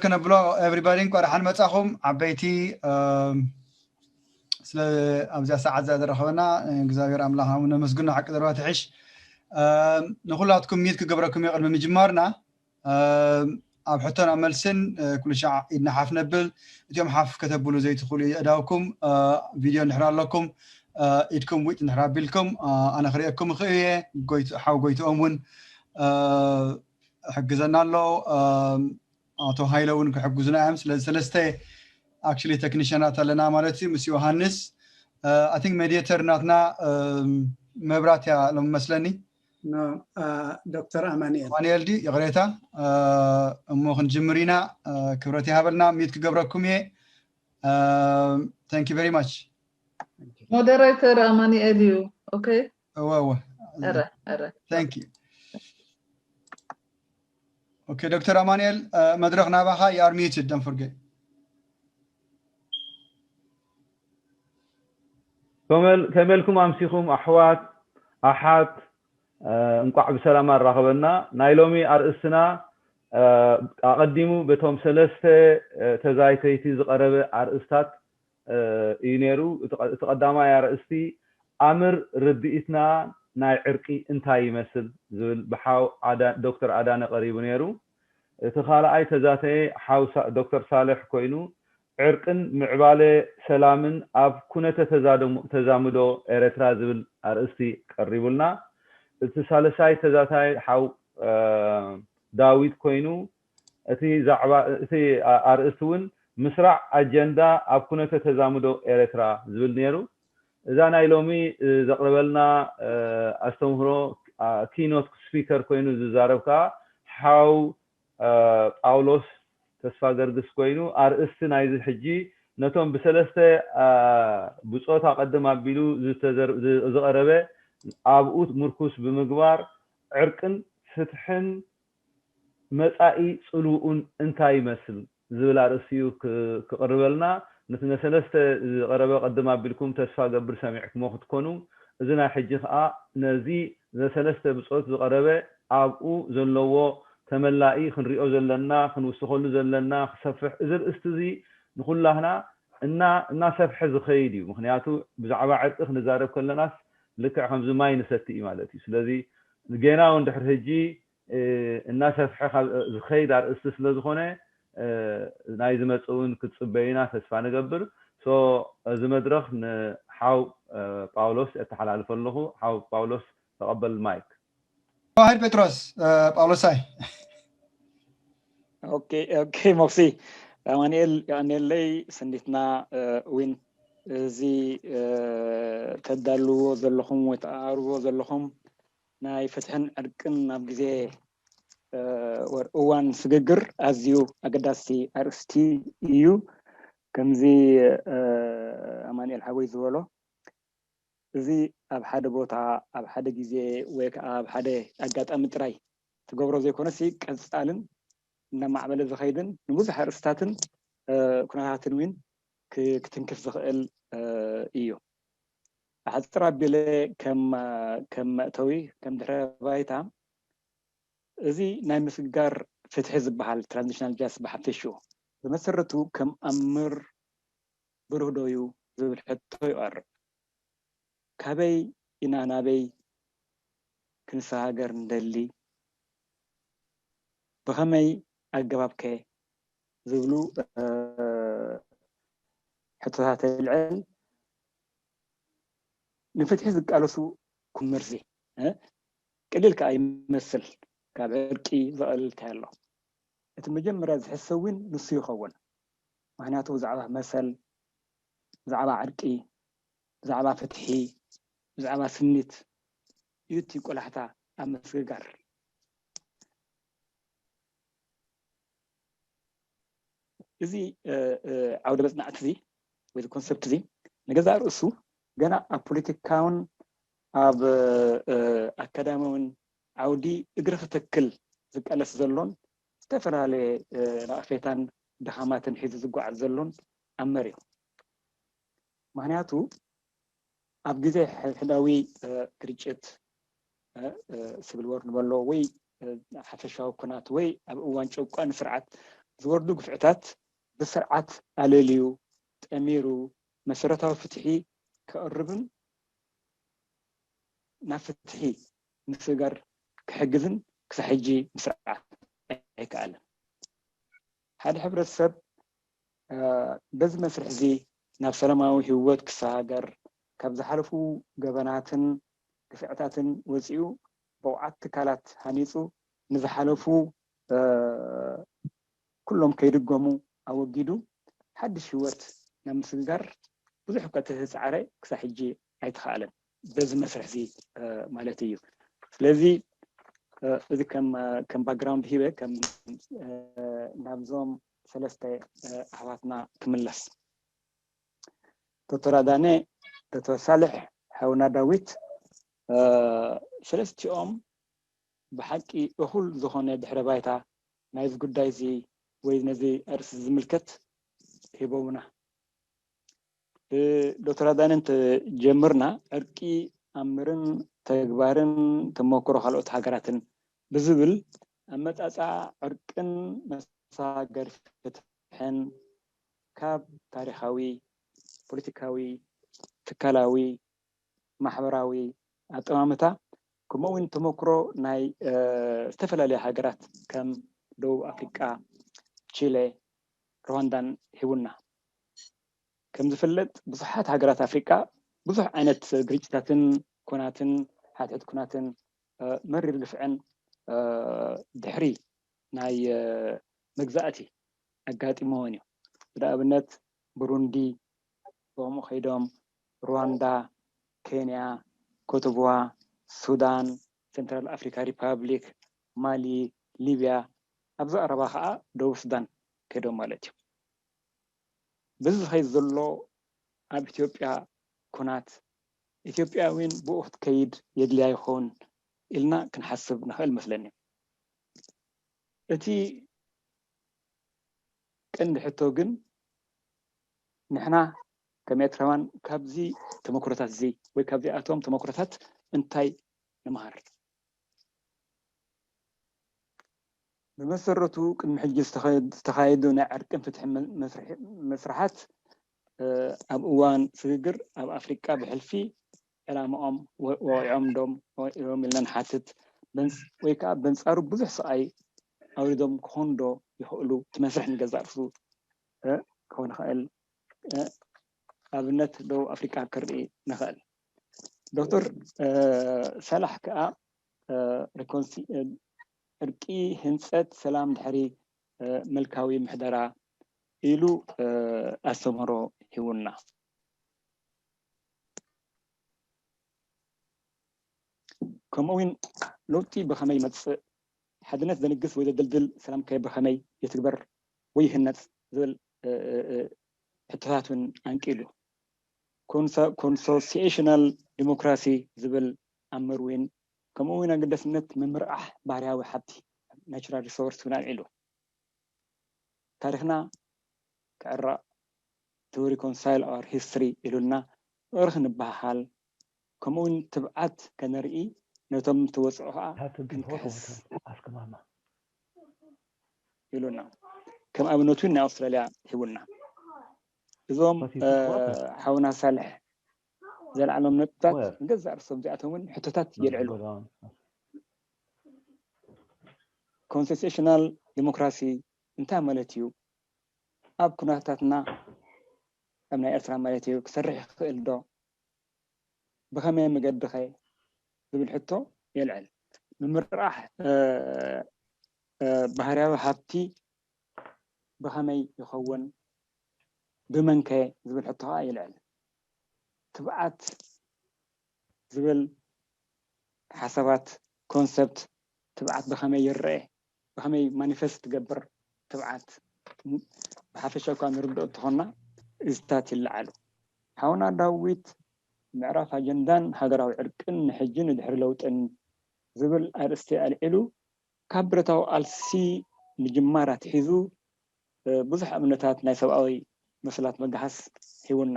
ከነብሎ everybody እንኳ ደሓን መጻኹም። ዓበይቲ ስለ ኣብዚኣ ሰዓት እዚኣ ዘረኸበና እግዚኣብሔር ኣምላኽ ነመስግኖ። ሓቂ ዘረባ ትሕሽ። ንኹላትኩም ሚት ክገብረኩም እየ ቅድሚ ምጅማርና። ኣብ ሕቶና መልስን ኩሉ ሻዕ ኢድና ሓፍ ነብል። እቲኦም ሓፍ ከተብሉ ዘይትኽእሉ የእዳውኩም ቪድዮ እንድሕር ኣለኩም ኢድኩም ዊጥ እንድሕር ኣቢልኩም ኣነ ክርእየኩም እኽእል እየ። ሓው ጎይትኦም እውን ሕግዘና ኣሎ። ኣቶ ሃይለ እውን ክሕግዙና እዮም። ስለዚ ሰለስተ actually ቴክኒሽናት ኣለና ማለት እዩ። ምስ ዮሃንስ I think ሜዲየተር ናትና መብራት እያ ሎም መስለኒ። ዶክተር ኣማንኤል ኣማንኤል ዲ ይቕሬታ። እሞ ክንጅምር ኢና። ክብረት ይሃበልና። ሚት ክገብረኩም እየ። Thank you very much። ሞደሬተር ኣማንኤል እዩ። ኦኬ እወ እወ ኧረ ኧረ Thank you። ኦኬ ዶክተር ኣማንኤል መድረኽ ናባኻ። You are muted, don't forget። ከመልኩም ኣምሲኹም ኣሕዋት ኣሓት እንቋዕ ብሰላም ኣራኸበና። ናይ ሎሚ ኣርእስትና ኣቐዲሙ በቶም ሰለስተ ተዛይተይቲ ዝቐረበ ኣርእስታት እዩ ነይሩ። እቲ ቀዳማይ ኣርእስቲ ኣምር ርድኢትና ናይ ዕርቂ እንታይ ይመስል ዝብል ብሓው ዶክተር ኣዳነ ቀሪቡ ነይሩ። እቲ ካልኣይ ተዛተየ ሓው ዶክተር ሳልሕ ኮይኑ ዕርቅን ምዕባለ ሰላምን ኣብ ኩነተ ተዛምዶ ኤረትራ ዝብል ኣርእስቲ ቀሪቡልና። እቲ ሳልሳይ ተዛታይ ሓው ዳዊት ኮይኑ እቲ ዛዕባ እቲ ኣርእስቲ እውን ምስራዕ ኣጀንዳ ኣብ ኩነተ ተዛምዶ ኤረትራ ዝብል ነይሩ። እዛ ናይ ሎሚ ዘቕርበልና ኣስተምህሮ ኪኖት ስፒከር ኮይኑ ዝዛረብ ከዓ ሓው ጳውሎስ ተስፋ ገርግስ ኮይኑ ኣርእስቲ ናይዚ ሕጂ ነቶም ብሰለስተ ብፆት ኣቐድም ኣቢሉ ዝቐረበ ኣብኡ ምርኩስ ብምግባር ዕርቅን ፍትሕን መፃኢ ፅልውኡን እንታይ ይመስል ዝብል ኣርእስቲ እዩ ክቕርበልና። ነቲ ነሰለስተ ዝቐረበ ቅድም ኣቢልኩም ተስፋ ገብር ሰሚዕኩሞ ክትኮኑ። እዚ ናይ ሕጂ ከዓ ነዚ ዘሰለስተ ብፆት ዝቐረበ ኣብኡ ዘለዎ ተመላኢ ክንሪኦ ዘለና ክንውስኸሉ ዘለና ክሰፍሕ እዚ ርእስቲ እዚ ንኩላህና እና እናሰፍሐ ዝኸይድ እዩ። ምክንያቱ ብዛዕባ ዕርቂ ክንዛረብ ከለናስ ልክዕ ከምዚ ማይ ንሰቲ እዩ ማለት እዩ። ስለዚ ጌና እውን ድሕሪ ሕጂ እናሰፍሐ ዝኸይድ ኣርእስቲ ስለዝኾነ ናይ ዝመፅእ እውን ክትፅበዩና ተስፋ ንገብር። ሶ እዚ መድረኽ ንሓው ጳውሎስ የተሓላልፈ ኣለኹ። ሓው ጳውሎስ ተቐበል ማይክ። ተዋሂድ ጴጥሮስ ጳውሎሳይ ኦኬ ኦኬ ሞክሲ ኣማንኤል የቐንየለይ። ሰንዲትና ዊን እዚ ተዳልዎ ዘለኹም ወይ ተኣርቦ ዘለኹም ናይ ፍትሕን ዕርቅን ኣብ ግዜ እዋን ስግግር ኣዝዩ ኣገዳሲ ኣርእስቲ እዩ። ከምዚ ኣማንኤል ሓወይ ዝበሎ እዚ ኣብ ሓደ ቦታ ኣብ ሓደ ግዜ ወይ ከዓ ኣብ ሓደ ኣጋጣሚ ጥራይ ትገብሮ ዘይኮነሲ ቀፃልን እናማዕበለ ዝኸይድን ንብዙሕ ኣርእስታትን ኩነታትን እውን ክትንክፍ ዝኽእል እዩ። ኣሕፅር ኣቢለ ከም መእተዊ ከም ድሕረ ባይታ እዚ ናይ ምስግጋር ፍትሒ ዝበሃል ትራንዚሽናል ጃስቲስ ብሓፈሽኡ ብመሰረቱ ከም ኣምር ብሩህ ዶ እዩ ዝብል ሕቶ ይቐርብ። ካበይ ኢና ናበይ ክንሰጋገር ንደሊ? ብኸመይ ኣገባብ ከ ዝብሉ ሕቶታት የልዕል። ንፍትሒ ዝቃለሱ ኩምርሲ ቅሊል ከዓ ይመስል። ካብ ዕርቂ ዝቐልል እንታይ ኣሎ? እቲ መጀመርያ ዝሕሰብ እውን ንሱ ይኸውን። ምክንያቱ ብዛዕባ መሰል፣ ብዛዕባ ዕርቂ፣ ብዛዕባ ፍትሒ፣ ብዛዕባ ስኒት እዩ እቲ ቆላሕታ ኣብ ምስግጋር። እዚ ዓውደ መፅናዕቲ እዚ ወይ ኮንሰፕት እዚ ንገዛእ ርእሱ ገና ኣብ ፖለቲካውን ኣብ ኣካዳማውን ዓውዲ እግሪ ክተክል ዝቃለስ ዘሎን ዝተፈላለየ ነቐፌታን ድኻማትን ሒዙ ዝጓዓዝ ዘሎን ኣመር እዩ። ምክንያቱ ኣብ ግዜ ሕድሕዳዊ ግርጭት ስብል ወር ንበሎ ወይ ሓፈሻዊ ኩናት ወይ ኣብ እዋን ጨቋኒ ስርዓት ዝወርዱ ግፍዕታት ብስርዓት ኣለልዩ ጠሚሩ መሰረታዊ ፍትሒ ከቕርብን ናብ ፍትሒ ምስግጋር ክሕግዝን ክሳብ ሕጂ ምስራዕ ኣይከኣለን። ሓደ ሕብረተሰብ በዚ መስርሕ እዚ ናብ ሰላማዊ ህይወት ክሰጋገር ካብ ዝሓለፉ ገበናትን ግፍዕታትን ወፂኡ ብቕዓት ትካላት ሃኒፁ ንዝሓለፉ ኩሎም ከይድገሙ ኣወጊዱ ሓድሽ ህይወት ናብ ምስግጋር ብዙሕ እኳ ተዝፀዓረ ክሳብ ሕጂ ኣይተኸኣለን። በዚ መስርሕ እዚ ማለት እዩ። ስለዚ እዚ ከም ከም ባክግራውንድ ሂበ ከም ናብዞም ሰለስተ ኣሕዋትና ክምለስ። ዶክተር ኣዳነ፣ ዶክተር ሳልሕ፣ ሓውና ዳዊት ሰለስቲኦም ብሓቂ እኹል ዝኾነ ድሕረ ባይታ ናይዚ ጉዳይ እዚ ወይ ነዚ ኣርእስቲ ዝምልከት ሂቦምና። ዶክተር ኣዳነ እንተጀምርና ዕርቂ ኣምርን ተግባርን ተመክሮ ካልኦት ሃገራትን ብዝብል ኣመፃፅኣ ዕርቅን መሰጋገሪ ፍትሕን ካብ ታሪኻዊ፣ ፖለቲካዊ፣ ትካላዊ፣ ማሕበራዊ ኣጠማምታ ከምኡ እውን ተመክሮ ናይ ዝተፈላለዩ ሃገራት ከም ደቡብ ኣፍሪቃ፣ ቺለ፣ ሩዋንዳን ሂቡና። ከም ዝፍለጥ ብዙሓት ሃገራት ኣፍሪቃ ብዙሕ ዓይነት ግርጭታትን ኩናትን ሓድሕድ ኩናትን መሪር ግፍዕን ድሕሪ ናይ መግዛእቲ ኣጋጢምወን እዩ። ንኣብነት ብሩንዲ፣ ብኸምኡ ከይዶም ሩዋንዳ፣ ኬንያ፣ ኮትዲቯር፣ ሱዳን፣ ሴንትራል ኣፍሪካ ሪፓብሊክ፣ ማሊ፣ ሊብያ፣ ኣብዚ ቀረባ ከዓ ደቡብ ሱዳን ከይዶም ማለት እዩ። በዚ ዝኸይድ ዘሎ ኣብ ኢትዮጵያ ኩናት ኢትዮጵያውያን ብኡ ክትከይድ የድልያ ይኸውን ኢልና ክንሓስብ ንኽእል መስለኒ። እቲ ቀንዲ ሕቶ ግን ንሕና ከም ኤርትራውያን ካብዚ ተመክሮታት እዚ ወይ ካብዚኣቶም ተመክሮታት እንታይ ንምሃር? ብመሰረቱ ቅድሚ ሕጂ ዝተኻየዱ ናይ ዕርቅን ፍትሕን መስርሓት ኣብ እዋን ስግግር ኣብ ኣፍሪቃ ብሕልፊ ዕላምኦም ወቒዖም ዶም ወቒዖም ኢልና ንሓትት። ወይ ከዓ በንፃሩ ብዙሕ ስቓይ ኣውሪዶም ክኾኑ ዶ ይኽእሉ? እቲ መስርሕ ንገዛእ ርእሱ ክኸውን ይኽእል። ኣብነት ደቡብ ኣፍሪቃ ክርኢ ንኽእል። ዶክተር ሳላሕ ከዓ ዕርቂ ህንፀት ሰላም ድሕሪ ምልካዊ ምሕደራ ኢሉ ኣስተምህሮ ሂቡና። ከምኡ እውን ለውጢ ብኸመይ ይመፅእ፣ ሓድነት ዘንግስ ወይ ዘደልድል ሰላም ከ ብኸመይ ይትግበር ወይ ይህነፅ ዝብል ሕቶታት እውን ኣንቂሉ። ኮንሶሲሽናል ዲሞክራሲ ዝብል ኣምር እውን ከምኡ እውን ኣገዳስነት ምምርቓሕ ባህርያዊ ሃብቲ ናቹራል ሪሶርስ እውን ኣልዒሉ። ታሪኽና ክዕረቕ፣ to reconcile our history ኢሉና ፍቕሪ ክንበሃሃል ከምኡ እውን ትብዓት ከነርኢ ነቶም ዝተወፅዑ ከዓ ክንክሕስ ኢሉና። ከም ኣብነት እውን ናይ ኣውስትራልያ ሂቡና። እዞም ሓውና ሳልሕ ዘልዓሎም ነጥብታት ንገዛእ ርእሶም እዚኣቶም እውን ሕቶታት የልዕሉ። ኮንስቲቱሽናል ዲሞክራሲ እንታይ ማለት እዩ? ኣብ ኩነታትና ከም ናይ ኤርትራ ማለት እዩ ክሰርሕ ይኽእል ዶ? ብኸመይ መገዲ ኸ ዝብል ሕቶ የልዕል። ምምርቓሕ ባህርያዊ ሃብቲ ብኸመይ ይኸውን? ብመን ከ ዝብል ሕቶ ኸዓ የልዕል። ትብዓት ዝብል ሓሳባት፣ ኮንሰፕት ትብዓት ብኸመይ ይረአ? ብኸመይ ማኒፈስት ትገብር ትብዓት ብሓፈሻ እኳ ንርድኦ እንተኾንና እዚታት ይለዓሉ። ሓውና ዳዊት ምዕራፍ ኣጀንዳን ሃገራዊ ዕርቅን ንሕጂ ንድሕሪ ለውጥን ዝብል ኣርእስቲ ኣልዒሉ ካብ ብረታዊ ቃልሲ ምጅማር ኣትሒዙ ብዙሕ ኣብነታት ናይ ሰብኣዊ መሰላት ምግሃስ ሂቡና።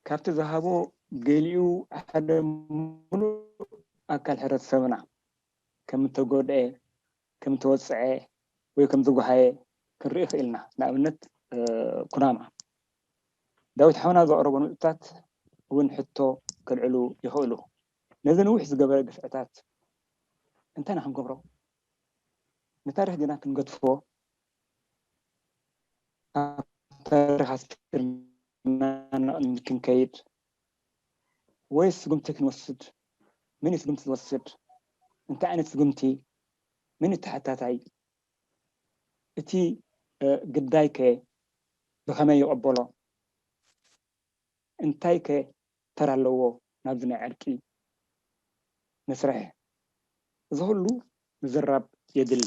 ካብቲ ዝሃቦ ገሊኡ ሓደ ሙሉእ ኣካል ሕብረተሰብና ከም እተጎድአ፣ ተወፅዐ ወይ ከም ዝጓሃየ ክንርኢ ይኽእል ኢና። ንኣብነት ኩናማ ዳዊት ሓውና ዘቕረቦ ንጥብታት እውን ሕቶ ከልዕሉ ይኽእሉ። ነዚ ንውሕ ዝገበረ ግፍዕታት እንታይ ኢና ክንገብሮ? ንታሪኽ ዲና ክንገድፎ? ኣብ ታሪኽ ኣስፊርና ንቕድሚት ክንከይድ ወይስ ስጉምቲ ክንወስድ? መን እዩ ስጉምቲ ዝወስድ? እንታይ ዓይነት ስጉምቲ? መን እዩ ተሓታታይ? እቲ ግዳይ ከ ብኸመይ ይቐበሎ? እንታይ ከ ተራ ኣለዎ ናብዚ ናይ ዕርቂ መስርሕ? እዚ ኩሉ ምዝራብ የድሊ።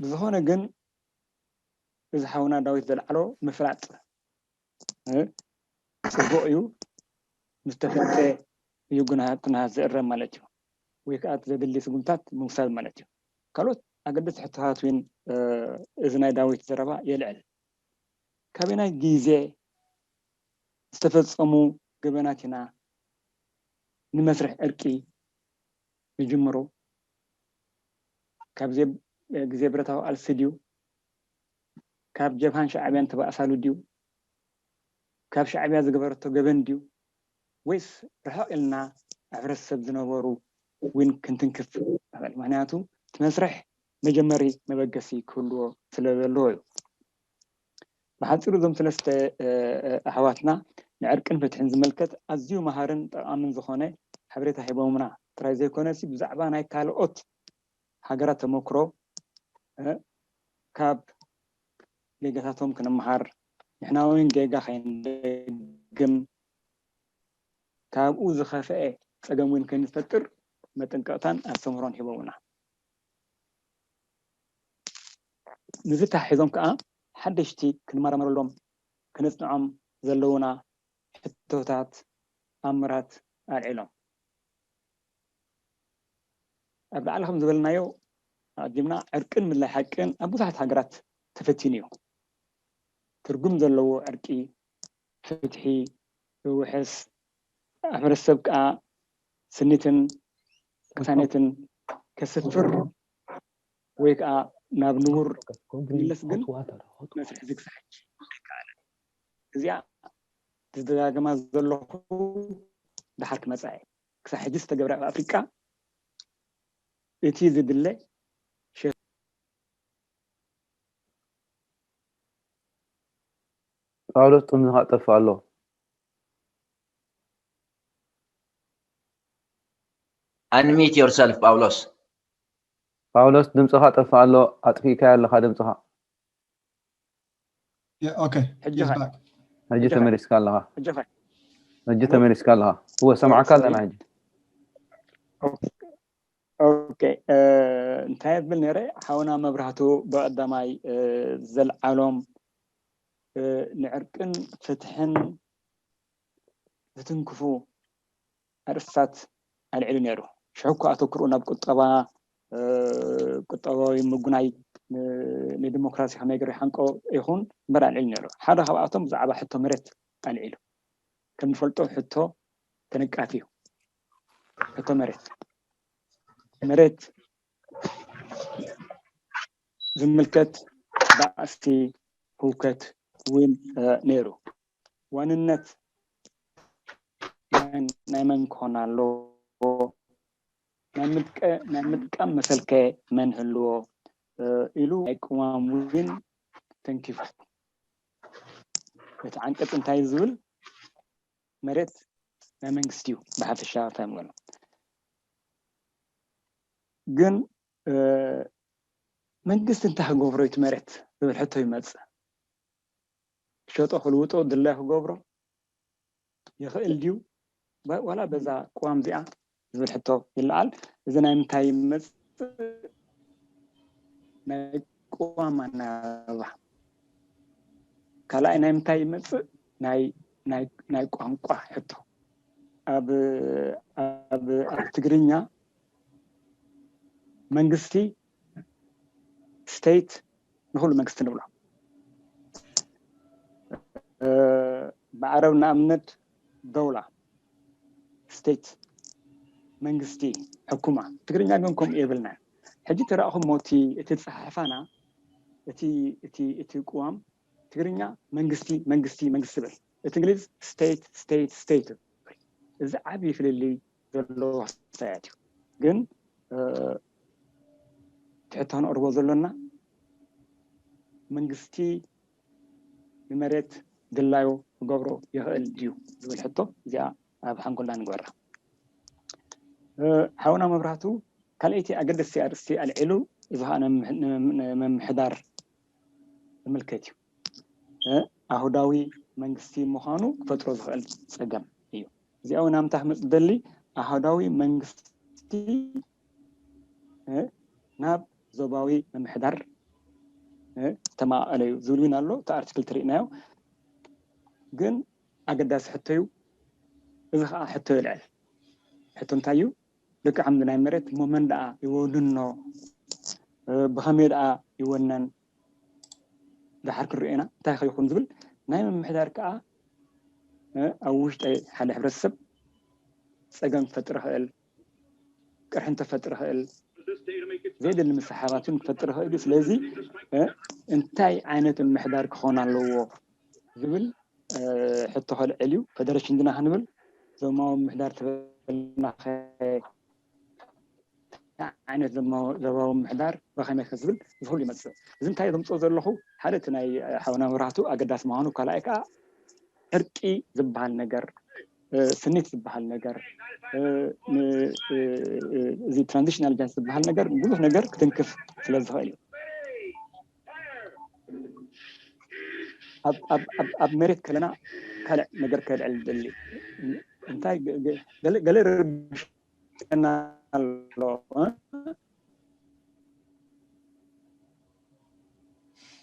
ብዝኾነ ግን እዚ ሓውና ዳዊት ዘልዓሎ ምፍላጥ ጽቡቕ እዩ። ምስ ተፈልጠ እዩ ግና ትንሃት ዝእረም ማለት እዩ። ወይ ከዓ እቲ ዘድሊ ስጉምታት ምውሳድ ማለት እዩ። ካልኦት ኣገደስቲ ሕቶታት እውን እዚ ናይ ዳዊት ዘረባ የልዕል። ካበናይ ግዜ ዝተፈጸሙ ገበናት ኢና ንመስርሕ ዕርቂ ንጅምሮ? ካብ ግዜ ብረታዊ ቃልሲ ድዩ? ካብ ጀብሃን ሻዕብያን ተባእሳሉ ድዩ? ካብ ሻዕብያ ዝገበረቶ ገበን ድዩ? ወይስ ርሕቕ ኢልና ኣብ ሕብረተሰብ ዝነበሩ እውን ክንትንክፍ ንኽእል? ምክንያቱ እቲ መስርሕ መጀመሪ መበገሲ ክህልዎ ስለ ዘለዎ እዩ። ብሓፂሩ እዞም ሰለስተ ኣሕዋትና ንዕርቅን ፍትሕን ዝምልከት ኣዝዩ መሃርን ጠቓምን ዝኾነ ሓበሬታ ሂቦምና ጥራይ ዘይኮነሲ ብዛዕባ ናይ ካልኦት ሃገራት ተመክሮ ካብ ጌጋታቶም ክንምሃር ንሕና እውን ጌጋ ከይንደግም ካብኡ ዝኸፍአ ፀገም እውን ከይንፈጥር መጠንቀቕታን ኣስተምህሮን ሂቦምና። ንዚ ተሓሒዞም ከዓ ሓደሽቲ ክንመራመረሎም ክነፅንዖም ዘለውና ሕቶታት ኣምራት ኣልዒሎም። ኣብ ላዕሊ ከም ዝበልናዮ ኣቐዲምና ዕርቅን ምድላይ ሓቅን ኣብ ብዙሓት ሃገራት ተፈቲኑ እዩ። ትርጉም ዘለዎ ዕርቂ፣ ፍትሒ፣ ዝውሕስ ኣብ ሕብረተሰብ ከዓ ስኒትን ቅሳነትን ከስፍር ወይ ከዓ ናብ ንቡር ክምለስ ግን መስርሕ ዝግሳሕ ኣይከኣለን። እዚኣ ዝደጋግማ ዘለኹ ድሓር ክመፃ እየ። ክሳብ ሕጂ ዝተገብረ ኣብ ኣፍሪቃ እቲ ዝድለ ጳውሎስ ጥምዝኻ ጠፍእ ኣሎ። Unmute yourself ጳውሎስ። ጳውሎስ ድምፅኻ ጠፍእ ኣሎ፣ ኣጥፊእካዮ ኣለኻ ድምፅኻ። Okay. ሕጂ ኸ? ሕጂ ተመሊስካ ኣለኻ። ሕጂ ኸ? ሕጂ ተመሊስካ ኣለኻ። እወ ሰማዕካ ኣለና ሕጂ። ኦኬ፣ እንታይ እብል ነይረ? ሓውና መብራህቱ ብቐዳማይ ዘልዓሎም ንዕርቅን ፍትሕን ዝትንክፉ ኣርእስታት ኣልዒሉ ነይሩ። ሽዑ እኮ ኣተኩርኡ ናብ ቁጠባ፣ ቁጠባዊ ምጉናይ ንዲሞክራሲ ከመይ ገይሩ ይሓንቆ ይኹን እምበር ኣልዒሉ ነይሩ። ሓደ ካብኣቶም ብዛዕባ ሕቶ መሬት ኣልዒሉ። ከም ንፈልጦ ሕቶ ተነቃፊ እዩ። ሕቶ መሬት መሬት ዝምልከት ባእሲ ህውከት እውን ነይሩ። ዋንነት ናይ መን ክኾን ኣለዎ? ናይ ምጥቃም መሰልከ መን ህልዎ? ኢሉ ናይ ቅዋም እውን ተንኪፉ። እቲ ዓንቀፅ እንታይ ዝብል መሬት ናይ መንግስቲ እዩ ብሓፈሻ እንታይ ምበሎ ግን መንግስቲ እንታይ ክገብሮ እቲ መሬት ዝብል ሕቶ ይመፅእ። ክሸጦ ክልውጦ ድላይ ክገብሮ ይኽእል ድዩ ዋላ በዛ ቅዋም እዚኣ ዝብል ሕቶ ይለዓል። እዚ ናይ ምንታይ ይመፅእ ናይ ቅዋም ኣናባባ ካልኣይ ናይ ምንታይ ይመፅእ ናይ ቋንቋ ሕቶ ኣብ ኣብ ትግርኛ መንግስቲ state ንኩሉ መንግስቲ ንብሎ ብዓረብ ንኣብነት ደውላ state መንግስቲ፣ ሕኩማ። ትግርኛ ግን ከምኡ የብልና። ሕጂ ተራእኹም ሞቲ እቲ ጸሓሕፋና፣ እቲ እቲ እቲ ቅዋም ትግርኛ መንግስቲ መንግስቲ መንግስቲ ይብል፣ እቲ እንግሊዝ ስቴት ስቴት ስቴት። እዚ ዓብዪ ፍልልይ ዘለዎ ክስታያት እዩ። ግን ትሕቶ ክንቕርቦ ዘሎና፣ መንግስቲ ንመሬት ድላዩ ክገብሮ ይኽእል ድዩ ዝብል ሕቶ፣ እዚኣ ኣብ ሓንጎልና ንግበራ። ሓውና መብራህቱ ካልኣይቲ ኣገደስቲ ኣርእስቲ ኣልዒሉ፣ እዚ ከዓ ንምምሕዳር ዝምልከት እዩ። ኣህዳዊ መንግስቲ ምዃኑ ክፈጥሮ ዝኽእል ፀገም እዩ። እዚኣ እውን ኣምታ ክመፅ ደሊ ኣህዳዊ መንግስቲ ናብ ዞባዊ ምምሕዳር ተመቓቐለ እዩ ዝብል እውን ኣሎ። እቲ ኣርቲክል ትርኢናዮ ግን ኣገዳሲ ሕቶ እዩ። እዚ ከዓ ሕቶ ይልዕል። ሕቶ እንታይ እዩ? ልክዕ ከምዚ ናይ መሬት እሞ መን ደኣ ይወንኖ? ብኸመይ ደኣ ይወነን? ደሓር ክንሪኦ ኢና እንታይ ከይኹን ዝብል ናይ ምምሕዳር ከዓ ኣብ ውሽጢ ሓደ ሕብረተሰብ ፀገም ክፈጥር ይኽእል፣ ቅርሕን ተፈጥር ይኽእል፣ ዘይደሊ ምስሕሓባትን ክፈጥር ይኽእል እዩ። ስለዚ እንታይ ዓይነት ምምሕዳር ክኾን ኣለዎ ዝብል ሕቶ ከልዕል እዩ። ፈደረሽን ድና ክንብል ዞማዊ ምምሕዳር ተበልና ዓይነት ዞባዊ ምምሕዳር ብኸመይ ከ ዝብል እዚ ኩሉ ይመፅእ። እዚ እንታይ ዘምፅኦ ዘለኹ ሓደ እቲ ናይ ሓውና መብራህቱ ኣገዳሲ ምዃኑ፣ ካልኣይ ከዓ ዕርቂ ዝበሃል ነገር፣ ስኒት ዝበሃል ነገር፣ እዚ ትራንዚሽናል ጃስቲስ ዝበሃል ነገር ብዙሕ ነገር ክትንክፍ ስለ ዝኽእል እዩ። ኣብ መሬት ከለና ካልእ ነገር ከልዕል ዝደሊ እንታይ ገለ ረብሸና ኣሎ።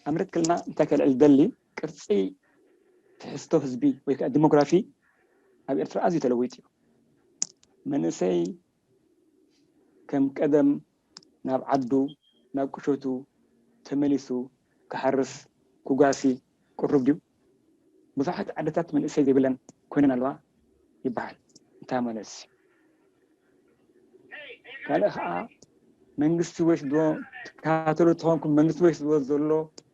ኣብ መሬት ከለና እንታይ ከልዕል ዝደሊ ቅርፂ ትሕዝቶ ህዝቢ ወይ ከዓ ዲሞግራፊ ኣብ ኤርትራ ኣዝዩ ተለዊጡ እዩ። መንእሰይ ከም ቀደም ናብ ዓዱ ናብ ቁሸቱ ተመሊሱ ክሓርስ ክጓሲ ቅሩብ ድዩ? ብዙሓት ዓድታት መንእሰይ ዘይብለን ኮይነን ኣለዋ ይበሃል። እንታይ ማለት እዩ? ካልእ ከዓ መንግስቲ ወሲድዎ፣ ትከታተሉ ተኾንኩም መንግስቲ ወሲድዎ ዘሎ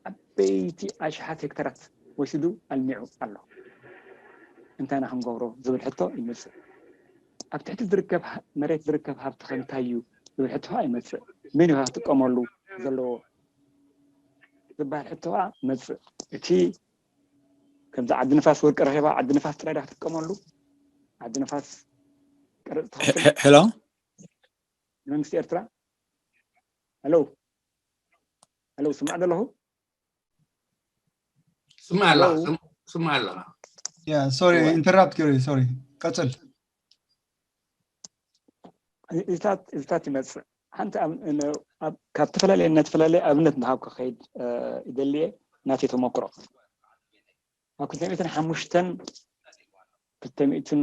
ዓበይቲ ኣሽሓት ሄክታራት ወሲዱ ኣልሚዑ ኣሎ። እንታይ ኢና ክንገብሮ ዝብል ሕቶ ይመፅእ። ኣብ ትሕቲ ዝርከብ መሬት ዝርከብ ሃብቲ ከ እንታይ እዩ ዝብል ሕቶ ከዓ ይመፅእ። መን እዩ ክጥቀመሉ ዘለዎ ዝበሃል ሕቶ ከዓ ይመፅእ። እቲ ከምዚ ዓዲ ንፋስ ወርቂ ረኺባ ዓዲ ንፋስ ጥራይ ዳ ክትጥቀመሉ? ዓዲ ንፋስ ቀረፅ ትኸፍል? ሄሎ፣ መንግስቲ ኤርትራ? ሄሎ፣ ሄሎ፣ ስማዕ ዘለኹ? ስማዕ ኣለኻ፣ ስማዕ ኣለኻ። ያ ሶሪ፣ ኢንተራፕት ገይረ፣ ሶሪ፣ ቀፅል። እዚታት ይመፅእ። ሓንቲ ካብ ተፈላለየ እናተፈላለየ ኣብነት እናሃብኩ ክኸይድ ይደልየ ናተይ ተመክሮ። ኣብ ክልተ ሚእትን ሓሙሽተን ክልተ ሚእትን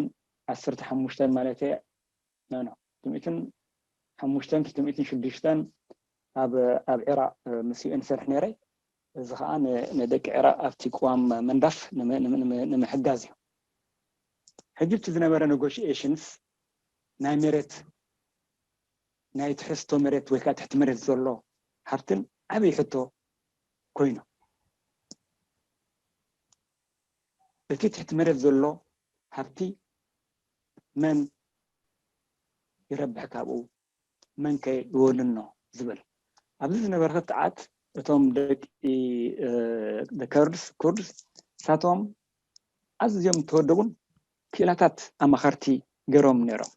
ዓሰርተ ሓሙሽተን ማለት ኖ ኖ ክልተ ሚእትን ሓሙሽተን ክልተ ሚእትን ሽዱሽተን ኣብ ኣብ ዒራቅ ምስ ዩኤን ሰርሕ ነይረ። እዚ ከዓ ንደቂ ዒራቅ ኣብቲ ቅዋም መንዳፍ ንምሕጋዝ እዩ። ሕጂ እቲ ዝነበረ ኔጎሽኤሽንስ ናይ መሬት ናይ ትሕዝቶ መሬት ወይ ከዓ ትሕቲ መሬት ዘሎ ሃብትን ዓብዪ ሕቶ ኮይኑ፣ እቲ ትሕቲ መሬት ዘሎ ሃብቲ መን ይረብሕ ካብኡ፣ መን ከ ይወንኖ ዝብል ኣብዚ ዝነበረ ክትዓት እቶም ደቂ ከርድስ ኩርድስ ንሳቶም ኣዝዮም ዝተወደቡን ክኢላታት ኣማኸርቲ ገይሮም ነይሮም።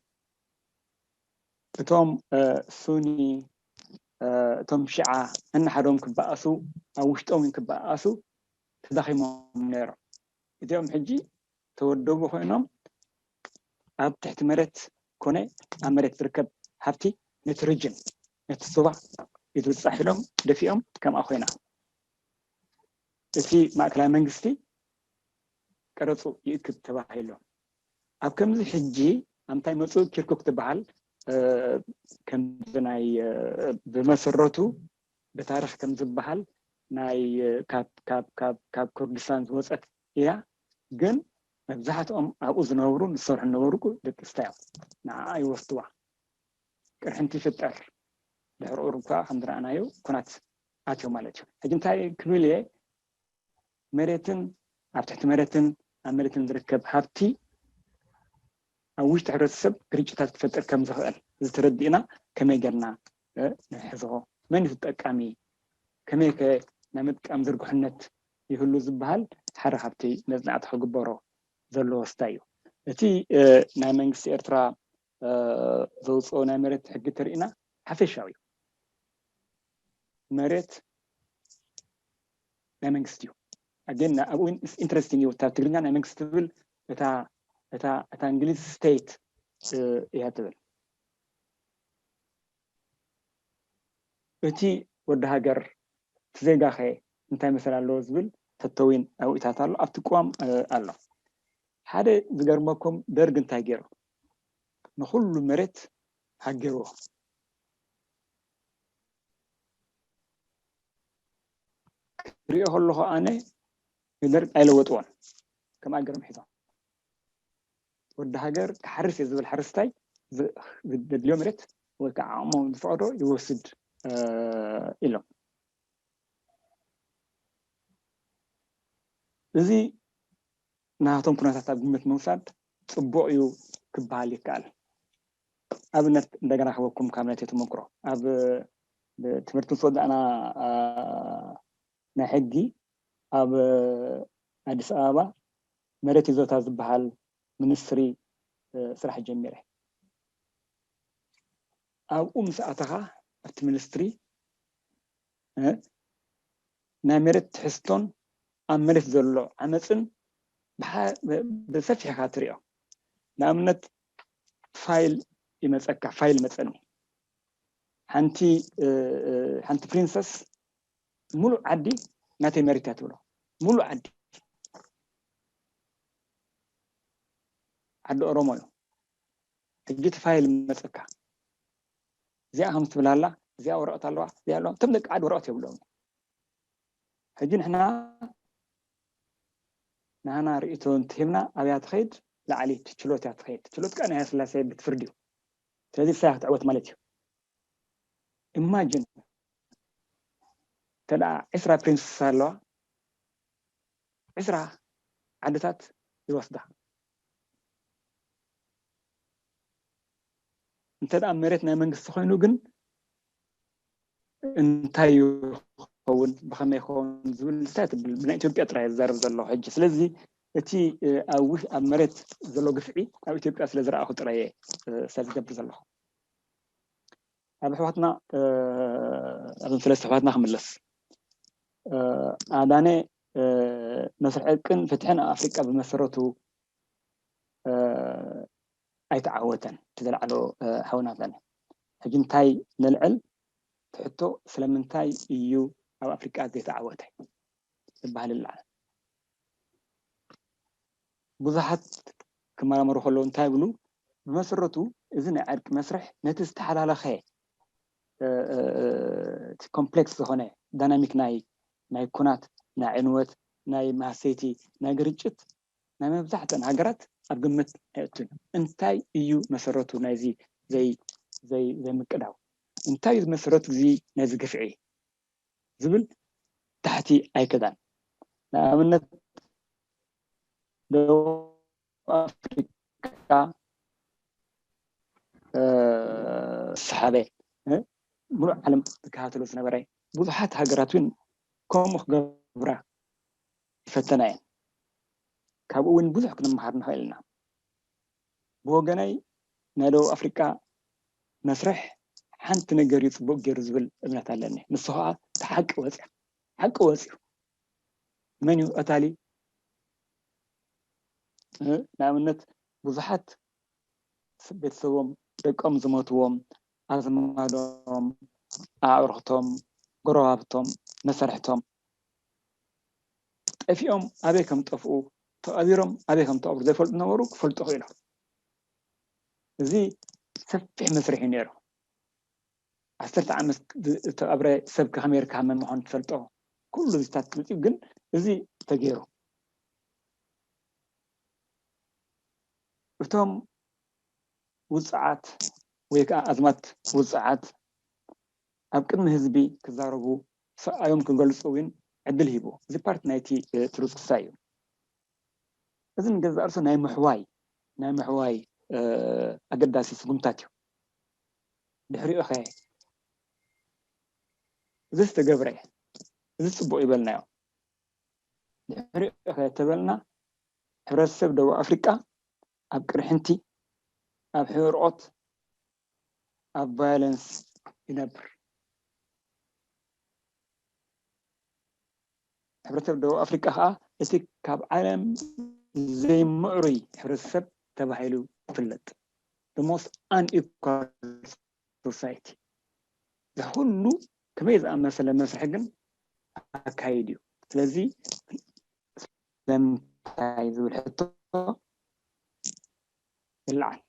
እቶም ሱኒ እቶም ሽዓ ነንሓዶም ክበኣሱ ኣብ ውሽጦም ክበኣሱ ተዳኺሞም ነይሮም። እዚኦም ሕጂ ተወደቡ ኮይኖም ኣብ ትሕቲ መሬት ኮነ ኣብ መሬት ዝርከብ ሃብቲ ነቲ ሪጅን ነቲ ዞባ እዩ ዝብጻሕ ኢሎም ደፊኦም ከምኣ ኮይና እቲ ማእከላይ መንግስቲ ቀረፁ ይእክብ ተባሂሎም ኣብ ከምዚ ሕጂ ኣምታይ መፁ ኪርኩክ ትበሃል ከምዚ ናይ ብመሰረቱ ብታሪክ ከም ዝበሃል ናይ ካብ ኩርድስታን ዝወፀት እያ። ግን መብዛሕትኦም ኣብኡ ዝነብሩ ዝሰርሑ ዝነበሩ ደቂ ስታ እዮም። ንዓ ይወስድዋ። ቅርሕንቲ ይፍጠር። ድሕሪ ቁሩብ ከዓ ከም ዝረኣናዮ ኩናት ኣትዮ ማለት እዩ። ሕጂ እንታይ ክብል እየ፣ መሬትን ኣብ ትሕቲ መሬትን ኣብ መሬትን ዝርከብ ሃብቲ ኣብ ውሽጢ ሕብረተሰብ ግርጭታት ክፈጥር ከም ዝኽእል ዝተረዲእና ከመይ ጌርና ንሕዝኾ? መን እዩ ተጠቃሚ? ከመይ ከ ናይ ምጥቃም ዝርግሕነት ይህሉ ዝበሃል ሓደ ካብቲ መፅናዕቲ ክግበሮ ዘለዎ ስታይ እዩ። እቲ ናይ መንግስቲ ኤርትራ ዘውፅኦ ናይ መሬት ሕጊ ተርእና ሓፈሻዊ እዩ። መሬት ናይ መንግስቲ እዩ። ኣገን ኣብኡ ኢንትረስቲንግ እዩ። እታ ትግርኛ ናይ መንግስቲ ትብል እታ እታ እታ እንግሊዝ ስቴት እያ ትብል። እቲ ወዲ ሃገር እቲ ዜጋኸ እንታይ መሰል ኣለዎ ዝብል ተተዊን ኣብኢታት ኣሎ ኣብቲ ቅዋም ኣሎ። ሓደ ዝገርመኩም ደርግ እንታይ ገይሩ? ንኩሉ መሬት ሃገርዎ። ክሪኦ ከለኹ ኣነ ንደርግ ኣይለወጥዎን። ከም ኣገርም ሒዞ ወዲ ሃገር ክሓርስ እየ ዝብል ሓረስታይ ዘድልዮ መሬት ወይ ከዓ ዓቕሞም ዝፈቕዶ ይወስድ ኢሎም። እዚ ናቶም ኩነታት ኣብ ግምት ምውሳድ ፅቡቕ እዩ ክበሃል ይከኣል። ኣብነት እንደገና ክበኩም ካብ ናተይ ተመክሮ ኣብ ትምህርቲ ምስ ወዳእና ናይ ሕጊ ኣብ ኣዲስ ኣበባ መሬት ይዞታ ዝበሃል ሚኒስትሪ ስራሕ ጀሚረ። ኣብኡ ምስ ኣተኻ ኣብቲ ሚኒስትሪ ናይ መሬት ትሕዝቶን ኣብ መሬት ዘሎ ዓመፅን ብሰፊሕካ ትሪኦ። ንኣብነት ፋይል ይመፀካ፣ ፋይል መፀኒ ሓንቲ ሓንቲ ፕሪንሰስ ሙሉእ ዓዲ ናተይ መሬት እያ ትብሎ። ሙሉእ ዓዲ ዓዲ ኦሮሞ እዩ። ሕጂ እቲ ፋይል መፀካ እዚኣ ከም ትብላላ እዚኣ ወረቐት ኣለዋ እዚኣ ኣለዋ። እቶም ደቂ ዓዲ ወረቐት የብሎም። ሕጂ ንሕና ናህና ርእቶ እንትህብና ኣብያ ትኸይድ ላዕሊ ችሎት እያ ትኸይድ። ችሎት ከዓ ናይ ስላሴ ቤት ፍርዲ እዩ። ስለዚ እሳ ክትዕወት ማለት እዩ። ኢማጂን እንተ ዕስራ ፕሪንስስ ኣለዋ ዕስራ ዓድታት ይወስዳ። እንተ ደኣ መሬት ናይ መንግስቲ ኮይኑ ግን እንታይ ይኸውን ብኸመይ ይኸውን ዝብል እንታይ ትብል ብናይ ኢትዮጵያ ጥራይ ዝዛረብ ዘለኹ ሕጂ። ስለዚ እቲ ኣብ ኣብ መሬት ዘሎ ግፍዒ ኣብ ኢትዮጵያ ስለ ዝረኣኹ ጥራየ ሰብ ዝገብር ዘለኹ። ኣብ ኣሕዋትና ኣብዞም ሰለስተ ኣሕዋትና ክምለስ ኣዳነ መስርሕ ዕርቅን ፍትሕን ኣብ ኣፍሪቃ ብመሰረቱ ኣይተዓወተን። እቲ ዘልዓሎ ሓውና ኣዳነ ሕጂ እንታይ ነልዕል ትሕቶ ስለምንታይ እዩ ኣብ ኣፍሪቃ ዘይተዓወተ ዝበሃል ይለዓል። ብዙሓት ክመራመሩ ከለዉ እንታይ ይብሉ? ብመሰረቱ እዚ ናይ ዕርቂ መስርሕ ነቲ ዝተሓላለኸ እቲ ኮምፕሌክስ ዝኾነ ዳይናሚክ ናይ ናይ ኩናት ናይ ዕንወት ናይ ማህሰይቲ ናይ ግርጭት ናይ መብዛሕተን ሃገራት ኣብ ግምት ኣየእቱን። እንታይ እዩ መሰረቱ ናይዚ ዘይምቅዳው? እንታይ እዩ መሰረቱ እዚ ናይዚ ግፍዒ? ዝብል ታሕቲ ኣይከዳን። ንኣብነት ደቡብ ኣፍሪካ ዝሰሓበ ሙሉእ ዓለም ዝከታተሎ ዝነበረ ብዙሓት ሃገራት እውን ከምኡ ክገብራ ይፈተና እየን። ካብኡ እውን ብዙሕ ክንመሃር ንኽእል ኢና። ብወገነይ ናይ ደቡብ ኣፍሪቃ መስርሕ ሓንቲ ነገር እዩ ፅቡቅ ገይሩ ዝብል እምነት ኣለኒ። ንሱ ከዓ እቲ ሓቂ ወፅያ ሓቂ ወፅዩ መን እዩ ቀታሊ? ንኣብነት ብዙሓት ቤተሰቦም ደቆም ዝሞትዎም ኣዝማዶም ኣዕርኽቶም ጎረባብቶም መሰርሕቶም ጠፊኦም ኣበይ ከም ጠፍኡ ተቐቢሮም ኣበይ ከም ተቐብሩ ዘይፈልጡ ነበሩ ክፈልጡ ክኢሎም። እዚ ሰፊሕ መስርሕ እዩ ነይሩ። ዓሰርተ ዓመት ዝተቐብረ ሰብ ከመይ ጌርካ መን ምዃኑ ትፈልጦ? ኩሉ እዚታት መፂኡ ግን እዚ ተገይሩ። እቶም ውፅዓት ወይ ከዓ ኣዝማት ውፅዓት ኣብ ቅድሚ ህዝቢ ክዛረቡ፣ ሰኣዮም ክገልፁ እውን ዕድል ሂቡ። እዚ ፓርት ናይቲ ትሩዝ ክሳይ እዩ። እዚ ንገዛእ ርእሱ ናይ ምሕዋይ ናይ ምሕዋይ ኣገዳሲ ስጉምታት እዩ። ድሕሪኡ ኸ እዚ ዝተገብረ፣ እዚ ፅቡቕ ይበልናዮ። ድሕሪኡ ኸ ተበልና፣ ሕብረተሰብ ደቡብ ኣፍሪቃ ኣብ ቅርሕንቲ፣ ኣብ ሕርቆት፣ ኣብ ቫዮለንስ ይነብር። ሕብረተሰብ ደቡብ ኣፍሪቃ ከዓ እቲ ካብ ዓለም ዘይምዕሩይ ሕብረተሰብ ተባሂሉ ይፍለጥ። The most unequal society። እዚ ኩሉ ከመይ ዝኣመሰለ መስርሒ ግን ኣካይድ እዩ። ስለዚ ስለምንታይ ዝብል ሕቶ ይለዓል።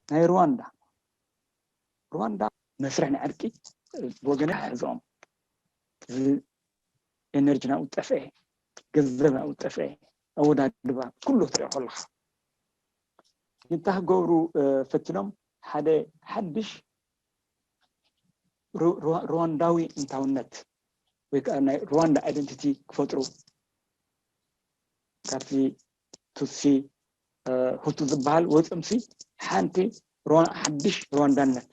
ናይ ሩዋንዳ ሩዋንዳ መስርሕ ንዕርቂ ብወገነ ሕዝኦም፣ እዚ ኤነርጂ ናብኡ ጠፍአ፣ ገንዘብ ናብኡ ጠፍአ፣ ኣወዳድባ ኩሉ ትሪኦ ከለኻ እንታይ ክገብሩ ፈቲኖም? ሓደ ሓድሽ ሩዋንዳዊ እንታውነት ወይ ከዓ ናይ ሩዋንዳ ኣይደንቲቲ ክፈጥሩ፣ ካብቲ ቱትሲ ሁቱ ዝበሃል ወፅምሲ ሓንቲ ሓድሽ ሩዋንዳነት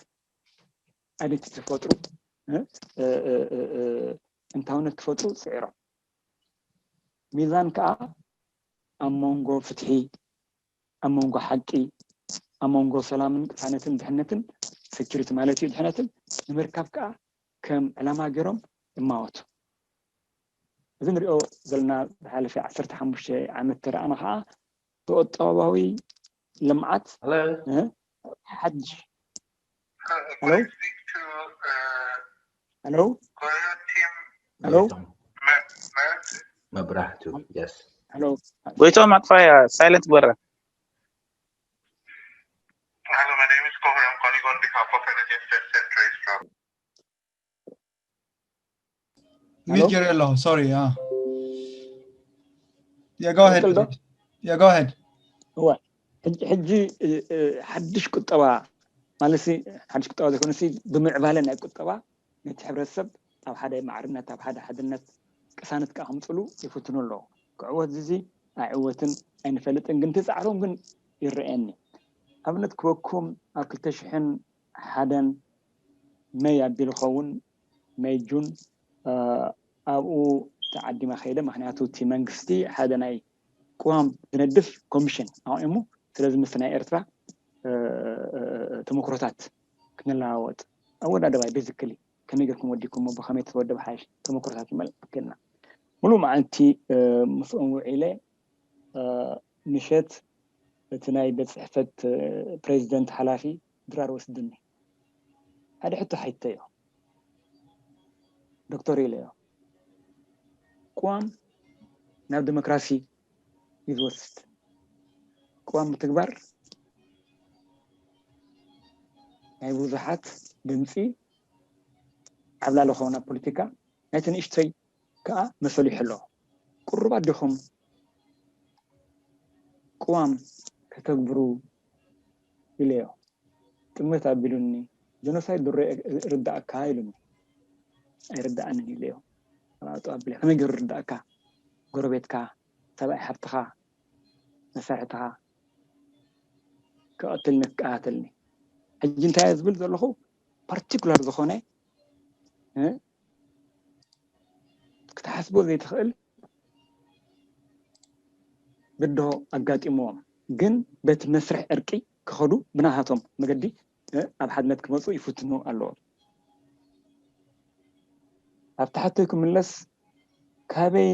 ኣይደንቲቲ ክፈጥሩ፣ እንታውነት ክፈጥሩ ፅዒሮም። ሚዛን ከዓ ኣብ መንጎ ፍትሒ፣ ኣብ መንጎ ሓቂ፣ ኣብ መንጎ ሰላምን ቅሳነትን ድሕነትን፣ ሴኩሪቲ ማለት እዩ፣ ድሕነትን ንምርካብ ከዓ ከም ዕላማ ገይሮም ይማወቱ። እዚ ንሪኦ ዘለና ዝሓለፈ ዓሰርተ ሓሙሽተ ዓመት ተረኣና ከዓ ብቁጠባዊ ልምዓት ሓድሽ ሄሎ ሄሎ ሄሎ መብራህቱ የስ ሄሎ ጎይቶም ኣጥፋያ ሳይለንት ግበራ። ሚት ገይረ ኣለኹ። ሶሪ። Yeah, go ahead. Yeah, go ahead. እዋ ሕጂ ሕጂ ሓድሽ ቁጠባ ማለት ሓድሽ ቁጠባ ዘይኮነሲ ብምዕባለ ናይ ቁጠባ ነቲ ሕብረተሰብ ኣብ ሓደ ማዕርነት ኣብ ሓደ ሓድነት ቅሳነት ከዓ ከምፅሉ ይፍትኑ ኣለዉ። ክዕወት እዚ ኣይዕወትን ኣይንፈልጥን፣ ግን እቲ ፃዕሮም ግን ይረአየኒ። ኣብነት ክበኩም ኣብ ክልተ ሽሕን ሓደን መይ ኣቢሉ ኸውን መይ ጁን ኣብኡ ተዓዲመ ከይደ። ምክንያቱ እቲ መንግስቲ ሓደ ናይ ቅዋም ዝነድፍ ኮሚሽን ኣቑሙ። ስለዚ ምስ ናይ ኤርትራ ተመክሮታት ክንለዋወጥ ኣወዳደባይ ቤዚክሊ ከመይ ጌርኩም ወዲኩም ብከመይ ተወደብ ሓይሽ ተመክሮታት ይመልክልና። ሙሉእ መዓልቲ ምስኦም ውዒለ ምሸት እቲ ናይ ቤት ፅሕፈት ፕሬዚደንት ሓላፊ ድራር ወስድኒ። ሓደ ሕቶ ሓይተዮ ዶክተር ኢለዮ። ቅዋም ናብ ዲሞክራሲ እዩ ዝወስድ። ቅዋም ምትግባር ናይ ብዙሓት ድምፂ ዓብላሊ ክኸውን ኣብ ፖለቲካ ናይቲ ንእሽተይ ከዓ መሰሉ ይሕሎ። ቅሩባት ዲኹም ቅዋም ከተግብሩ ኢለዮ። ጥሜት ኣቢሉኒ። ጀኖሳይድ ድሮ ይርዳእካ ኢሉኒ። ኣይርዳእንን ኢለዮ። ኣባዕጡ ኣቢለ ከመይ ገይሩ ይርዳእካ? ጎረቤትካ፣ ሰብኣይ ሓብትኻ፣ መሳርሕትኻ ክቐትልኒ ክቀትልኒ። ሕጂ እንታይ ዝብል ዘለኹ ፓርቲኩላር ዝኾነ ክትሓስቦ ዘይትኽእል ብድሆ ኣጋጢምዎም፣ ግን በቲ መስርሕ ዕርቂ ክኸዱ ብናሃቶም መገዲ ኣብ ሓድነት ክመፁ ይፍትኑ ኣለዎም። ኣብ ትሓተይ ክምለስ ካበይ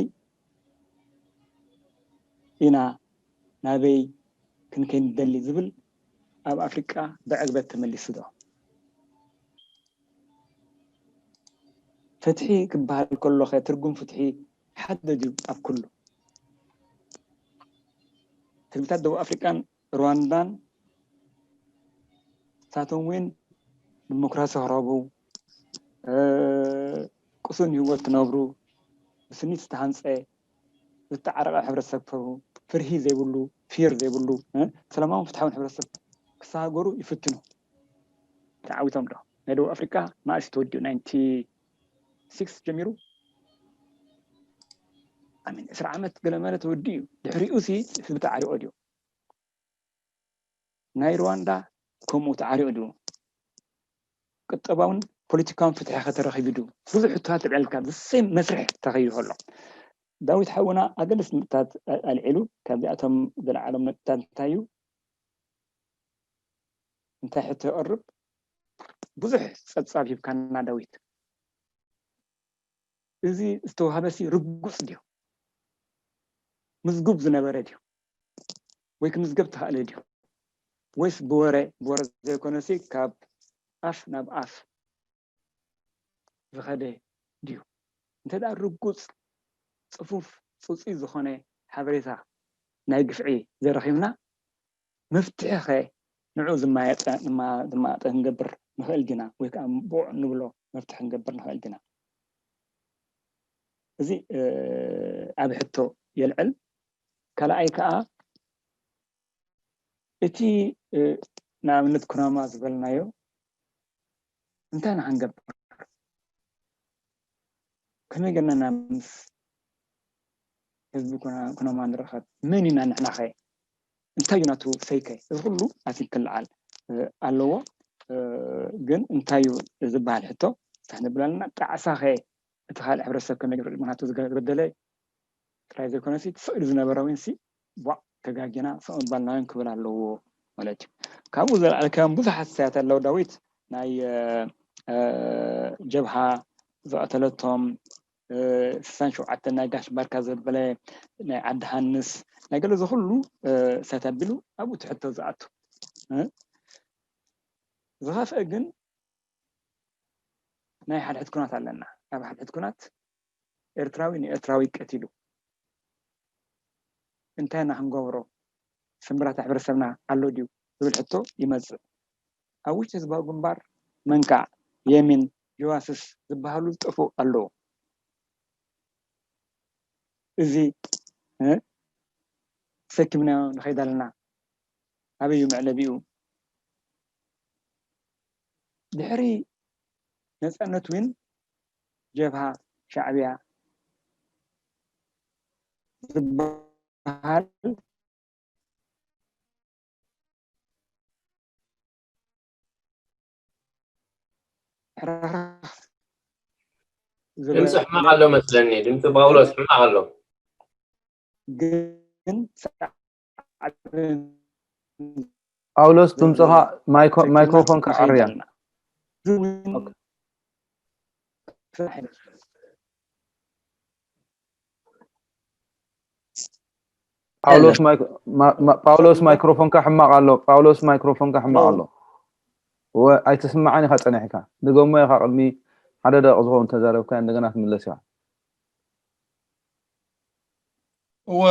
ኢና ናበይ ክንከይድ ንደሊ ዝብል ኣብ ኣፍሪቃ ብዕግበት ተመሊሱ ዶ? ፍትሒ ክበሃል ከሎ ኸ ትርጉም ፍትሒ ሓደ ድዩ ኣብ ኩሉ? ህዝብታት ደቡብ ኣፍሪቃን ሩዋንዳን ንሳቶም እውን ዲሞክራሲ ክረኽቡ፣ ቅሱን ህይወት ክነብሩ፣ ብስኒት ዝተሃንፀ ዝተዓረቐ ሕብረተሰብ ክፈጥሩ፣ ፍርሂ ዘይብሉ፣ ፊር ዘይብሉ ሰላማውን ፍትሓውን ሕብረተሰብ ክሰጋገሩ ይፍትኑ። ተዓዊቶም ዶ? ናይ ደቡብ ኣፍሪቃ ማእሲ ተወዲኡ ናይንቲ ሲክስ ጀሚሩ ኣሚን ዕስራ ዓመት ገለ መለ ተወዲኡ ድሕሪኡ ሲ ህዝቢ ተዓሪቆ ድዩ? ናይ ሩዋንዳ ከምኡ ተዓሪቁ ድዩ? ቁጠባውን ፖለቲካውን ፍትሒ ከተረኺቡ ድዩ? ብዙሕ ሕቶታት ተብዕልካ ብሰም መስርሕ ተኸይዱ ከሎ ዳዊት ሓውና ኣገደስ ነጥብታት ኣልዒሉ። ካብዚኣቶም ዘለዓሎም ነጥብታት እንታይ እዩ? እንታይ ሕቶ የቕርብ? ብዙሕ ጸብጻብ ሂብካና ዳዊት። እዚ ዝተዋህበሲ ርጉጽ ድዩ? ምዝጉብ ዝነበረ ድዩ? ወይ ክምዝገብ ተኻእለ ድዩ? ወይስ ብወረ ብወረ ዘይኮነሲ ካብ ኣፍ ናብ ኣፍ ዝኸደ ድዩ? እንተ ደኣ ርጉጽ፣ ጽፉፍ፣ ጽጹይ ዝኾነ ሓበሬታ ናይ ግፍዒ ዘረኺብና፣ መፍትሒ ኸ ንዑ ዝማየጠ ዝማየጠ ክንገብር ንኽእል ዲና? ወይ ከዓ ብቑዕ ንብሎ መፍትሒ ክንገብር ንኽእል ዲና? እዚ ዓብ ሕቶ የልዕል። ካልኣይ ከዓ እቲ ንኣብነት ኩናማ ዝበልናዮ እንታይ ንክንገብር ከመይ ገና ናብ ምስ ህዝቢ ኩናማ ንረኸብ? መን ኢና ንሕናኸ? እንታይ እዩ ናቱ ሰይከ? እዚ ኩሉ ኣትን ክልዓል ኣለዎ። ግን እንታይ እዩ ዝበሃል ሕቶ ሳሕ ንብል ኣለና። ጣዕሳኸ እቲ ካልእ ሕብረተሰብ ከመይ ገይሩ? ምክንያቱ ዝበደለ ጥራይ ዘይኮነሲ ስእሉ ዝነበረ እውን ሲ ቧዕ ተጋጊና ስቕ ምባልናዮን ክብል ኣለዎ ማለት እዩ። ካብኡ ዘለዓልካዮም ብዙሓት ሕቶታት ኣለዉ ዳዊት። ናይ ጀብሃ ዝቐተለቶም ስሳን ሸውዓተን ናይ ጋሽ ባርካ ዘበለ ናይ ዓዲ ሃንስ ናይ ገለ ዝኩሉ ሕቶታት ኣቢሉ ኣብኡ ትሕቶ ዝኣቱ ዝኸፍአ ግን ናይ ሓድሕድ ኩናት ኣለና። ኣብ ሓድሕድ ኩናት ኤርትራዊ ንኤርትራዊ ቀቲሉ እንታይ ኢና ክንገብሮ? ስምብራት ሕብረተሰብና ኣሎ ድዩ ዝብል ሕቶ ይመጽእ። ኣብ ውሽጢ ህዝባዊ ግንባር መንካዕ፣ የሚን፣ ጀዋስስ ዝበሃሉ ዝጠፍኡ ኣለዉ። እዚ ተሰኪምናዮ ንኸይድ ኣለና። ኣበይ እዩ መዕለቢኡ? ድሕሪ ነፃነት እውን ጀብሃ ሻዕብያ ዝበሃል ሕርኽራኽ ዝበለ ድምፂ ሕማቕ ኣሎ መስለኒ። ድምፂ ጳውሎስ ሕማቕ ኣሎ። ግን ጳውሎስ ድምፅኻ ማይክሮፎንካ ኣርያ። ጳውሎስ ማይክሮፎንካ ሕማቕ ኣሎ። ጳውሎስ ማይክሮፎንካ ሕማቕ ኣሎ። ኣይትስምዓን ኢኻ ጸኒሕካ። ድገሞ ኢኻ ቅድሚ ሓደ ደቂቕ ዝኸውን ተዛረብካ እንደገና ትምለስ ኢኻ። እወ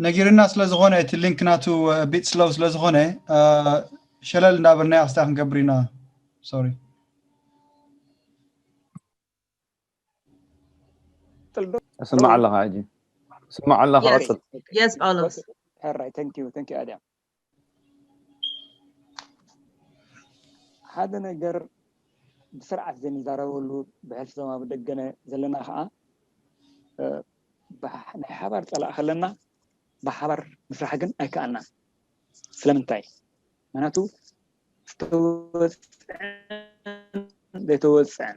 ነጊርና ስለ ዝኾነ እቲ ሊንክ ናቱ ቢት ስለው ስለ ዝኾነ ሸለል እንዳበልና ክስታ ክንገብር ኢና። ሶሪ እስማዕ ኣለኻ ሕጂ እስማዕ ኣለኻ ቀጽል። የስ ጳውሎስ ሕራይ ተንኪዩ ተንኪዩ ኣድያም ሓደ ነገር ብስርዓት ዘይንዛረበሉ ብሕልፊ ዞማ ብደገነ ዘለና ከዓ ናይ ሓባር ፀላእ ከለና ብሓባር ምስራሕ ግን ኣይከኣልናን። ስለምንታይ? ምክንያቱ ዝተወፅዐን ዘይተወፅዐን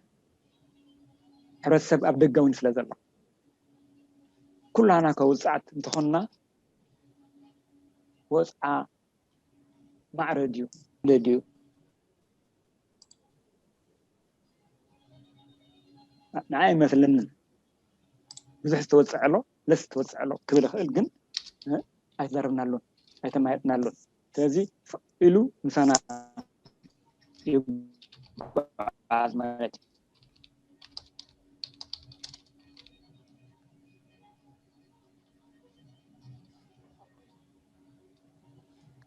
ሕብረተሰብ ኣብ ደገ እውን ስለ ዘሎ ኩላና ከውፅዓት እንተኾንና ወፅዓ ማዕረ ድዩ ድዩ ንዓይ ኣይመስለንን። ብዙሕ ዝተወፅዐ ኣሎ ለስ ዝተወፅዐ ኣሎ ክብል ይኽእል ግን ኣይተዛረብናሉን ኣይተማየጥናሉን። ስለዚ ኢሉ ምሳና ይጓዓዝ ማለት እዩ።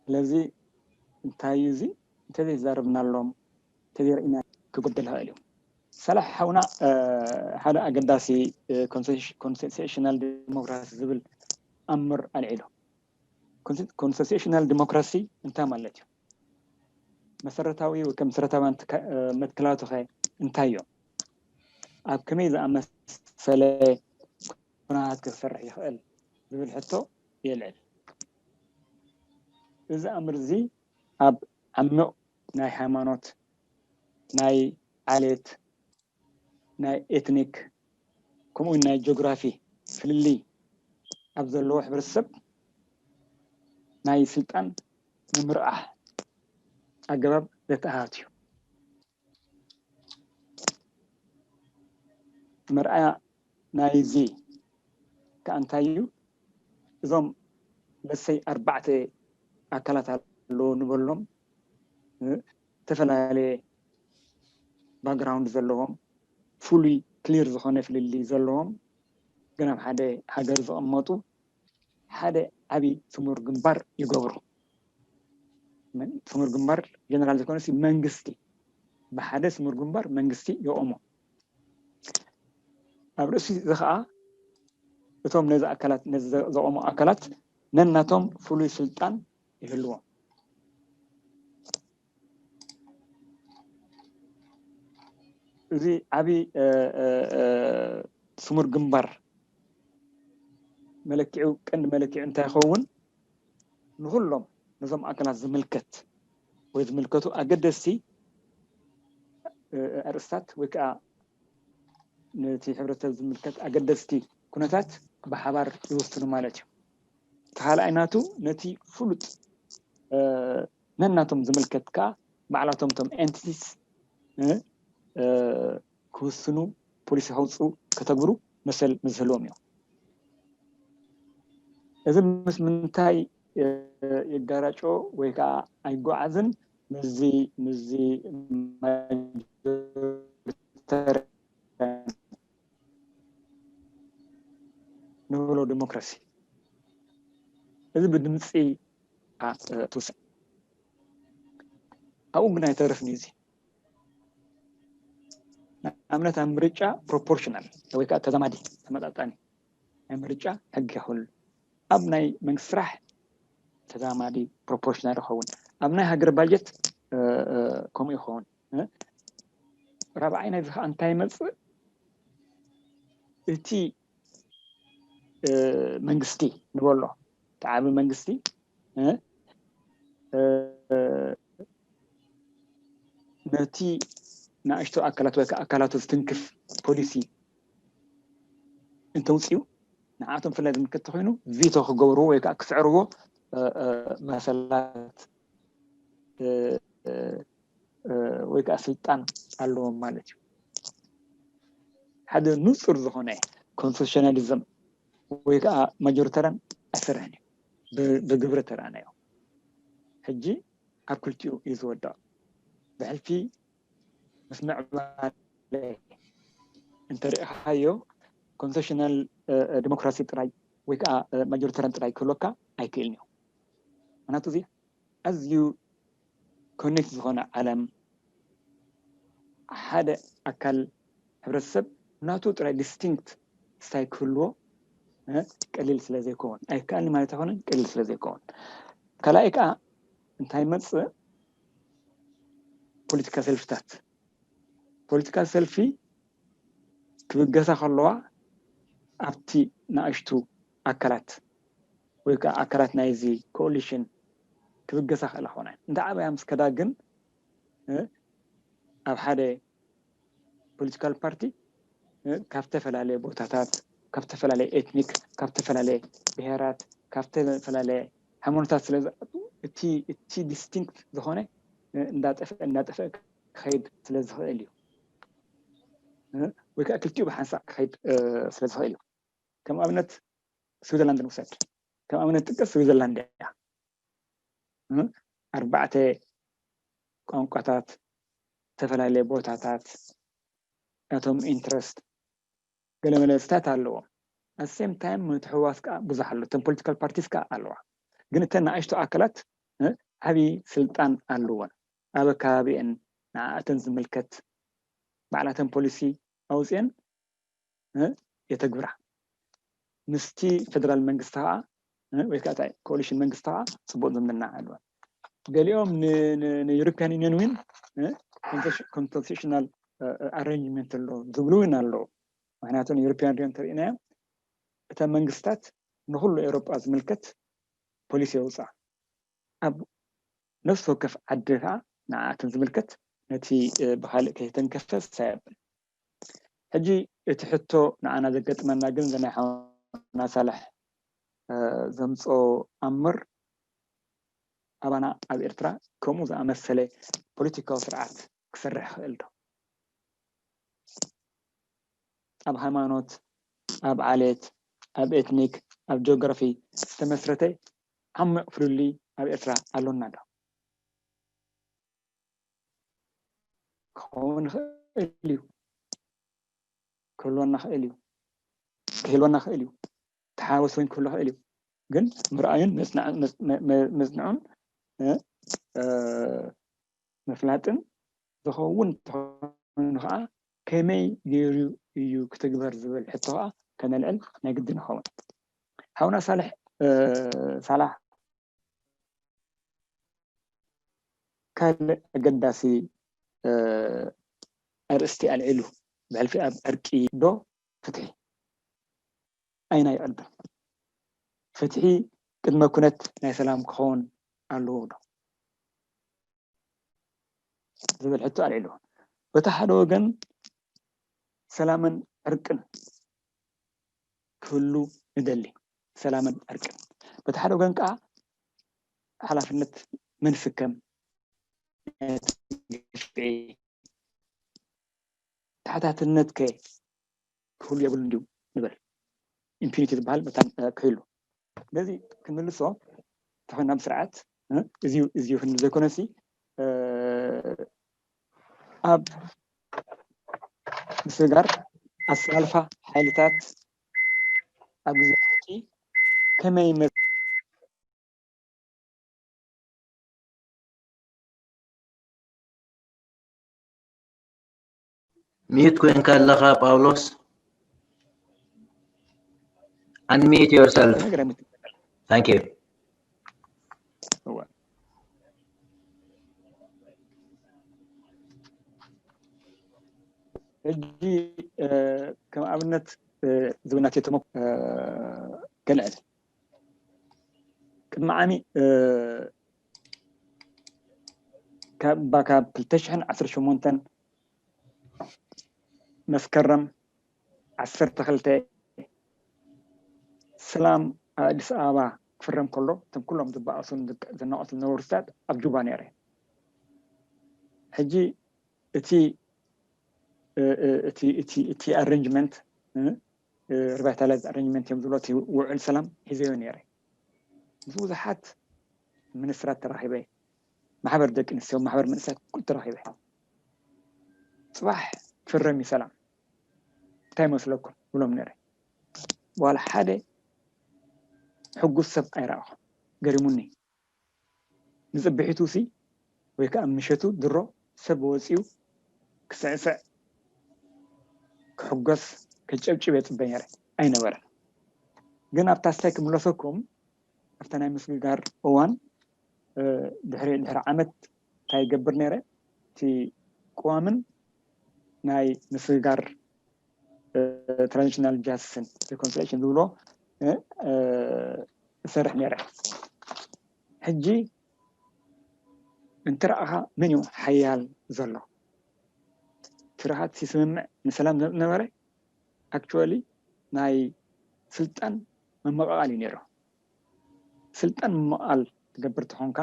ስለዚ እንታይ እዩ እዚ እንተዘይዛረብናሎም እንተዘይርኢና ክጉደል ይኽእል እዩ። ሰላሕ ሓውና ሓደ ኣገዳሲ ኮንስቲቱሽናል ዲሞክራሲ ዝብል ኣምር ኣልዒሉ። ኮንስቲቱሽናል ዲሞክራሲ እንታይ ማለት እዩ? መሰረታዊ ወይ ከ መሰረታውያን መትከላቱ ከ እንታይ እዮም? ኣብ ከመይ ዝኣመሰለ ኩነታት ክሰርሕ ይኽእል ዝብል ሕቶ የልዕል። እዚ ኣምር እዚ ኣብ ዓሚቕ ናይ ሃይማኖት፣ ናይ ዓሌት፣ ናይ ኤትኒክ፣ ከምኡ እውን ናይ ጂኦግራፊ ፍልልይ ኣብ ዘለዎ ሕብረተሰብ ናይ ስልጣን ምምርዓሕ ኣገባብ ዘተኣታትዩ። መርኣያ ናይዚ ከኣ እንታይ እዩ? እዞም ለሰይ ኣርባዕተ ኣካላት ኣለዎ ንበሎም፣ እ፣ ዝተፈላለየ ባክግራውንድ ዘለዎም፣ ፍሉይ ክሊር ዝኾነ ፍልልይ ዘለዎም፣ ግን ኣብ ሓደ ሃገር ዝቕመጡ ሓደ ዓብዪ ስሙር ግንባር ይገብሩ። መን-፣ ስሙር ግንባር ጀነራል ዘይኮነሲ መንግስቲ፣ ብሓደ ስሙር ግንባር መንግስቲ የቑሞ። ኣብ ርእሲ እዚ ኸዓ እቶም ነዚ ኣካላት፣ ነዚ ዘ-፣ ዘቑሙ ኣካላት ነናቶም ፍሉይ ስልጣን ይህልዎም። እዚ ዓብዪ፣ እ፣ እ፣ እ፣ ስሙር ግንባር መለክዒኡ፣ ቀንዲ መለክዒኡ እንታይ ይኸውን? ንኹሎም ነዞም ኣካላት ዝምልከት ወይ ዝምልከቱ ኣገደስቲ፣ እ፣ ኣርእስታት ወይ ከዓ ነቲ ሕብረተሰብ ዝምልከት ኣገደስቲ ኩነታት ብሓባር ይውስኑ ማለት እዩ። እቲ ካልኣይ ናቱ ነቲ ፍሉጥ፣ እ፣ ነናቶም ዝምልከት ከዓ ባዕላቶም እቶም ኤንቲቲስ፣ እ፣ እ፣ ክውስኑ፣ ፖሊሲ ከውፅኡ፣ ከተግብሩ መሰል ምስ ዝህልዎም እዮም። እዚ ምስ ምንታይ፣ እ፣ ይጋራጮ ወይ ከዓ ኣይጓዓዝን? ምስዚ፣ ምስዚ ማጆሪታርያን ንብሎ ዲሞክራሲ። እዚ ብድምፂ፣ እ፣ ትውሰን። ኣብኡ ግን ኣይተርፍን እዩ እዚ። ንኣብነት ኣብ ምርጫ ፕሮፖርሽናል ወይ ከዓ ተዛማዲ ተመጣጣኒ ናይ ምርጫ ሕጊ ይኸውን። ኣብ ናይ መንግስቲ ስራሕ ተዛማዲ ፕሮፖርሽናል ይኸውን። ኣብ ናይ ሃገር ባጀት፣ እ፣ እ፣ ከምኡ ይኸውን። እ፣ ራብዓይ ናይዚ ከዓ እንታይ ይመፅእ? እቲ፣ እ፣ መንግስቲ ንበሎ፣ እቲ ዓቢ መንግስቲ፣ እ፣ እ፣ ነቲ ንኣሽቱ ኣካላት ወይ ከዓ ኣካላቱ ዝትንክፍ ፖሊሲ እንተውፅኡ፣ ንዓቶም ብፍላይ ዝምልከት ተኾይኑ ቪቶ ክገብርዎ ወይ ከዓ ክስዕርዎ፣ እ፣ እ፣ መሰላት፣ እ፣ እ፣ እ፣ ወይ ከዓ ስልጣን ኣለዎም ማለት እዩ። ሓደ ንጹር ዝኾነ ኮንስቲቱሽናሊዝም ወይ ከዓ ማጆሪታርያን ኣይሰርሕን እዩ። ብ-፣ ብግብሪ ተረኣናዮ። ሕጂ ኣብ ክልቲኡ እዩ ዝወድቕ። ብሕልፊ ምስ ምዕባለ እንተሪኢኻዮ ኮንስቲቱሽናል፣ እ፣ እ፣ ዲሞክራሲ ጥራይ ወይ ከዓ፣ እ፣ ማጆሪታርያን ጥራይ ክህልወካ ኣይክእልን እዩ። ምክንያቱ እዚ ኣዝዩ ኮኔክት ዝኾነ ዓለም፣ ሓደ ኣካል ሕብረተሰብ ናቱ ጥራይ ዲስቲንክት ስታይ ክህልዎ፣ እ፣ ቀሊል ስለ ዘይከውን፣ ኣይከኣልን ማለት ኣይኮነን፣ ቀሊል ስለ ዘይከውን። ካልኣይ ከዓ እንታይ ይመፅእ? ፖለቲካ ሰልፍታት። ፖለቲካ ሰልፊ ክብገሳ ከለዋ ኣብቲ ንኣሽቱ ኣካላት ወይ ከዓ ኣካላት ናይዚ ኮኦሊሽን ክብገሳ ክእላ ክኾና እየን። እንተ ዓበያ ምስ ከዳ ግን፣ እ፣ ኣብ ሓደ ፖለቲካል ፓርቲ፣ እ፣ ካብ ዝተፈላለየ ቦታታት፣ ካብ ዝተፈላለየ ኤትኒክ፣ ካብ ዝተፈላለየ ብሄራት፣ ካብ ዝተፈላለየ ሃይማኖታት ስለ ዝኣቱ፣ እቲ፣ እቲ ዲስቲንክት ዝኾነ፣ እ፣ እንዳጠፍአ፣ እንዳጠፍአ ክኸይድ ስለ ዝኽእል እዩ። እ፣ ወይ ከዓ ክልቲኡ ብሓንሳእ ክኸይድ፣ እ፣ ስለ ዝኽእል እዩ። ከም ኣብነት ስዊዘርላንድ ንውሰድ። ከም ኣብነት ጥቀስ ስዊዘርላንድ እያ። እ፣ ኣርባዕተ ቋንቋታት፣ ዝተፈላለየ ቦታታት፣ ናቶም ኢንትረስት፣ ገለመለ ስታት ኣለዎም። ኣት ሴም ታይም ምትሕውዋስ ከዓ ብዙሕ ኣሎ። እተን ፖለቲካል ፓርቲስ ከዓ ኣለዋ። ግን እተን ንኣሽቱ ኣካላት፣ እ፣ ዓብዪ ስልጣን ኣለወን። ኣብ ኣከባቢአን ንዓኣተን ዝምልከት ባዕላተን ፖሊሲ ኣውፅአን፣ እ፣ የተግብራ። ምስቲ ፌደራል መንግስቲ ከዓ፣ እ፣ ወይ ከዓ እታ ኮሊሽን መንግስቲ ከዓ ፅቡቅ ዝምድና ኣለወን። ገሊኦም ንዩሮፒያን ዩኒየን እውን ኮንስቲቱሽናል ኣረንጅመንት ኣሎ ዝብሉ እውን ኣለዉ። ምክንያቱ ንዩሮፒያን ዩኒየን እንተሪእናዮ እተን መንግስታት ንኩሉ ኤውሮጳ ዝምልከት ፖሊሲ የውፅኣ። ኣብ ነፍሲ ወከፍ ዓዲ ከዓ ንዓኣተን ዝምልከት ነቲ ብካልእ ከይተንከፈ ሳየብል። ሕጂ እቲ ሕቶ ንዓና ዘገጥመና ግን ዘናይ ሓውና ሳልሕ ዘምፅኦ ኣምር ኣባና ኣብ ኤርትራ ከምኡ ዝኣመሰለ ፖለቲካዊ ስርዓት ክሰርሕ ይኽእል ዶ? ኣብ ሃይማኖት፣ ኣብ ዓሌት፣ ኣብ ኤትኒክ፣ ኣብ ጂኦግራፊ ዝተመስረተ ዓሚቕ ፍልልይ ኣብ ኤርትራ ኣሎና ዶ? ክኸውን ይኽእል እዩ። ክህልወና ክእል እዩ። ክህልወና ክእል እዩ። ተሓዋወስ እውን ክህሉ ክእል እዩ። ግን ምርኣዩን መጽንዑን ምፍላጥን ዝኸውን እንተኾይኑ ከዓ ከመይ ገይሩ እዩ ክትግበር ዝብል ሕቶ ከዓ ከነልዕል ናይ ግድን ይኸውን። ሓውና ሳልሕ ሳላሕ ካልእ ኣገዳሲ ኣርእስቲ ኣልዒሉ ብሕልፊ ኣብ ዕርቂ ዶ ፍትሒ ኣይና ይቐድም? ፍትሒ ቅድመ ኩነት ናይ ሰላም ክኸውን ኣለዎ ዶ ዝብል ሕቶ ኣልዒሉ። በቲ ሓደ ወገን ሰላምን ዕርቅን ክህሉ ንደሊ፣ ሰላምን ዕርቅን። በቲ ሓደ ወገን ከዓ ሓላፍነት መን ይስከም? ግፍዒ ተሓታትነት ከ ክህሉ የብሉ እንዲዩ ንበል። ኢምፒኒቲ ዝበሃል መታን ክህሉ ስለዚ ክንምልሶ ተኾይና ብስርዓት እዚዩ ክንብል ዘይኮነሲ ኣብ ምስግጋር ኣሰላልፋ ሓይልታት ኣብ ግዜ ለውጢ ከመይ ሚዩት ኮይንካ ኣለኻ ጳውሎስ። Unmute yourself. Thank you. ሕጂ ከም ኣብነት ዝብናት የተሞ ከልዕል ቅድሚ ዓሚ ካብ ባካ ክልተ ሽሕን ዓሰርተ ሸሞንተን መስከረም ዓሰርተ ክልተ ሰላም ኣብ ኣዲስ ኣበባ ክፍረም ከሎ እቶም ኩሎም ዝበኣሱን ዝናቆቱን ዝነበሩ ስታት ኣብ ጁባ ነይረ። ሕጂ እቲ እቲ ኣረንጅመንት ሪቫይታላይዝ ኣረንጅመንት እዮም ዝብሎ እቲ ውዕል ሰላም ሒዘዮ ነይረ። ምስ ብዙሓት ሚኒስትራት ተራኺበ፣ ማሕበር ደቂ ኣንስትዮ፣ ማሕበር መንእሰያት ኩሉ ተራኺበ። ፅባሕ ክፍረም እዩ ሰላም እንታይ መስለኩም ብሎም ነይረ። ዋላ ሓደ ሕጉስ ሰብ ኣይረኣኹ። ገሪሙኒ። ንፅብሒቱ ሲ ወይ ከዓ ምሸቱ ድሮ ሰብ ወፂኡ ክስዕስዕ ክሕጎስ ከጨብጭብ የፅበ ነይረ ኣይነበረን። ግን ኣብታ ስታይ ክምለሰኩም ኣብታ ናይ ምስግጋር እዋን ድሕሪ ድሕሪ ዓመት እንታይ ይገብር ነይረ እቲ ቅዋምን ናይ ምስግጋር ትራንዚሽናል ጃስቲስን ሪኮንሲሌሽን ዝብሎ እሰርሕ ነይረ። ሕጂ እንትረኣኻ መን እዩ ሓያል ዘሎ? ትርሃት ሲስምምዕ ንሰላም ነበረ ኣክቹዋሊ ናይ ስልጣን ምምቕቓል እዩ ነይሩ። ስልጣን ምምቕቓል ትገብር ተኾንካ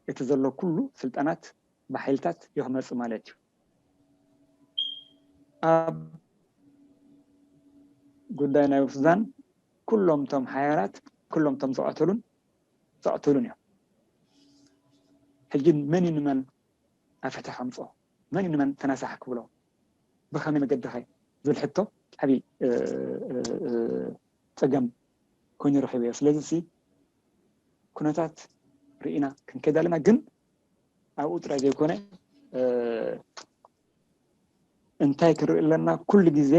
እቲ ዘሎ ኩሉ ስልጣናት ብሓይልታት እዩ ክመፅእ ማለት እዩ። ኣብ ጉዳይ ናይ ሱዳን ኩሎም እቶም ሓያላት ኩሎም እቶም ዝቐተሉን ዘቐተሉን እዮም። ሕጂ መን እዩ ንመን ኣብ ፍትሒ ከምፅኦ? መን እዩ ንመን ተናሳሒ ክብሎ? ብኸመይ መገዲ ኸ ዝብል ሕቶ ዓብዪ ፀገም ኮይኑ ረኺበዮ። ስለዚ ሲ ኩነታት ርኢና ክንከይድ ኣለና። ግን ኣብኡ ጥራይ ዘይኮነ እንታይ ክንርኢ ኣለና? ኩሉ ግዜ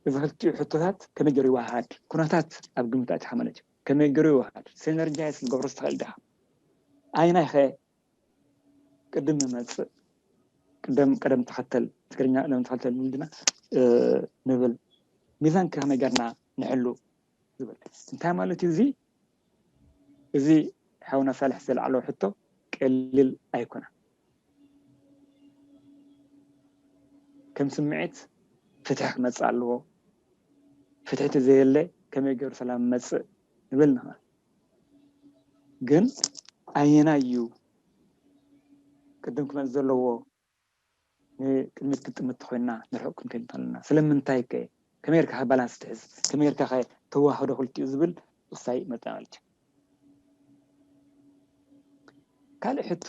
እዚ ክልቲኡ ሕቶታት ከመይ ገይሩ ይወሃሃድ? ኩነታት ኣብ ግምት ኣእቲኻ ማለት እዩ። ከመይ ገይሩ ይወሃሃድ? ሲነርጃይዝ ክገብሮ ዝተኽእል ዲኻ? ኣይናይ ኸ ቅድም ንመፅእ፣ ቅደም ቅደም ተኸተል፣ ትግርኛ ቅደም ተኸተል ምንድና ንብል፣ ሚዛን ከመይ ገርና ንሕሉ ዝብል እንታይ ማለት እዩ? እዚ እዚ ሓውና ሳልሕ ዘልዓሎ ሕቶ ቀሊል ኣይኮነ። ከም ስምዒት ፍትሒ ክመፅእ ኣለዎ። ፍትሒ ተዘየለ ከመይ ገይሩ ሰላም መፅእ ንብል ንኽእል። ግን ኣየናይ እዩ ቅድም ክመፅ ዘለዎ? ንቅድሚት ክትጥምት ኮይና ንርሑቕ ክንከይድ ኣለና። ስለምንታይ ከ? ከመይ ጌርካ ባላንስ ትሕዝ? ከመይ ጌርካ ከ ተዋህዶ ክልቲኡ ዝብል ውሳይ መጠናልቲ። ካልእ ሕቶ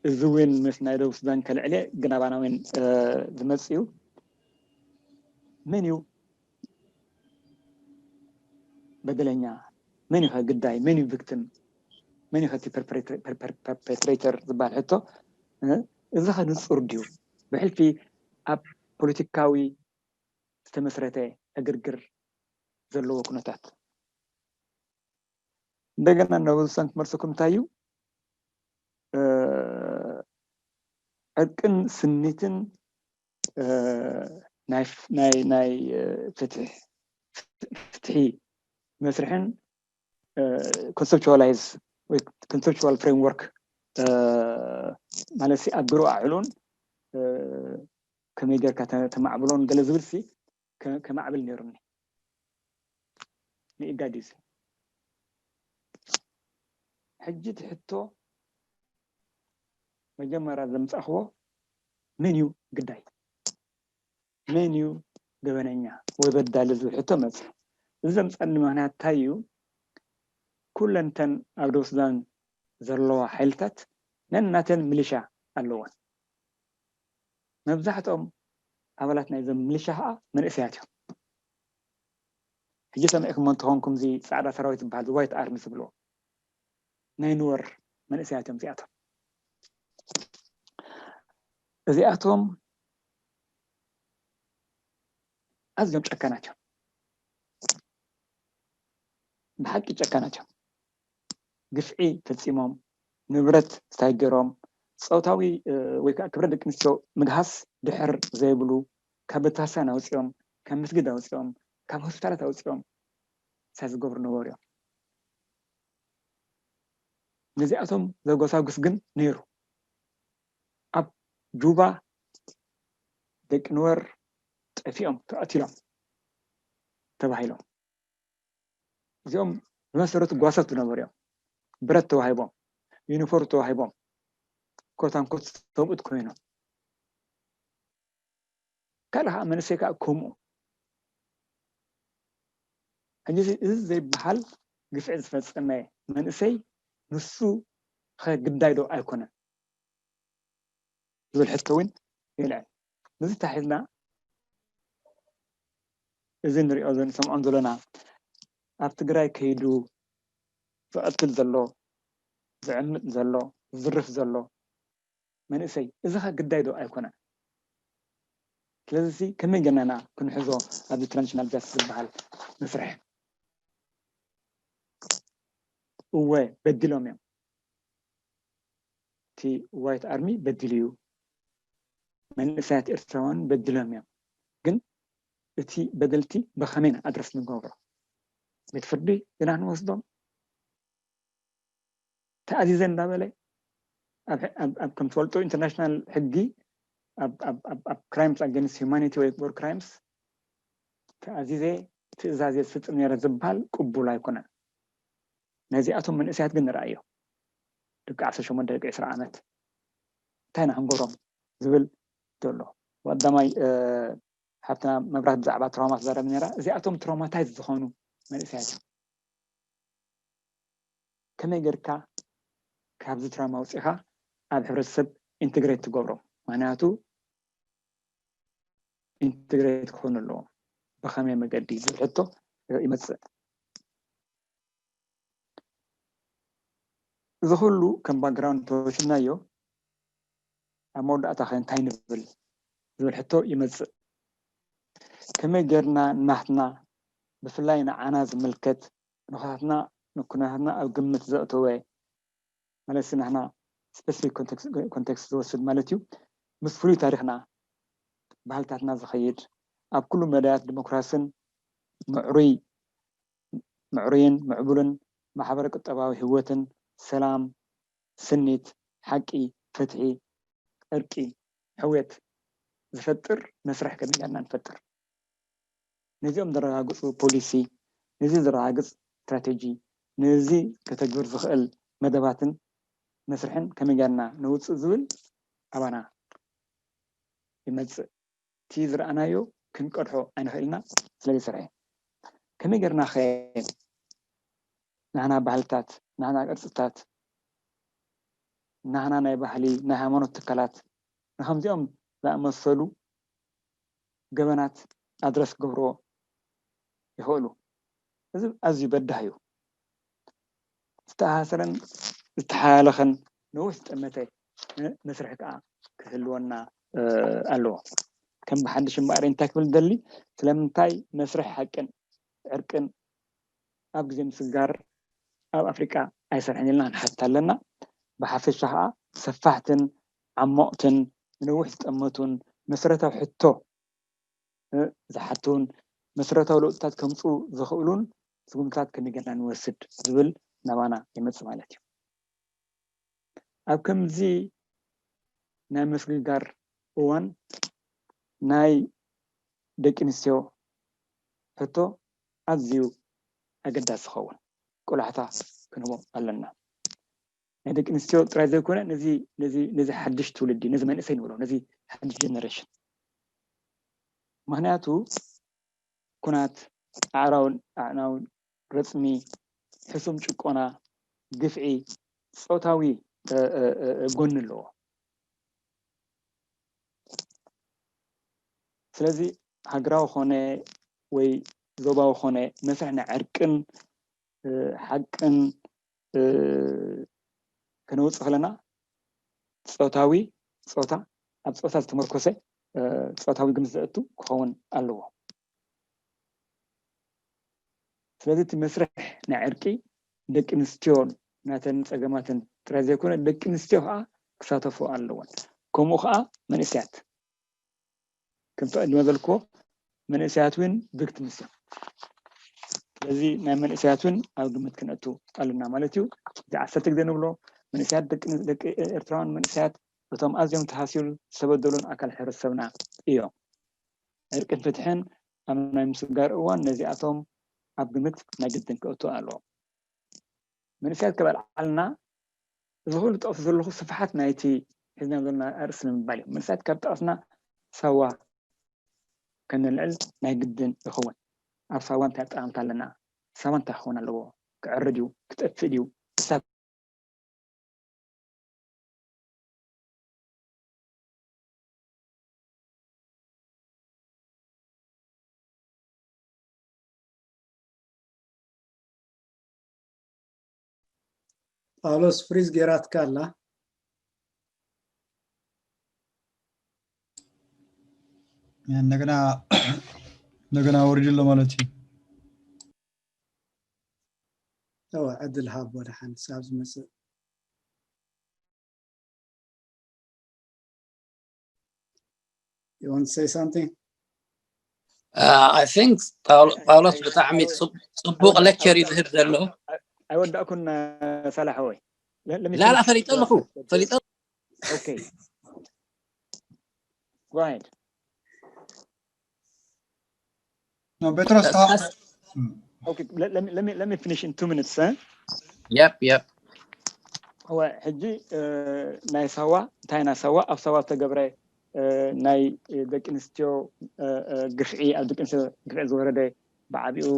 እዚ እውን ምስ ናይ ደቡብ ሱዳን ከልዕልየ ግን ኣባና እውን ዝመፅ እዩ። መን እዩ በደለኛ? መን እዩ ግዳይ? መን እዩ ቪክቲም? መን እዩ እቲ ፐርፔትሬተር ዝበሃል ሕቶ? እዚ ከ ንፁር ድዩ? ብሕልፊ ኣብ ፖለቲካዊ ዝተመስረተ ዕግርግር ዘለዎ ኩነታት? እንደገና ናብ ውሳን ክመልሰኩም እንታይ እዩ? ዕርቅን ስኒትን ናይ ፍትሒ መስርሕን ኮንሰፕቹዋላይዝ ወይ ኮንሰፕቹዋል ፍሬምወርክ ማለት ኣብ ግሩ ኣዕሉን ከመይ ጌርካ ተማዕብሎን ገለ ዝብል ሲ ከማዕብል ነይሩኒ። ንኢጋድ እዩ። ሕጂ እቲ ሕቶ መጀመርያ ዘምፃእኽዎ መን እዩ ግዳይ? መን እዩ ገበነኛ ወይ በዳሊ ዝብል ሕቶ መፅእ። እዚ ዘምፀኒ ምክንያት እንታይ እዩ? ኩለንተን ኣብ ደቡብ ሱዳን ዘለዋ ሓይልታት ነናተን ሚሊሻ ኣለወን። መብዛሕትኦም ኣባላት ናይዞም ሚሊሻ ከዓ መንእሰያት እዮም። ሕጂ ሰሚዕኩም እንተኾንኩም እዚ ፃዕዳ ሰራዊት ዝበሃል ዋይት ኣርሚ ዝብልዎ ናይ ንወር መንእሰያት እዮም እዚኣቶም። እዚኣቶም ኣዝዮም ጨካናት እዮም። ብሓቂ ጨካናት እዮም። ግፍዒ ፈፂሞም፣ ንብረት ስታይ ገይሮም፣ ፆታዊ ወይ ከዓ ክብረ ደቂ ኣንስትዮ ምግሃስ ድሕር ዘይብሉ፣ ካብ ቤተክርስትያን ኣውፂኦም፣ ካብ መስጊድ ኣውፂኦም፣ ካብ ሆስፒታላት ኣውፂኦም ስታይ ዝገብሩ ነበሩ እዮም። ነዚኣቶም ዘጎሳጉስ ግን ነይሩ። ኣብ ጁባ ደቂ ንወር ጠፊኦም፣ ተቐቲሎም ተባሂሎም። እዚኦም ብመሰረቱ ጓሶት ዝነበሩ እዮም። ብረት ተዋሂቦም፣ ዩኒፎርም ተዋሂቦም፣ ኮታንኮት ሰብኡት ኮይኖም። ካልእ ከዓ መንእሰይ ከዓ ከምኡ። ሕጂ እዚ ዘይበሃል ግፍዒ ዝፈፀመ መንእሰይ ንሱ ኸ ግዳይ ዶ ኣይኮነን ዝብል ሕቶ እውን ይልዕል። ነዚ ተታሒዝና እዚ ንሪኦ ንሰምዖን ዘለና ኣብ ትግራይ ከይዱ ዝቐትል ዘሎ፣ ዝዕምፅ ዘሎ፣ ዝዝርፍ ዘሎ መንእሰይ እዚ ኸ ግዳይ ዶ ኣይኮነን? ስለዚ ከመይ ጌርና ኢና ክንሕዞ ኣብዚ ትራንዚሽናል ጃስቲስ ዝበሃል መስርሕ? እወ በዲሎም እዮም። እቲ ዋይት ኣርሚ በዲሉ እዩ። መንእሰያት ኤርትራውያን በዲሎም እዮም። ግን እቲ በደልቲ ብኸመይ ኢና ኣድረስ ንገብሮ? ቤት ፍርዲ ኢና ንወስዶም? ተኣዚዘ እንዳበለ ኣብ ከም ትፈልጡ ኢንተርናሽናል ሕጊ ኣብ ክራይምስ ኣገንስት ሂማኒቲ ወይ ዎር ክራይምስ ተኣዚዘ ትእዛዝ የስፍፅም ነይረ ዝበሃል ቅቡል ኣይኮነን። ነዚኣቶም መንእሰያት ግን ንርኣዮ ደቂ ዓሰርተ ሸሞንተ ደቂ ዕስራ ዓመት እንታይ ኢና ክንገብሮም ዝብል ዘሎ ቀዳማይ ሓብትና መብራት ብዛዕባ ትራውማ ትዛረብ ነራ። እዚኣቶም ትራውማታይዝ ዝኾኑ መንእሰያት እዮም። ከመይ ጌርካ ካብዚ ትራውማ ኣውፂኻ ኣብ ሕብረተሰብ ኢንትግሬት ትገብሮም? ምክንያቱ ኢንትግሬት ክኾኑ ኣለዎም። ብኸመይ መገዲ ዝብል ሕቶ ይመፅእ። እዚ ኩሉ ከም ባክግራውንድ ተወሲድናዮ ኣብ መወዳእታ ከ እንታይ ንብል ዝብል ሕቶ ይመፅእ። ከመይ ጌርና ናትና ብፍላይ ንዓና ዝምልከት ንኹላትና ንኩነታትና ኣብ ግምት ዘእተወ ማለት ናህና ስፔሲፊክ ኮንቴክስት ዝወስድ ማለት እዩ። ምስ ፍሉይ ታሪኽና ባህልታትና ዝኸይድ ኣብ ኩሉ መዳያት ዲሞክራስን ምዕሩይ ምዕሩይን ምዕቡልን ማሕበረ ቁጠባዊ ህይወትን ሰላም፣ ስኒት፣ ሓቂ፣ ፍትሒ፣ ዕርቂ፣ ሕውየት ዝፈጥር መስርሕ ከመይ ጌርና ንፈጥር? ነዚኦም ዘረጋግፁ ፖሊሲ፣ ነዚ ዘረጋግፅ ስትራቴጂ፣ ነዚ ከተግብር ዝኽእል መደባትን መስርሕን ከመይ ጌርና ነውፅእ ዝብል ኣባና ይመፅእ። እቲ ዝረኣናዮ ክንቀድሖ ኣይንኽእልና ስለ ዘይሰርሐ። ከመይ ጌርና ኸ ናህና ባህልታት፣ ናህና ቅርፅታት፣ ናህና ናይ ባህሊ፣ ናይ ሃይማኖት ትካላት ንከምዚኦም ዝኣመሰሉ ገበናት ኣድረስ ክገብርዎ ይኽእሉ። እዚ ኣዝዩ በዳህ እዩ። ዝተኣሳሰረን ዝተሓላለኸን ነዊሕ ዝጠመተ መስርሕ ከዓ ክህልወና ኣለዎ። ከም ብሓድሽ እምበኣር እንታይ ክብል ደሊ፣ ስለምንታይ መስርሕ ሓቅን ዕርቅን ኣብ ግዜ ምስግጋር ኣብ ኣፍሪቃ ኣይሰርሕን ኢልና ክንሓትት ኣለና። ብሓፈሻ ከዓ ሰፋሕትን ዓሞቕትን ንነዊሕ ዝጠመቱን መሰረታዊ ሕቶ ዝሓቱን መሰረታዊ ለውጥታት ከምፅኡ ዝኽእሉን ስጉምትታት ከመይ ጌርና ንወስድ ዝብል ናባና ይመፅእ ማለት እዩ። ኣብ ከምዚ ናይ ምስግጋር እዋን ናይ ደቂ ኣንስትዮ ሕቶ ኣዝዩ ኣገዳሲ ዝኸውን ቆላሕታ ክንህቦ ኣለና። ናይ ደቂ ኣንስትዮ ጥራይ ዘይኮነ ነዚ ነዚ ነዚ ሓድሽ ትውልዲ ነዚ መንእሰይ ንብሎ ነዚ ሓድሽ ጀነሬሽን ምክንያቱ ኩናት ኣዕራውን ኣዕናውን ረፅሚ ሕሱም ጭቆና ግፍዒ ፆታዊ ጎኒ ኣለዎ። ስለዚ ሃገራዊ ኮነ ወይ ዞባዊ ኮነ መስርሕ ናይ ዕርቅን ሓቅን ከነውፅእ ከለና ፆታዊ ፆታ ኣብ ፆታ ዝተመርኮሰ ፆታዊ ግምት ዘእቱ ክኸውን ኣለዎ። ስለዚ እቲ መስርሕ ናይ ዕርቂ ደቂ ኣንስትዮ ናተን ፀገማትን ጥራይ ዘይኮነ ደቂ ኣንስትዮ ከዓ ክሳተፉ ኣለወን። ከምኡ ከዓ መንእሰያት ከምቲ ቅድመ በልክዎ መንእሰያት እውን ቪክቲምስ እዮም። ስለዚ ናይ መንእሰያት እውን ኣብ ግምት ክነእቱ ኣለና ማለት እዩ። እዚ ዓሰርተ ግዜ ንብሎ መንእሰያት ደቂ ኤርትራውያን መንእሰያት እቶም ኣዝዮም ተሃስዩን ዝተበደሉን ኣካል ሕብረተሰብና እዮም። ዕርቅን ፍትሕን ኣብ ናይ ምስግጋር እዋን ነዚኣቶም ኣብ ግምት ናይ ግድን ክእቱ ኣለዎም። መንእሰያት ከባልዓልና እዚ ኩሉ ጠቕሱ ዘለኹ ስፍሓት ናይቲ ሒዝና ዘለና ኣርእስቲ ንምባል እዩ። መንእሰያት ካብ ጠቐስና ሳዋ ከነልዕል ናይ ግድን ይኸውን። ኣብ ሳዋ እንታይ ኣጠቓምታ ኣለና? ሳዋ እንታይ ክኸውን ኣለዎ? ክዕሪ ድዩ? ክጠፍእ ድዩ? ክሳብ ጳውሎስ ፍሪዝ ጌራትካ ኣላ። እንደገና እንደገና ወሪድሎ ማለት እዩ። እወ ዕድል ሃቦ ደሓን ክሳብ ዝመፅእ። You want to say something? Uh, I think ጳውሎስ ብጣዕሚ ፅቡቅ lecture እዩ ዝህብ ዘሎ። ኣይወዳእኩን ሳላሕ ወይ ላላ ፈሊጠ ኣለኹ ፈሊጠ Okay. Go ahead. No, Petros. Okay, let, let, me, let, me, let me finish in two minutes. Eh? Yep, yep. ሕጂ ናይ ሳዋ እንታይ ናይ ሳዋ ኣብ ሳዋ ዝተገብረ ናይ ደቂ ኣንስትዮ ግፍዒ ኣብ ደቂ ኣንስትዮ ግፍዒ ዝወረደ ብዓቢኡ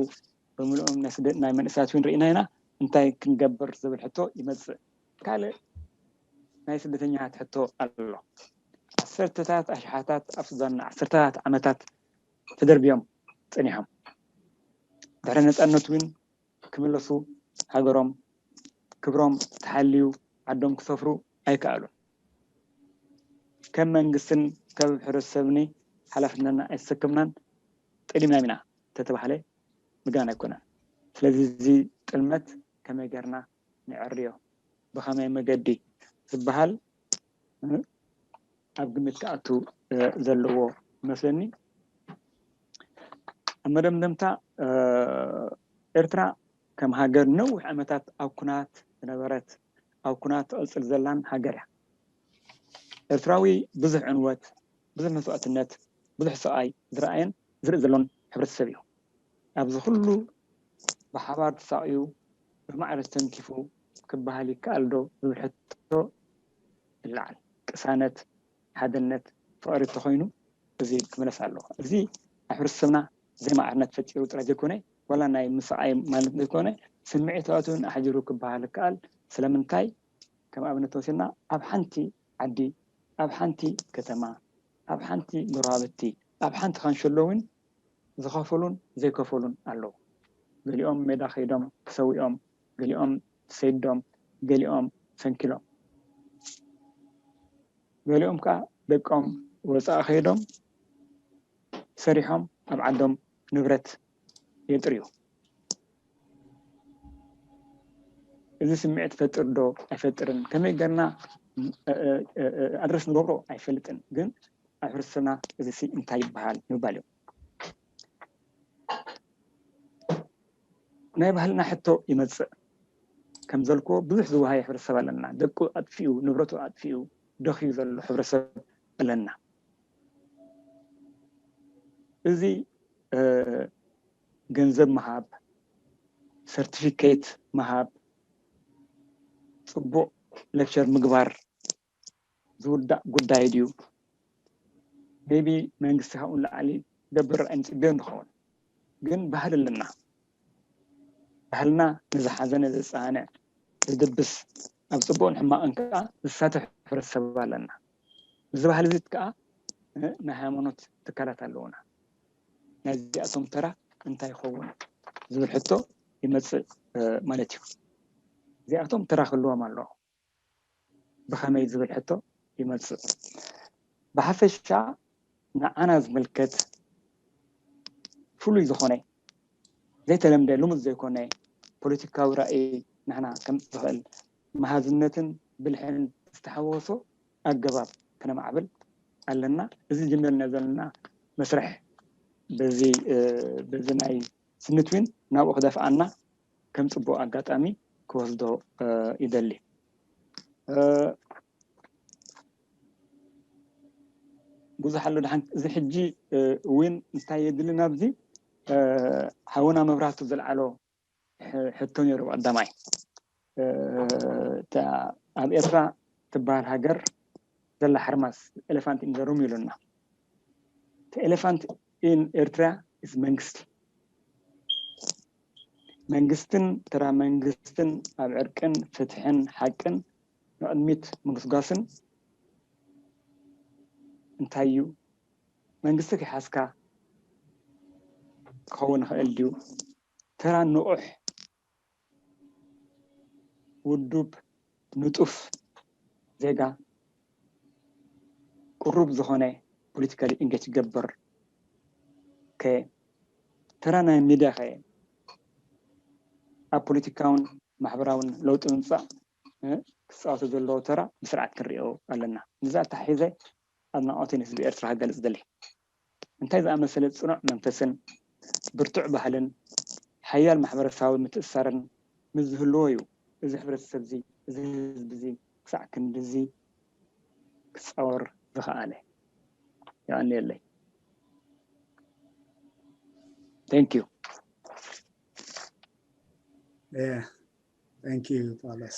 ብምልኦም ናይ መንእሰያት እውን ርኢና ኢና። እንታይ ክንገብር ዝብል ሕቶ ይመፅእ። ካልእ ናይ ስደተኛታት ሕቶ ኣሎ። ዓሰርተታት ኣሽሓታት ኣብ ሱዳን ንዓሰርተታት ዓመታት ተደርብዮም ፀኒሖም። ድሕሪ ነፃነት እውን ክምለሱ ሃገሮም ክብሮም ተሓልዩ ዓዶም ክሰፍሩ ኣይከኣሉን። ከም መንግስትን ከም ሕብረተሰብኒ ሓላፍነትና ኣይተሰከምናን ጠሊምናም ኢና ተተባህለ ምግናን ኣይኮነን። ስለዚ እዚ ጥልመት ከመይ ጌርና ንዕርዮ፣ ብኸመይ መገዲ ዝበሃል ኣብ ግምት ክኣቱ ዘለዎ ይመስለኒ። ኣብ መደምደምታ ኤርትራ ከም ሃገር ነዊሕ ዓመታት ኣብ ኩናት ዝነበረት፣ ኣብ ኩናት ትቕጽል ዘላን ሃገር እያ። ኤርትራዊ ብዙሕ ዕንወት፣ ብዙሕ መስዋእትነት፣ ብዙሕ ስቓይ ዝረኣየን ዝርኢ ዘሎን ሕብረተሰብ እዩ። ኣብዚ ኩሉ ብሓባር ተሳቕዩ ብማዕረ ተንኪፉ ክበሃል ይከኣል ዶ ዝብል ሕቶ ይለዓል። ቅሳነት፣ ሓድነት፣ ፍቕሪ እንተኾይኑ እዚ ክምለስ ኣለዎ። እዚ ኣብ ሕብረተሰብና ዘይማዕርነት ፈጢሩ ጥራይ ዘይኮነ፣ ዋላ ናይ ምስቓይ ማለት ዘይኮነ፣ ስምዒታቱን ኣሕዲሩ ክበሃል ይከኣል። ስለምንታይ? ከም ኣብነት ወሲድና ኣብ ሓንቲ ዓዲ፣ ኣብ ሓንቲ ከተማ፣ ኣብ ሓንቲ ጎረባብቲ፣ ኣብ ሓንቲ ካንሸሎ እውን ዝኸፈሉን ዘይከፈሉን ኣለዉ። ገሊኦም ሜዳ ከይዶም ተሰዊኦም፣ ገሊኦም ተሰይዶም፣ ገሊኦም ሰንኪሎም፣ ገሊኦም ከዓ ደቆም ወፃኢ ከይዶም ሰሪሖም ኣብ ዓዶም ንብረት የጥርዩ። እዚ ስምዒት ፈጥር ዶ ኣይፈጥርን፣ ከመይ ገርና ኣድረስ ንገብሮ ኣይፈልጥን። ግን ኣብ ሕብረተሰብና እዚ ሲ እንታይ ይበሃል ምባል እዩ። ናይ ባህልና ሕቶ ይመፅእ። ከም ዘልክዎ ብዙሕ ዝወሃየ ሕብረተሰብ ኣለና። ደቁ ኣጥፊኡ፣ ንብረቱ ኣጥፊኡ፣ ደኽዩ ዘሎ ሕብረተሰብ ኣለና። እዚ ገንዘብ ምሃብ፣ ሰርቲፊኬት ምሃብ፣ ፅቡቕ ሌክቸር ምግባር ዝውዳእ ጉዳይ ድዩ? ሜቢ መንግስቲ ካብኡ ንላዕሊ ገብር ኣይንፅበዮን ንኸውን። ግን ባህሊ ኣለና። ባህልና ንዝሓዘነ ዘፀናንዕ፣ ዝድብስ፣ ኣብ ፅቡቕን ሕማቕን ከዓ ዝሳተፍ ሕብረተሰብ ኣለና። እዚ ባህሊ እዚ ከዓ ናይ ሃይማኖት ትካላት ኣለዉና። ናይዚኣቶም ተራ እንታይ ይኸውን ዝብል ሕቶ ይመፅእ ማለት እዩ። እዚኣቶም ተራ ክህልዎም ኣለዎ። ብኸመይ ዝብል ሕቶ ይመፅእ። ብሓፈሻ ንዓና ዝምልከት ፍሉይ ዝኾነ ዘይተለምደ ልሙድ ዘይኮነ ፖለቲካዊ ራእይ ንሕና ከምፅእ ዝኽእል መሃዝነትን ብልሕን ዝተሓወሶ ኣገባብ ክነማዕብል ኣለና። እዚ ጀሚርና ዘለና መስርሕ በዚ በዚ ናይ ስኒት ዊን ናብኡ ክደፍኣና ከም ፅቡቅ ኣጋጣሚ ክወስዶ ይደሊ። ብዙሕ ኣሎ ድሓን እዚ ሕጂ እውን እንታይ የድሊ ናብዚ ሓውና መብራህቱ ዘልዓሎ ሕቶ ነይሩ ቀዳማይ ኣብ ኤርትራ ትበሃል ሃገር ዘላ ሓርማስ ኤሌፋንት ኢን ዘ ሩም ኢሉና። ኤሌፋንት ኢን ኤርትራ ኢስ መንግስቲ። መንግስትን ተራ መንግስትን ኣብ ዕርቅን ፍትሕን ሓቅን ንቕድሚት ምግስጓስን እንታይ እዩ? መንግስቲ ከይሓዝካ ክኸውን ይኽእል ድዩ? ተራ ንቑሕ ውዱብ ንጡፍ ዜጋ ቅሩብ ዝኾነ ፖለቲካሊ ኢንጌጅ ክገብር ከ ተራ ናይ ሚድያ ከ ኣብ ፖለቲካውን ማሕበራውን ለውጢ ምምፃእ ክፃወቶ ዘለዎ ተራ ብስርዓት ክንሪኦ ኣለና። ንዛ ኣተሓሒዘ ኣድናቖተይ ንህዝቢ ኤርትራ ክገልፅ ደሊ። እንታይ ዝኣመሰለ ፅኑዕ መንፈስን ብርቱዕ ባህልን ሓያል ማሕበረሰባዊ ምትእስሳርን ምስ ዝህልዎ እዩ እዚ ሕብረተሰብ እዚ፣ እዚ ህዝቢ እዚ ክሳዕ ክንድዚ ክፃወር ዝኸኣለ። የቐንየለይ። Thank you። Yeah, thank you, Paulos.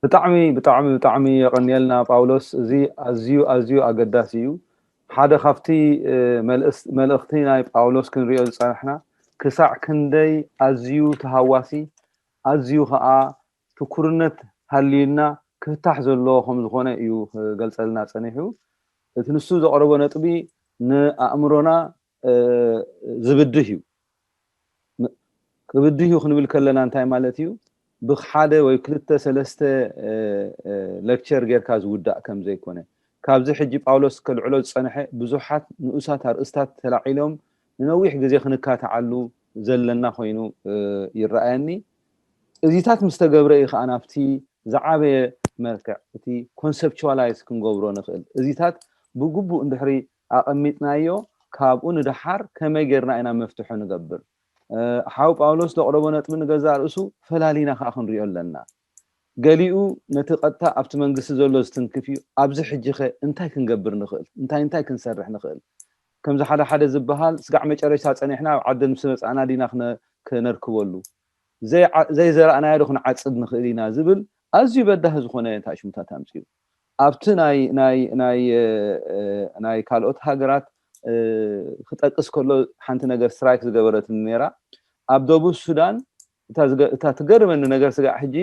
ብጣዕሚ ብጣዕሚ ብጣዕሚ የቐንየልና ጳውሎስ። እዚ ኣዝዩ ኣዝዩ ኣገዳሲ እዩ። ሓደ ካብቲ መልእኽቲ ናይ ጳውሎስ ክንሪኦ ዝፀናሕና ክሳዕ ክንደይ ኣዝዩ ተሃዋሲ፣ ኣዝዩ ከዓ ትኩርነት ሃልዩና ክፍታሕ ዘለዎ ከም ዝኾነ እዩ ክገልፀልና ፀኒሑ። እቲ ንሱ ዘቕረቦ ነጥቢ ንኣእምሮና ዝብድህ እዩ። ክብድህ እዩ ክንብል ከለና እንታይ ማለት እዩ? ብሓደ ወይ ክልተ ሰለስተ ሌክቸር ጌርካ ዝውዳእ ከም ዘይኮነ፣ ካብዚ ሕጂ ጳውሎስ ከልዕሎ ዝጸንሐ ብዙሓት ንኡሳት ኣርእስታት ተላዒሎም ንነዊሕ ግዜ ክንካትዓሉ ዘለና ኮይኑ ይረኣየኒ። እዚታት ምስ ተገብረ እዩ ከዓ ናብቲ ዝዓበየ መልክዕ እቲ ኮንሰፕቹዋላይዝ ክንገብሮ ንኽእል። እዚታት ብግቡእ እንድሕሪ ኣቐሚጥናዮ ካብኡ ንደሓር ከመይ ጌርና ኢና መፍትሑ ንገብር። ሓው ጳውሎስ ዘቕረቦ ነጥቢ ንገዛእ ርእሱ ፈላሊና ከዓ ክንሪኦ ኣለና። ገሊኡ ነቲ ቀጥታ ኣብቲ መንግስቲ ዘሎ ዝትንክፍ እዩ። ኣብዚ ሕጂ ኸ እንታይ ክንገብር ንኽእል? እንታይ እንታይ ክንሰርሕ ንኽእል? ከምዚ ሓደ ሓደ ዝበሃል ስጋዕ መጨረሽታ ፀኒሕና ኣብ ዓዲ ምስ መፃእና ዲና ክነርክበሉ? ዘይዘራእናዮ ዶ ክንዓፅድ ንኽእል ኢና ዝብል ኣዝዩ በዳህ ዝኾነ እንታይ ሽሙታት ኣምፅኡ። ኣብቲ ናይ ካልኦት ሃገራት ክጠቅስ ከሎ ሓንቲ ነገር ስትራይክ ዝገበረትኒ ነይራ። ኣብ ደቡብ ሱዳን እታ ትገርመኒ ነገር ስጋዕ ሕጂ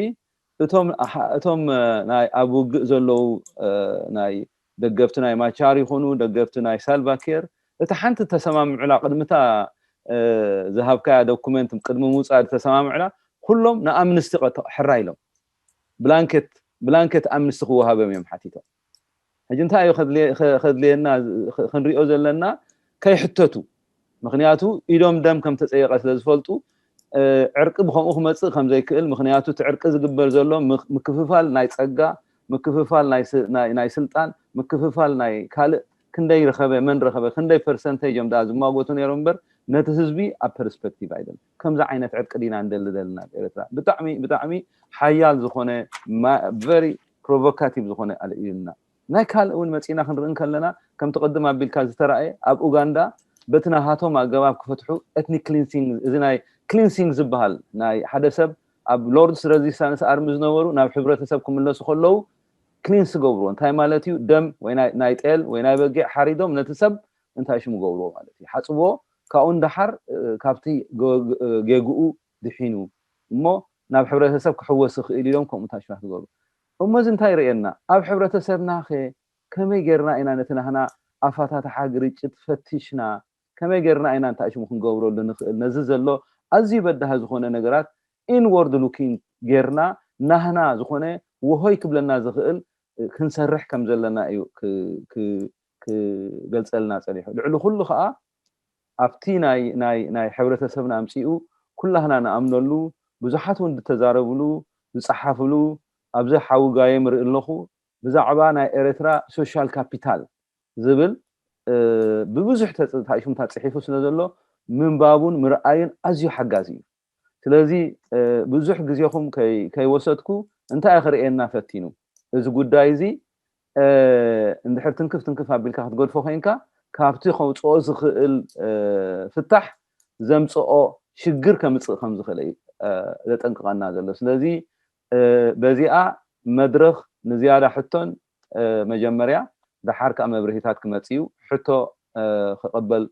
እቶም ናይ ኣብ ውግእ ዘለዉ ናይ ደገፍቲ ናይ ማቻር ይኹኑ ደገፍቲ ናይ ሳልቫኪር እቲ ሓንቲ ተሰማምዑላ ቅድምታ ዝሃብካያ ዶኩመንት ቅድሚ ምውፃእ ተሰማምዑላ ኩሎም ንኣምንስቲ ሕራ ኢሎም ብላንኬት ብላንኬት ኣምንስቲ ክወሃበም እዮም ሓቲቶም። ሕጂ እንታይ እዩ ከድልየና ክንሪኦ ዘለና ከይሕተቱ ምክንያቱ ኢዶም ደም ከም ተፀየቀ ስለ ዝፈልጡ ዕርቂ ብከምኡ ክመፅእ ከም ዘይክእል ምክንያቱ እቲ ዕርቂ ዝግበር ዘሎ ምክፍፋል ናይ ፀጋ ምክፍፋል ናይ ስልጣን ምክፍፋል ናይ ካልእ ክንደይ ረኸበ መን ረኸበ ክንደይ ፐርሰንተጅ እዮም ደኣ ዝማጎቱ ነይሮም እምበር ነቲ ህዝቢ ኣብ ፐርስፐክቲቭ ኣይደለም። ከምዚ ዓይነት ዕርቂ ዲና እንደሊ ዘለና ኤርትራ ብጣዕሚ ብጣዕሚ ሓያል ዝኾነ ቨሪ ፕሮቮካቲቭ ዝኾነ ኣልዒልና ናይ ካልእ እውን መፂና ክንርኢ ከለና ከምቲ ቅድም ኣቢልካ ዝተረኣየ ኣብ ኡጋንዳ በቲ ናሃቶም ኣገባብ ክፈትሑ ኤትኒክ ክሊንሲንግ እዚ ናይ ክሊንሲንግ ዝበሃል ናይ ሓደ ሰብ ኣብ ሎርድስ ረዚስታንስ ኣርሚ ዝነበሩ ናብ ሕብረተሰብ ክምለሱ ከለዉ ክሊንስ ገብርዎ እንታይ ማለት እዩ ደም ወይ ናይ ጤል ወይ ናይ በጊዕ ሓሪዶም ነቲ ሰብ እንታይ ሽሙ ገብርዎ ማለት እዩ ሓፅብዎ ካብኡ ንደሓር ካብቲ ጌግኡ ድሒኑ እሞ ናብ ሕብረተሰብ ክሕወስ ይኽእል ኢሎም ከምኡ ታሽፋ ክገብሩ እሞ እዚ እንታይ ይርእየና ኣብ ሕብረተሰብና ከ ከመይ ጌርና ኢና ነቲ ናህና ኣፋታትሓ ግርጭት ፈቲሽና ከመይ ጌርና ኢና እንታይ ሽሙ ክንገብረሉ ንኽእል ነዚ ዘሎ ኣዝዩ በዳህ ዝኾነ ነገራት ኢንወርድ ሉኪንግ ጌርና ናህና ዝኾነ ወሆይ ክብለና ዝኽእል ክንሰርሕ ከም ዘለና እዩ ክገልፀልና ፀኒሑ ልዕሊ ኩሉ ከዓ ኣብቲ ናይ ሕብረተሰብና ኣምፅኡ ኩላህና ንኣምነሉ ብዙሓት እውን ዝተዛረብሉ ዝፀሓፍሉ ኣብዚ ሓዊ ጋየም ርኢ ኣለኹ ብዛዕባ ናይ ኤርትራ ሶሻል ካፒታል ዝብል ብብዙሕ ተጣይሹምታት ፅሒፉ ስለ ዘሎ ምንባቡን ምርኣዩን ኣዝዩ ሓጋዚ እዩ ስለዚ ብዙሕ ግዜኹም ከይወሰድኩ እንታይ ክርእየና ፈቲኑ እዚ ጉዳይ እዚ እንድሕር ትንክፍ ትንክፍ ኣቢልካ ክትገድፎ ኮይንካ ካብቲ ከውፅኦ ዝኽእል ፍታሕ ዘምፅኦ ሽግር ከምፅእ ከም ዝኽእል እዩ ዘጠንቅቐና ዘሎ ስለዚ በዚኣ መድረኽ ንዝያዳ ሕቶን መጀመርያ ደሓር ከዓ መብርሂታት ክመፅእ እዩ ሕቶ ክቕበል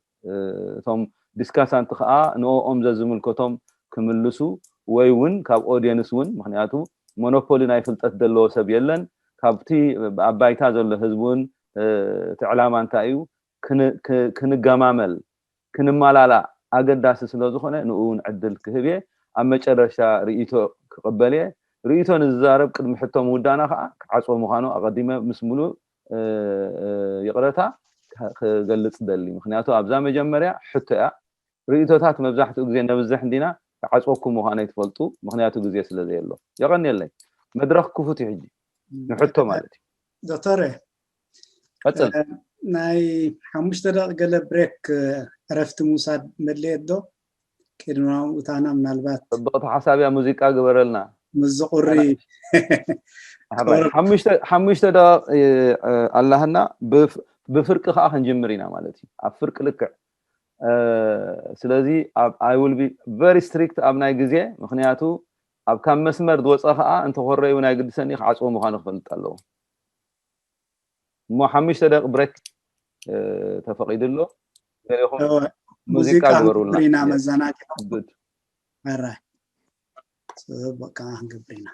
እቶም ዲስካሳንት ከዓ ንኦም ዘዝምልከቶም ክምልሱ ወይ እውን ካብ ኦድየንስ እውን ምክንያቱ ሞኖፖሊ ናይ ፍልጠት ዘለዎ ሰብ የለን ካብቲ ኣብ ባይታ ዘሎ ህዝቢ እውን እቲ ዕላማ እንታይ እዩ ክንገማመል ክንመላላእ ኣገዳሲ ስለ ዝኾነ ንኡ እውን ዕድል ክህብ እየ ኣብ መጨረሽታ ርእይቶ ክቕበል እየ ርእይቶ ንዝዛረብ ቅድሚ ሕቶ ምውዳእና ከዓ ክዓፅዎ ምዃኑ ኣቐዲመ ምስ ሙሉእ ይቕረታ ክገልፅ ደሊ ምክንያቱ ኣብዛ መጀመርያ ሕቶ እያ ርእይቶታት መብዛሕትኡ ግዜ ነብዝሕ እንዲና ክዓፅወኩም ምዃነይ ትፈልጡ ምክንያቱ ግዜ ስለ ዘየሎ የቐንየለይ መድረክ ክፉት እዩ ሕጂ ንሕቶ ማለት እዩ ዶክተር ቀፅል ናይ ሓሙሽተ ደቂ ገለ ብሬክ ዕረፍቲ ምውሳድ መድልየት ዶ ቅድሚ ምውታና ምናልባት ፅብቕቲ ሓሳብ እያ ሙዚቃ ግበረልና ምዝቁሪ ሓሙሽተ ደቂ ኣላህና ብፍርቂ ከዓ ክንጅምር ኢና ማለት እዩ ኣብ ፍርቂ ልክዕ ስለዚ I will be very strict ኣብ ናይ ግዜ ምክንያቱ ኣብ ካብ መስመር ዝወፀ ከዓ እንተኮረዩ ናይ ግድሰኒ ክዓፅዎ ምኳኑ ክፈልጥ ኣለዎ እሞ ሓሙሽተ ደቂ ብሬክ ተፈቂዱ ኣሎ ገሌኹም ሙዚቃ ግበሩልና ኢና መዘናግዒ ሕራይ በቃ ክንገብር ኢና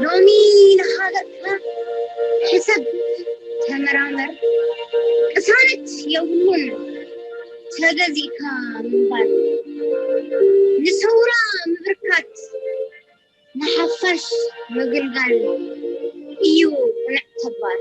ሎሚ ንኻ ገጽካ ሕሰብ ተመራመር ቅሳነት የብሉን ተገዚእካ ምንባር ንሰውራ ምብርካት ንሓፋሽ ምግልጋል እዩ ተግባር።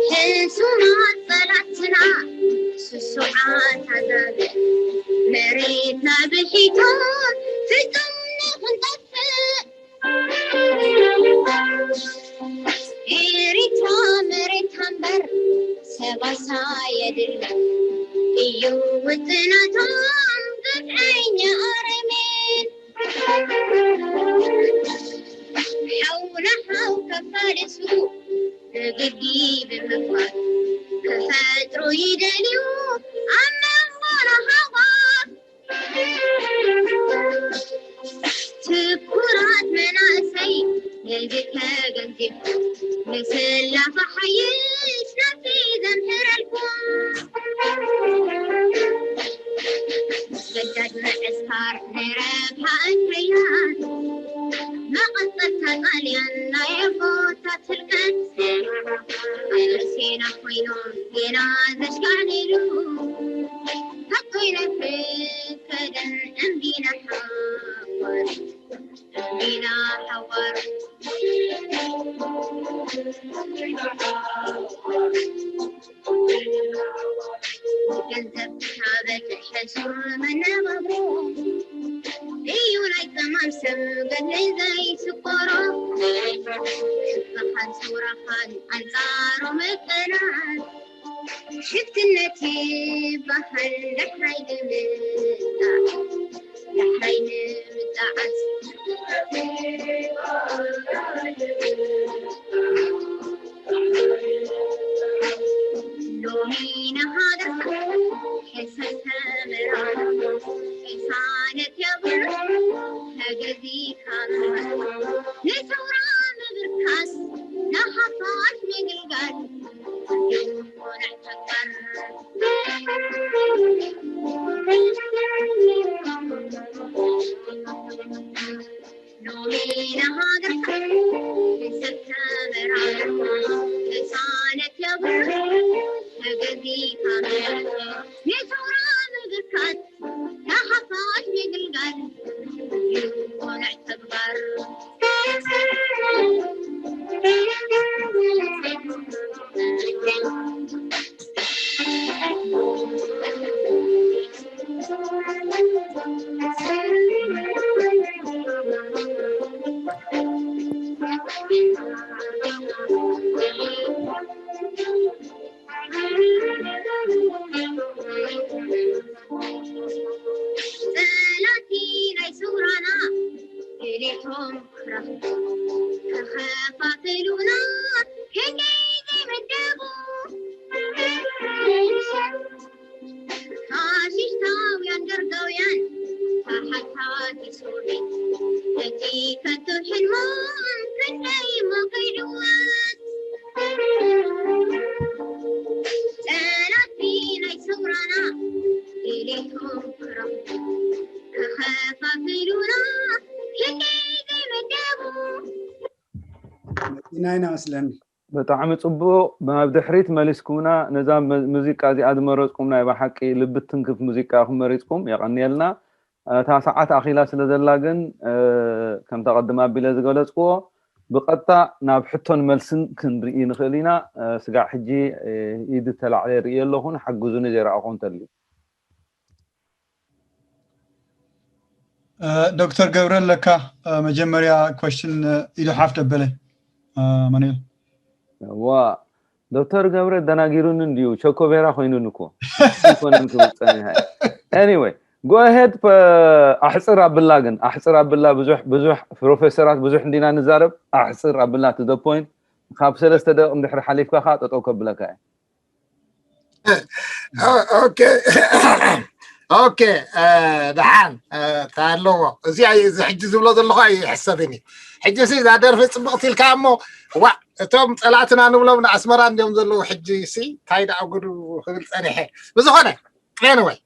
ሕሱማት ጸላእትና ስሱዓት ኣዛብእ መሬትና ብሒቶም ፍጹም ንኽንጠፍእ። ኤሪትራ መሬት ሃምበር ሰባሳ የድል እዩ ውጥናቶም ግፍዐኛ ኣረሜን። ሓውና ሓው ከፋልሱ ንግዲ ብምግባር ክፈጥሩ ይደልዩ ኣብ መንጎ ረሃባት። ትኩራት መናእሰይ ነዚ ተገንዚብኩም ንስላፋ ሓይሽ ናብቲ ዘምህረልኩም። ገዳድ ምዕስካር ናይ ረብሓ እንከያት መቐጸልታ ጣልያን ናይ ኣቦታት ህልቀት። ኣርሴና ኮይኖም ጌና ዘሽካዕልሉ ሓቆይ ናይ ፍቀደን እምቢና ሓዋር እምቢና ሓዋር። ገንዘብ ክታበት ሕሱር መነባብሮ እዩ ናይ ጸማም ሰብ ገድሊ ዘይስቆሮ። ጽባኻን ሰውራኻን ኣንጻሩ ምቅናት ሽፍትነት ይበሃል። ዳሕራይ ንምጣዕ ዳሕራይ ንምጣዓስ ሎሚ ንሃገር ሕሰብ ተመራመር። ቅሳነት የብር ተገዚእካ ምንባር። ንሰውራ ምብርካስ ንሃፋሽ ምግልጋል እዩ ቆልዕ ተግባር። ሎሚ ንሃገርካ ንሰብ ተመራመር። ቅሳነት የብር ተገዚእካ ምንባር። ንሰውራ ምብርካስ ንሃፋሽ ምግልጋል እዩ ቆልዕ ተግባር። ጸላእቲ ናይ ሰውራና ድሌቶም ክረኽቡ ከኸፋፍሉና ክንደይ ዘይመደቡ። ፋሽስታውያን ደርጋውያን ተሓታቲ ሶቪየት ነቲ ከንቱ ሕልሞም ክንደይ ሞገይድወት። ጸላእቲ ናይ ሰውራና ድሌቶም ክረኽቡ ከኸፋፍሉና ክንደይ ዘይመደቡ። መጺና ኢና መስለኒ። ብጣዕሚ ጽቡቕ። ናብ ድሕሪት መሊስኩምና ነዛ መ- ሙዚቃ እዚኣ ዝመረጽኩም ናይ ብሓቂ ልቢ ትንክፍ ሙዚቃ ኢኹም መሪጽኩም። የቐንየልና። እታ ሰዓት ኣኺላ ስለ ዘላ ግን እ፣ ከምታ ቀድም ኣቢለ ዝገለጽክዎ ብቐጥታ ናብ ሕቶን መልስን ክንርኢ ንኽእል ኢና። እ፣ ስጋዕ ሕጂ እ፣ ኢድ ተላዕለ ይርኢ ኣለኹ። ንሓግዙኒ ዘይረኣኹ እንተልዩ። ዶክተር ገብረ ኣለካ መጀመርያ question ኢሉ ሓፍ ደበለ ኣማኑኤል። ዋ ዶክተር ገብረ ደናጊሩኒ እንድዩ። ቸኮቤራ ኮይኑኒ እኮ ኣይኮነን ክብል ጸኒሐ። Anyway go ahead። ኣሕፅር ኣብላ ግን ኣሕፅር ኣብላ። ብዙሕ ብዙሕ ፕሮፌሰራት ብዙሕ እንዲና ንዛረብ። ኣሕፅር ኣብላ to the point። ካብ ሰለስተ ደቂቕ እንድሕር ሓሊፍካ ከዓ ጠጠው ከብለካ እየ። ኦኬ ኦኬ። ደሓን እንታይ ኣለዎ። እዚ እዚ ሕጂ ዝብሎ ዘለኹ ኣይሕሰብን እዩ። ሕጂ ሲ እዛ ደርፊ ፅብቕቲ ኢልካ እሞ ዋ እቶም ፀላእትና ንብሎም ንኣስመራ እንዲዮም ዘለዉ። ሕጂ ሲ እንታይ ደኣ ጉዱ ክብል ፀኒሐ። ብዝኾነ anyway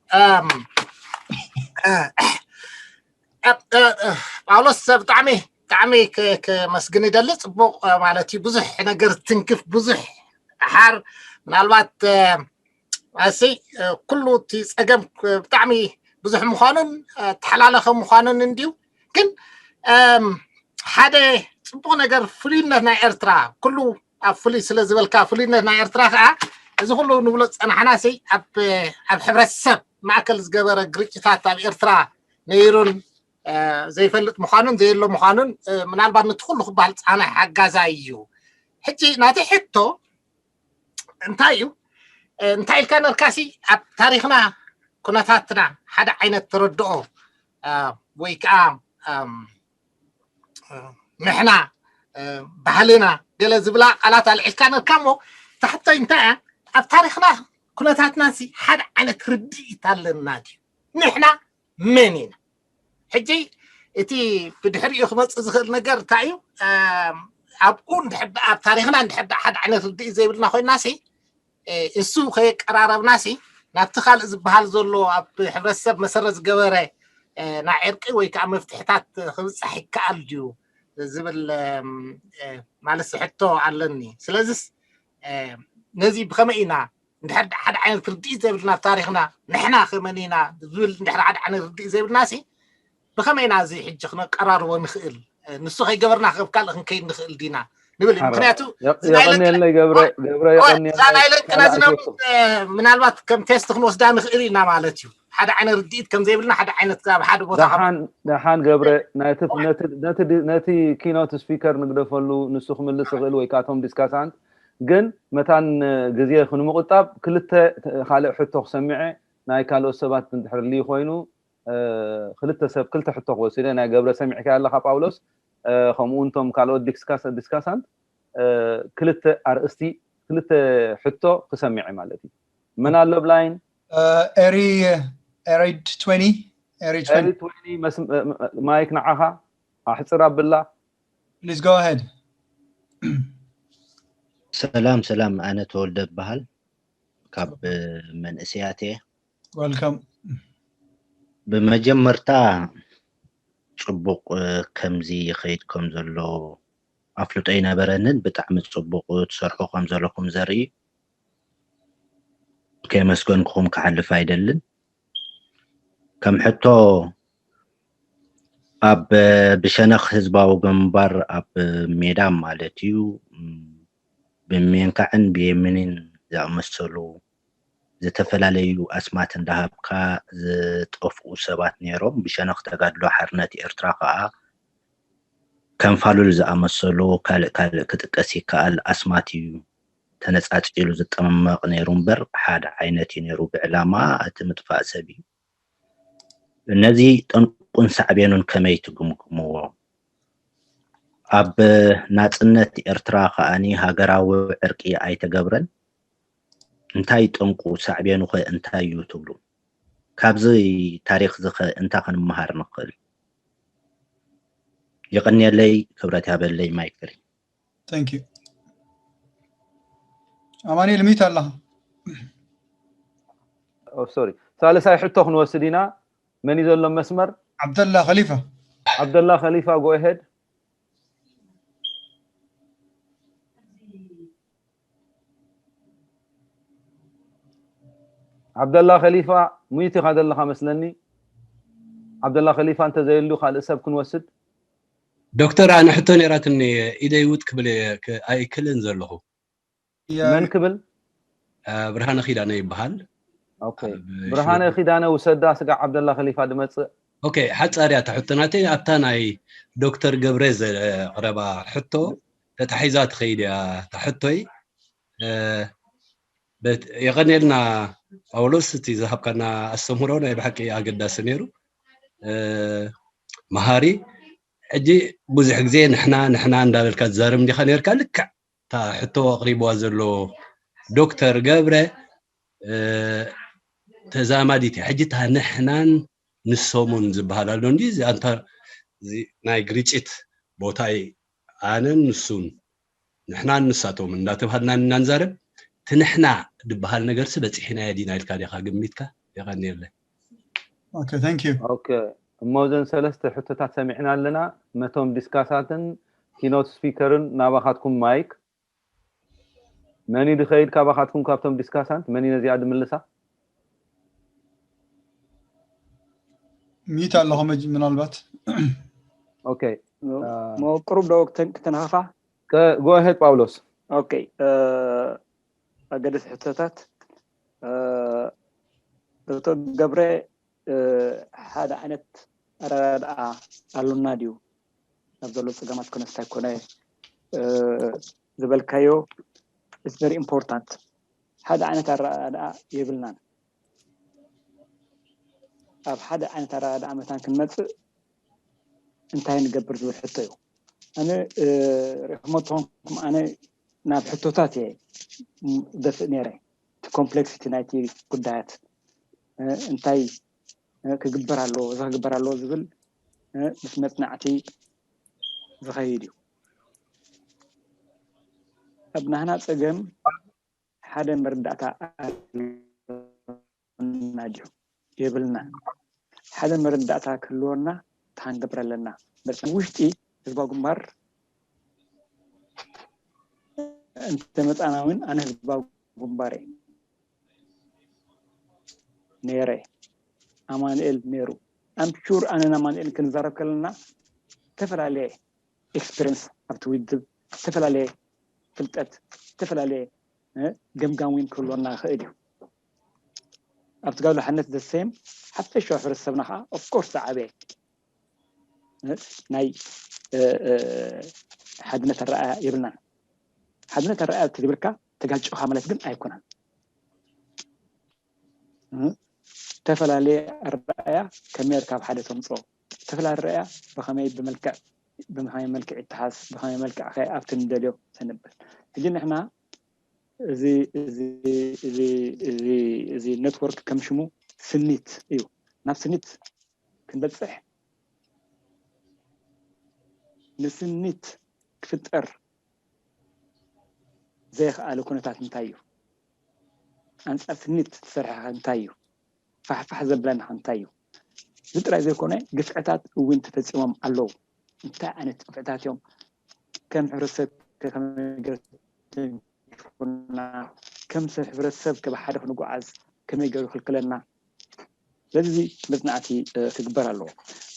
ጳውሎስ፣ ብጣዕሚ ብጣዕሚ ከመስግን ይደሊ። ፅቡቅ ማለት እዩ። ብዙሕ ነገር ትንክፍ፣ ብዙሕ ሓር ምናልባት ኣሰይ ኩሉ እቲ ፀገም ብጣዕሚ ብዙሕ ምዃኑን ተሓላለኸ ምዃኑን እንድዩ። ግን ሓደ ፅቡቅ ነገር ፍሉይነት ናይ ኤርትራ ኩሉ ኣብ ፍሉይ ስለ ዝበልካ፣ ፍሉይነት ናይ ኤርትራ ከዓ እዚ ኩሉ ንብሎ ዝፀናሕና ሲ ኣብ ሕብረተሰብ ማእከል ዝገበረ ግርጭታት ኣብ ኤርትራ ነይሩን ዘይፈልጥ ምዃኑን ዘየሎ ምዃኑን ምናልባት ነቲ ኩሉ ክበሃል ዝፀናሕ ሓጋዛይ እዩ። ሕጂ ናተይ ሕቶ እንታይ እዩ? እንታይ ኢልካ ነርካሲ ኣብ ታሪኽና ኩነታትና ሓደ ዓይነት ተረድኦ ወይ ከዓ ንሕና ባህልና ገለ ዝብላ ቃላት ኣልዒልካ ነርካ እሞ ታሕቶይ እንታይ እያ? ኣብ ታሪኽና ኩነታትና ሲ ሓደ ዓይነት ርድኢት ኣለና ድዩ? ንሕና መን ኢና? ሕጂ እቲ ብድሕሪኡ ክመፅእ ዝኽእል ነገር እንታይ እዩ? ኣብኡ ኣብ ታሪኽና እንድሕር ሓደ ዓይነት ርድኢት ዘይብልና ኮይና ሲ እሱ ከየቀራረብና ሲ ናብቲ ካልእ ዝበሃል ዘሎ ኣብ ሕብረተሰብ መሰረት ዝገበረ ናይ ዕርቂ ወይ ከዓ መፍትሕታት ክብፃሕ ይከኣል ድዩ ዝብል ማለት ሕቶ ኣለኒ። ስለዚስ ነዚ ብኸመይ ኢና እንድሕር ሓደ ዓይነት ርድኢት ዘይብልና ኣብ ታሪኽና ንሕና ከመን ኢና ዝብል እንድሕር ሓደ ዓይነት ርድኢት ዘይብልና ሲ ብኸመይ ኢና እዚ ሕጂ ክነቀራርቦ ንኽእል? ንሱ ከይገበርና ካብ ካልእ ክንከይድ ንኽእል ዲና ንብል እዩ። ምክንያቱ የቐንየለይ ገብረ፣ ገብረ የቐንየለይ። እዛ ናይ ለንቅና ዝነብር ምናልባት ከም ቴስት ክንወስዳ ንኽእል ኢና ማለት እዩ። ሓደ ዓይነት ርድኢት ከም ዘይብልና ሓደ ዓይነት ኣብ ሓደ ቦታ ደሓን ገብረ ነቲ ኪኖት ስፒከር ንግደፈሉ፣ ንሱ ክምልስ ይኽእል ወይ ካቶም ዲስካሳንት። ግን መታን ግዜ ክንምቁጣብ ክልተ ካልእ ሕቶ ክሰምዐ ናይ ካልኦት ሰባት እንድሕር ልዩ ኮይኑ ክልተ ሰብ ክልተ ሕቶ ክወስደ ናይ ገብረ ሰሚዕካ ኣለካ ጳውሎስ፣ ከምኡ እንቶም ካልኦት ዲስካሳንት ክልተ ኣርእስቲ ክልተ ሕቶ ክሰምዐ ማለት እዩ። መን ኣሎ ብላይን? ኤሪ ኤሪድ ትዌኒ ኤሪ ማይክ ንዓኻ ኣሕፅር ኣብላ። Please go ahead። ሰላም ሰላም፣ ኣነ ተወልደ እበሃል፣ ካብ መንእሰያት እየ። Welcome። ብመጀመርታ ፅቡቅ ከምዚ ይኸይድ ከም ዘሎ ኣፍልጦ ኣይነበረንን። ብጣዕሚ ፅቡቅ ትሰርሑ ከም ዘለኹም ዘርኢ ከየመስገንኩኹም ክሓልፍ ኣይደልን። ከም ሕቶ ኣብ ብሸነኽ ህዝባዊ ግንባር ኣብ ሜዳ ማለት እዩ ብሜንካዕን ብየምንን ዝኣመሰሉ ዝተፈላለዩ ኣስማት እንዳሃብካ ዝጠፍኡ ሰባት ነይሮም። ብሸነኽ ተጋድሎ ሓርነት ኤርትራ ከዓ ከም ፋሉል ዝኣመሰሉ ካልእ ካልእ ክጥቀስ ይከኣል። ኣስማት እዩ ተነፃፂሉ ዝጠመመቕ ነይሩ እምበር ሓደ ዓይነት እዩ ነይሩ ብዕላማ እቲ ምጥፋእ ሰብ እዩ። ነዚ ጠንቁን ሳዕቤኑን ከመይ ትግምግምዎ? ኣብ ናፅነት ኤርትራ ከኣኒ ሃገራዊ ዕርቂ ኣይተገብረን። እንታይ ጠንቁ ሳዕቤኑ ኸ እንታይ እዩ ትብሉ? ካብዚ ታሪኽ እዚ ኸ እንታይ ክንመሃር ንኽእል? የቐንየለይ፣ ክብረት ያበለይ። ማይክ ፍሪ። Thank you። ኣማኑኤል ሚት ኣለኻ? ሶሪ፣ ሳልሳይ ሕቶ ክንወስድ ኢና። መን እዩ ዘሎ መስመር? ዓብደላ ከሊፋ። ዓብደላ ከሊፋ፣ go ahead። ዓብደላ ከሊፋ፣ ሙይት ኢኻ ዘለኻ መስለኒ። ዓብደላ ከሊፋ እንተዘየሉ ካልእ ሰብ ክንወስድ። ዶክተር፣ ኣነ ሕቶ ነይራትኒ፣ ኢደይ ውጥ ክብል ኣይክልን ዘለኹ። መን ክብል? ብርሃነ ኪዳነ ይበሃል። ብርሃነ ኪዳነ ውሰዳ፣ ስጋዕ ዓብደላ ከሊፋ ድመፅእ። ኦኬ፣ ሓፃር እያ እታ ሕቶ ናተይ። ኣብታ ናይ ዶክተር ገብረ ዘቕረባ ሕቶ ተታሒዛ ትኸይድ እያ እታ ሕቶይ። የቐንየልና ጳውሎስ፣ እቲ ዝሃብካና ኣስተምህሮ ናይ ብሓቂ ኣገዳሲ ነይሩ። መሃሪ። ሕጂ ብዙሕ ግዜ ንሕና ንሕና እንዳበልካ ትዛረብ እንዲኻ ነርካ። ልክዕ እታ ሕቶ ኣቕሪብዋ ዘሎ ዶክተር ገብረ ተዛማዲት እያ። ሕጂ እታ ንሕናን ንሶምን ዝበሃል ኣሎ እንዲ ኣንታ ናይ ግርጭት ቦታ ኣነን ንሱን ንሕናን ንሳቶም እንዳተባሃልና እናንዛረብ እቲ ንሕና ዝበሃል ነገርሲ በፂሕናዮ ዲና ኢልካ ዲኻ ግሚትካ? የቐንየለይ። Okay, thank you። Okay። እሞ እዘን ሰለስተ ሕቶታት ሰሚዕና ኣለና። መቶም ዲስካሳንትን ኪኖት ስፒከርን ናባኻትኩም ማይክ። መን እዩ ዝኸይድ ካባኻትኩም ካብቶም ዲስካሳንት? መን እዩ ነዚኣ ዝምልሳ? ሚት ኣለኹ መጅ ምናልባት ኦኬ ሞ ቅሩብ ዶ ክተን- ክተነኻኻ? ጎሄድ ጳውሎስ። ኦኬ እ፣ ኣገደስቲ ሕቶታት እ፣ ዶክተር ገብረ እ፣ ሓደ ዓይነት ኣረዳድኣ ኣሎና ድዩ ኣብ ዘሎ ፀገማት ኮነ እንታይ ኮነ እ፣ ዝበልካዮ is very important። ሓደ ዓይነት ኣረዳድኣ የብልናን። ኣብ ሓደ ዓይነት ኣረዳድኣ መታን ክንመፅእ እንታይ ንገብር ዝብል ሕቶ እዩ። ኣነ እ፣ ርኢኹሞ ተኾንኩም ኣነ ናብ ሕቶታት እየ ም- ደፍእ ነይረ። እቲ ኮምፕሌክሲቲ ናይቲ ጉዳያት እ፣ እንታይ እ፣ ክግበር ኣለዎ፣ እዚ ክግበር ኣለዎ ዝብል እ፣ ምስ መፅናዕቲ ዝኸይድ እዩ። ኣብ ናህና ፀገም ሓደ መረዳእታ ኣለና ድዩ የብልና? ሓደ መረዳእታ ክህልወና ተሃንገብር ኣለና። በዚ ውሽጢ ህዝባዊ ግንባር እንተመፃና እውን ኣነ ህዝባዊ ግንባር እየ ነይረ፣ ኣማኑኤል ነይሩ። ኣምሹር ኣነን ኣማኑኤል ክንዛረብ ከለና ዝተፈላለየ ኤክስፒሪንስ ኣብቲ ውድብ ዝተፈላለየ ፍልጠት ዝተፈላለየ እ፣ ገምጋም እውን ክህልወና ይኽእል እዩ። ኣብ ትጋሉ ሓነት ዘሰም ሓፈሻዊ ሕብረተሰብና ከዓ ኦፍኮርስ ዝዓበየ እ፣ ናይ እ፣ እ፣ ሓድነት ኣረኣያ የብልናን። ሓድነት ኣረኣያ ትብልካ ተጋጭኻ ማለት ግን ኣይኮነን። እ፣ ዝተፈላለየ ኣረኣያ ከመይ ጌርካ ኣብ ሓደ ተምፅኦ? ዝተፈላለየ ኣረኣያ ብኸመይ ብመልክዕ ብኸመይ መልክዕ ይተሓዝ ብኸመይ መልክዕ ከ ኣብቲ ንደልዮ ተንብል? ሕጂ ንሕና እዚ እዚ እዚ እዚ እዚ ኔትወርክ ከም ሽሙ ስኒት እዩ። ናብ ስኒት ክንበፅሕ ንስኒት ክፍጠር ዘየኽኣለ ኩነታት እንታይ እዩ? ኣንፃር ስኒት ዝሰርሐ እንታይ እዩ? ፋሕፋሕ ዘብለና እንታይ እዩ? እዚ ጥራይ ዘይኮነ ግፍዕታት እውን ተፈፂሞም ኣለዉ። እንታይ ዓይነት ግፍዕታት እዮም? ከም ሕብረተሰብ ከ ከመይ ገይሩ ተንኪፉና? ከም ሰብ ሕብረተሰብ ከ ብሓደ ክንጓዓዝ ከመይ ገይሩ ይኽልክለና? ስለዚ መፅናዕቲ እ፣ ክግበር ኣለዎ።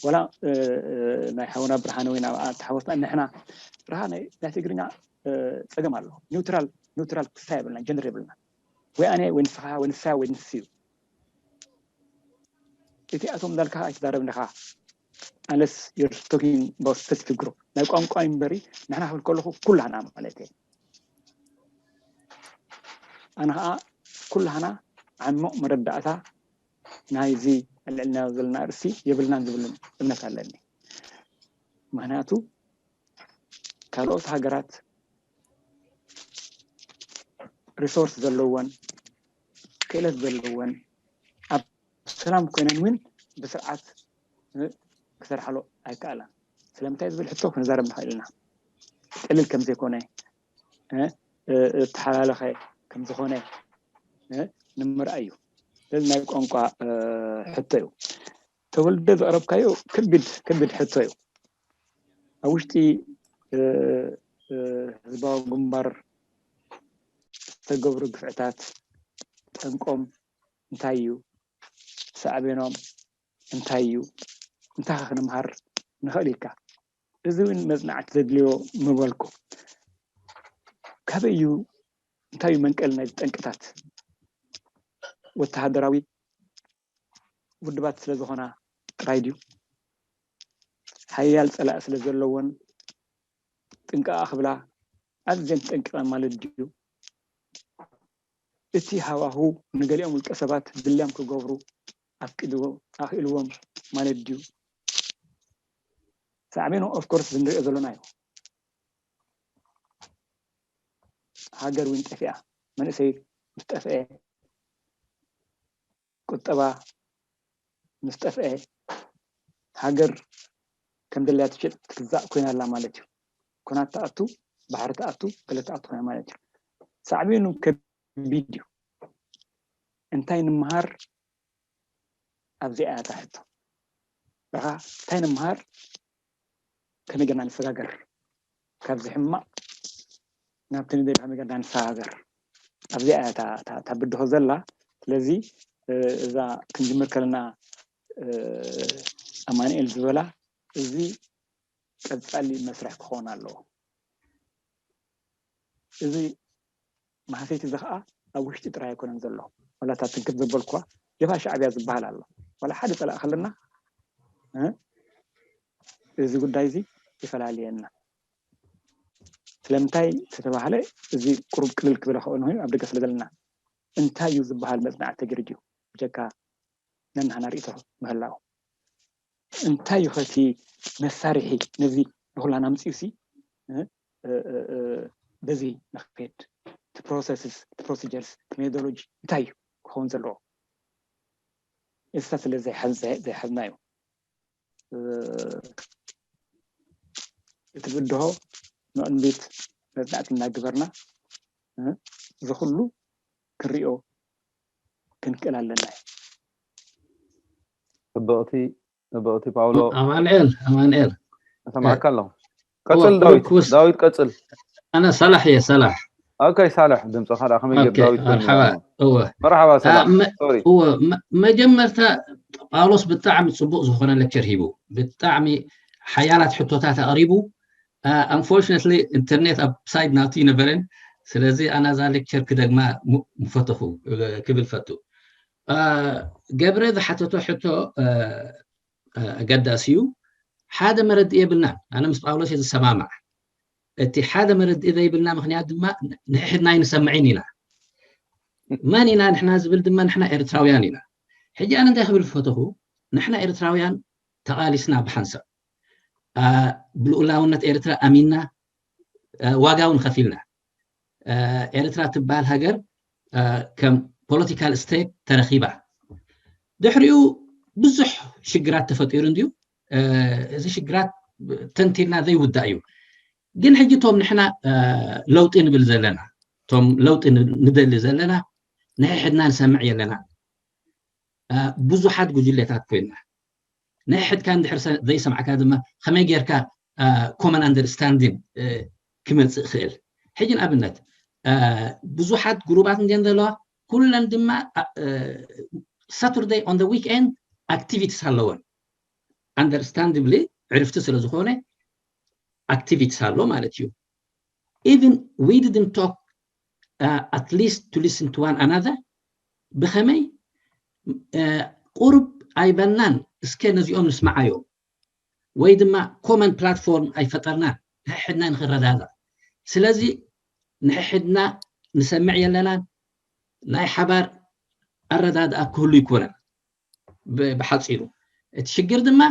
ወላ እ፣ እ፣ ናይ ሓውና ብርሃነ ወይ ናብ ተሓወስና ንሕና ብርሃነ ናይ ትግርኛ እ፣ ፀገም ኣለዎ። ኒውትራል ኒውትራል ክሳ የብልና ጀንደር የብልና። ወይ ኣነ ወይ ንስኻ ወይ ንሳ ወይ ንሱ እዩ። እቲ ኣቶም እንዳልካ ኣይትዛረብ እንዲኻ ኣለስ you're talking about specific group ናይ ቋንቋ እምበሪ ንሕና ክብል ከለኹ ኩላህና ማለት እየ። ኣነ ከዓ ኩላህና ዓሚቕ መረዳእታ ናይዚ ኣልዕልና ዘለና ርእሲ የብልናን ዝብል እምነት ኣለኒ። ምክንያቱ ካልኦት ሃገራት ሪሶርስ ዘለወን ክእለት ዘለወን ኣብ ሰላም ኮይነን እውን ብስርዓት እ፣ ክሰርሓሉ ኣይከኣላን። ስለምንታይ ዝብል ሕቶ ክንዛረብ ንኽእል ኢና። ቀሊል ከም ዘይኮነ እ፣ እ፣ እተሓላለኸ ከም ዝኾነ እ፣ ንምርኣይ እዩ። ስለዚ ናይ ቋንቋ እ፣ ሕቶ እዩ። ተወልደ ዘቕረብካዮ ከቢድ ከቢድ ሕቶ እዩ። ኣብ ውሽጢ እ፣ እ፣ ህዝባዊ ግንባር ዝተገብሩ ግፍዕታት ጠንቆም እንታይ እዩ? ሳዕቤኖም እንታይ እዩ? እንታይ ከ ክንምሃር ንኽእል ኢልካ? እዚ እውን መፅናዕቲ ዘድልዮ ምበልኩ። ካበይ እዩ እንታይ እዩ መንቀል ናይ ጠንቅታት? ወተሃደራዊ ውድባት ስለ ዝኾና ጥራይ ድዩ? ሓያል ፀላኢ ስለ ዘለዎን ጥንቃቐ ክብላ ኣዝየን ጠንቂቐን ማለት ድዩ? እቲ ሃዋሁ ንገሊኦም ውልቀ ሰባት ድልዮም ክገብሩ ኣፍቂድዎ ኣኽኢልዎም ማለት ድዩ? ሳዕቤኑ ኦፍኮርስ ዝንሪኦ ዘለና እዩ። ሃገር እውን ጠፊኣ፣ መንእሰይ ምስ ጠፍአ፣ ቁጠባ ምስ ጠፍአ፣ ሃገር ከም ደለያ ትሸጥ ትግዛእ ኮይና ኣላ ማለት እዩ። ኩናት ትኣቱ፣ ባሕሪ ትኣቱ፣ ገለ ትኣቱ ኮይና ማለት እዩ። ሳዕቤኑ ከቢድ እዩ። እንታይ ንምሃር ኣብዚኣ እያ እታ ሕቶ። ንስኻ እንታይ ንምሃር፣ ከመይ ጌርና ንሰጋገር፣ ካብዚ ሕማቕ ናብቲ ንደሊ ከመይ ጌርና ንሰጋገር። ኣብዚኣ እያ እታ ብድሆ ዘላ። ስለዚ እዛ ክንጅምር ከለና ኣማንኤል ዝበላ፣ እዚ ቀጻሊ መስርሕ ክኸውን ኣለዎ። እዚ ማህሰይቲ እዚ ኸዓ ኣብ ውሽጢ ጥራይ ኣይኮነን ዘሎ። ዋላ እታ ትንክፍ ዘበልኩዋ ጀብሃ ሻዕብያ ዝበሃል ኣሎ። ዋላ ሓደ ጸላእ ከለና እዚ ጉዳይ እዚ ይፈላልየና። ስለምንታይ ተተባህለ፣ እዚ ቁሩብ ቅልል ክብል ክኸውን ኮይኑ ኣብ ደገ ስለ ዘለና፣ እንታይ እዩ ዝበሃል መጽናዕቲ ተገይሩ ድዩ? ብጀካ ነንሃና ርእቶ ምህላው፣ እንታይ እዩ ኸቲ መሳርሒ ነዚ ንኹላን ኣምጺኡ ሲ በዚ ንኽድ እቲ ፕሮሰስስ እቲ ፕሮሲጀርስ እቲ ሜቶዶሎጂ እንታይ እዩ ክኸውን ዘለዎ? እሳ ስለ ዘይሓዝናዩ እቲ ብድሆ ንቕንቢት መጽናዕቲ እናግበርና እዚ ኩሉ ክንሪኦ ክንክእል ኣለና እዩ። ጽብቕቲ ጽብቕቲ ፓውሎ። ኣማንኤል ኣማንኤል እሰማዕካ ኣለኹ። ቀጽል ዳዊት። ዳዊት ቀጽል። ኣነ ሳላሕ እየ ሳላሕ። ኦኬ ሳላሕ፣ ድምፅኻ ደኣ ከመይ ገይሩ ዳዊት ኮይኑ? መርሓባ። እወ መርሓባ ሳላሕ። ሶሪ። እወ መጀመርታ ጳውሎስ ብጣዕሚ ጽቡቕ ዝኾነ ሌክቸር ሂቡ፣ ብጣዕሚ ሓያላት ሕቶታት ኣቕሪቡ። Unfortunately ኢንተርኔት ኣብ ሳይድ ናቱ ይነበረን፣ ስለዚ ኣነ እዛ ሌክቸር ክደግማ ምፈተኹ ክብል ፈቱ። ገብረ ዝሓተቶ ሕቶ ኣገዳሲ እዩ። ሓደ መረድእ የብልናን። ኣነ ምስ ጳውሎስ እየ ዝሰማማዕ። እቲ ሓደ መረድእ ዘይብልና ምኽንያት ድማ ንሕሕድና ኣይንሰምዕን ኢና። መን ኢና ንሕና ዝብል ድማ ንሕና ኤርትራውያን ኢና። ሕጂ ኣነ እንታይ ክብል ዝፈተኹ፣ ንሕና ኤርትራውያን ተቓሊስና ብሓንሳብ ብልኡላውነት ኤርትራ ኣሚንና ዋጋ እውን ከፊልና። ኤርትራ ትበሃል ሃገር ከም ፖለቲካል ስቴት ተረኺባ። ድሕሪኡ ብዙሕ ሽግራት ተፈጢሩ እንድዩ። እዚ ሽግራት ተንቲልና ዘይውዳእ እዩ። ግን ሕጂ እቶም ንሕና ለውጢ ንብል ዘለና፣ እቶም ለውጢ ንደሊ ዘለና ንሕሕድና ንሰምዕ የለና። ብዙሓት ጉጅሌታት ኮይና ንሕድካ እንድሕር ዘይሰምዕካ ድማ ከመይ ጌርካ ኮመን ኣንደርስታንዲንግ ክመፅእ ክእል? ሕጂ ንኣብነት ብዙሓት ግሩባት እንድን ዘለዋ፣ ኩለን ድማ ሳቱርደይ ኦን ዊክኤንድ ኣክቲቪቲስ ኣለወን። ኣንደርስታንድብሊ ዕርፍቲ ስለ ዝኾነ ኣክቲቪቲስ ኣሎ ማለት እዩ። Even we didn't talk at least to listen to one another. ብኸመይ ቁሩብ ኣይበልናን፣ እስከ ነዚኦም ንስምዓዮም፣ ወይ ድማ ኮመን ፕላትፎርም ኣይፈጠርናን ንሕሕድና ንክረዳዳእ። ስለዚ ንሕሕድና ንሰምዕ የለናን፣ ናይ ሓባር ኣረዳድኣ ክህሉ ይኮነን። ብሓፂሩ እቲ ሽግር ድማ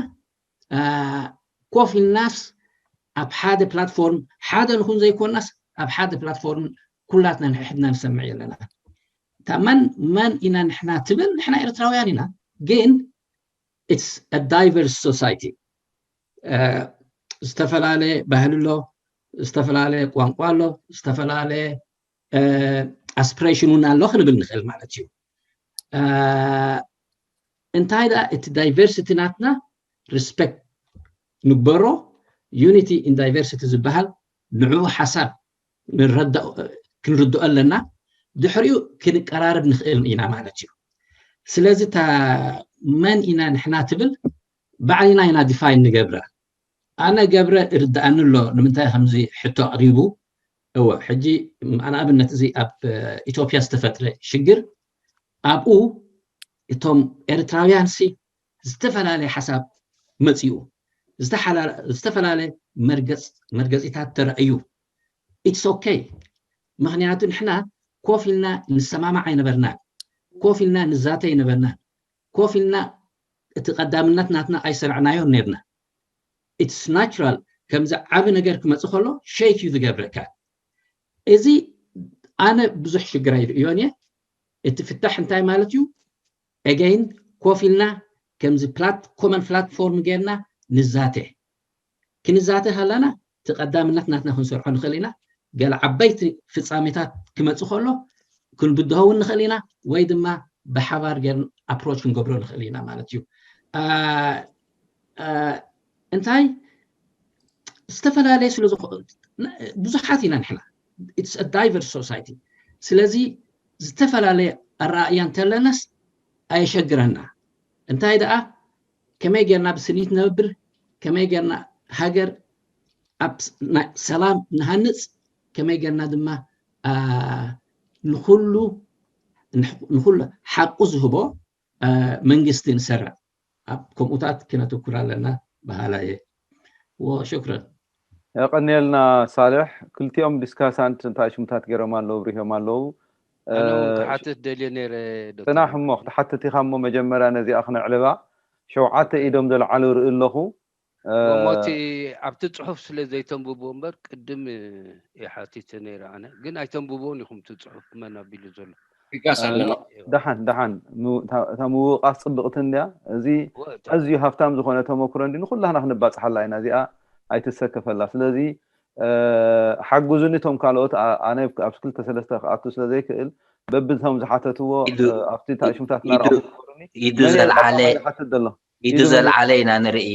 ኮፍ ኢልናስ ኣብ ሓደ ፕላትፎርም ሓደ ንኹን ዘይኮናስ ኣብ ሓደ ፕላትፎርም ኩላትና ንሕሕድና ንሰምዕ የለና። እታ መን መን ኢና ንሕና ትብል፣ ንሕና ኤርትራውያን ኢና፣ ግን it's a diverse society። ዝተፈላለየ ባህሊ ኣሎ፣ ዝተፈላለየ ቋንቋ ኣሎ፣ ዝተፈላለየ ኣስፕሬሽን እውን ኣሎ ክንብል ንኽእል ማለት እዩ። እንታይ ደኣ እቲ ዳይቨርሲቲ ናትና ሪስፔክት ንግበሮ፣ ዩኒቲ ኢን ዳይቨርሲቲ ዝበሃል ንዕኡ ሓሳብ ክንርድኦ ኣለና። ድሕሪኡ ክንቀራረብ ንኽእል ኢና ማለት እዩ። ስለዚ እታ መን ኢና ንሕና ትብል ባዕልና ኢና ዲፋይን ንገብራ። ኣነ ገብረ ይርድኣኒ ኣሎ ንምንታይ ከምዚ ሕቶ ኣቕሪቡ። እወ ሕጂ ንኣብነት እዚ ኣብ ኢትዮጵያ ዝተፈጥረ ሽግር ኣብኡ እቶም ኤርትራውያን ሲ ዝተፈላለየ ሓሳብ መፂኡ፣ ዝተፈላለየ መርገፂታት ተረእዩ። ኢትስ ኦኬ። ምኽንያቱ ንሕና ኮፍ ኢልና ንሰማማዕ ኣይነበርናን፣ ኮፍ ኢልና ንዛተ ኣይነበርናን፣ ኮፍ ኢልና እቲ ቀዳምነት ናትና ኣይሰራዕናዮን ነርና። ኢትስ ናቹራል። ከምዚ ዓቢ ነገር ክመፅእ ከሎ ሸይክ እዩ ዝገብረካ። እዚ ኣነ ብዙሕ ሽግር ኣይርእዮን እየ። እቲ ፍታሕ እንታይ ማለት እዩ? ኤገይን ኮፍ ኢልና ከምዚ ፕላት ኮመን ፕላትፎርም ጌርና ንዛተ። ክንዛተ ሃላና እቲ ቀዳምነት ናትና ክንሰርሖ ንኽእል ኢና። ገለ ዓበይቲ ፍጻሜታት ክመጽእ ከሎ ክንብድሆ እውን ንኽእል ኢና፣ ወይ ድማ ብሓባር ጌር ኣፕሮች ክንገብሮ ንኽእል ኢና ማለት እዩ። እንታይ ዝተፈላለየ ስለ ዝኾ ብዙሓት ኢና ንሕና። It's a diverse society። ስለዚ ዝተፈላለየ ኣረኣእያ እንተለናስ ኣየሸግረና። እንታይ ደኣ ከመይ ጌርና ብስኒት ነብር፣ ከመይ ጌርና ሃገር ኣብ ሰላም ንሃንጽ፣ ከመይ ጌርና ድማ ንኩሉ ንኩሉ ሓቁ ዝህቦ መንግስቲ ንሰርዕ። ኣብ ከምኡታት ክነተኩር ኣለና በሃላ እየ። ወሽክረን። የቐንየልና ሳልሕ። ክልቲኦም ዲስካሳንት እንታይ ሽሙታት ገይሮም ኣለዉ ብሪሆም ኣለዉ። ኣነ እውን ክሓትት ደልየ ነይረ ዶክተር። ጽናሕ እሞ ክትሓትት ኢኻ እሞ መጀመርያ ነዚኣ ክነዕልባ። ሸውዓተ ኢዶም ዘልዓሉ ርኢ ኣለኹ። እሞ እቲ ኣብቲ ጽሑፍ ስለ ዘይተንብቦ እምበር ቅድም እየ ሓቲተ ነይረ ኣነ። ግን ኣይተንብቦን ኢኹም እቲ ጽሑፍ መን ኣቢሉ ዘሎ። ይጋስ ኣለና። ደሓን ደሓን እታ ምውቃስ ጽብቕቲ እንድያ። እዚ ኣዝዩ ሃፍታም ዝኾነ ተመክሮ እንዲ ንኩላህና ክንባጽሓላ ኢና። እዚኣ ኣይትሰከፈላ። ስለዚ ሓጉዙኒ እቶም ካልኦት ኣነ ኣብ ክልተ ሰለስተ ክኣቱ ስለ ዘይክእል በብቶም ዝሓተትዎ ኣብቲ ታሽሙታት ናረኣኹ ኢዱ ዘልዓለ ሓትት ዘሎ ኢዱ ዘልዓለ ኢና ንርኢ።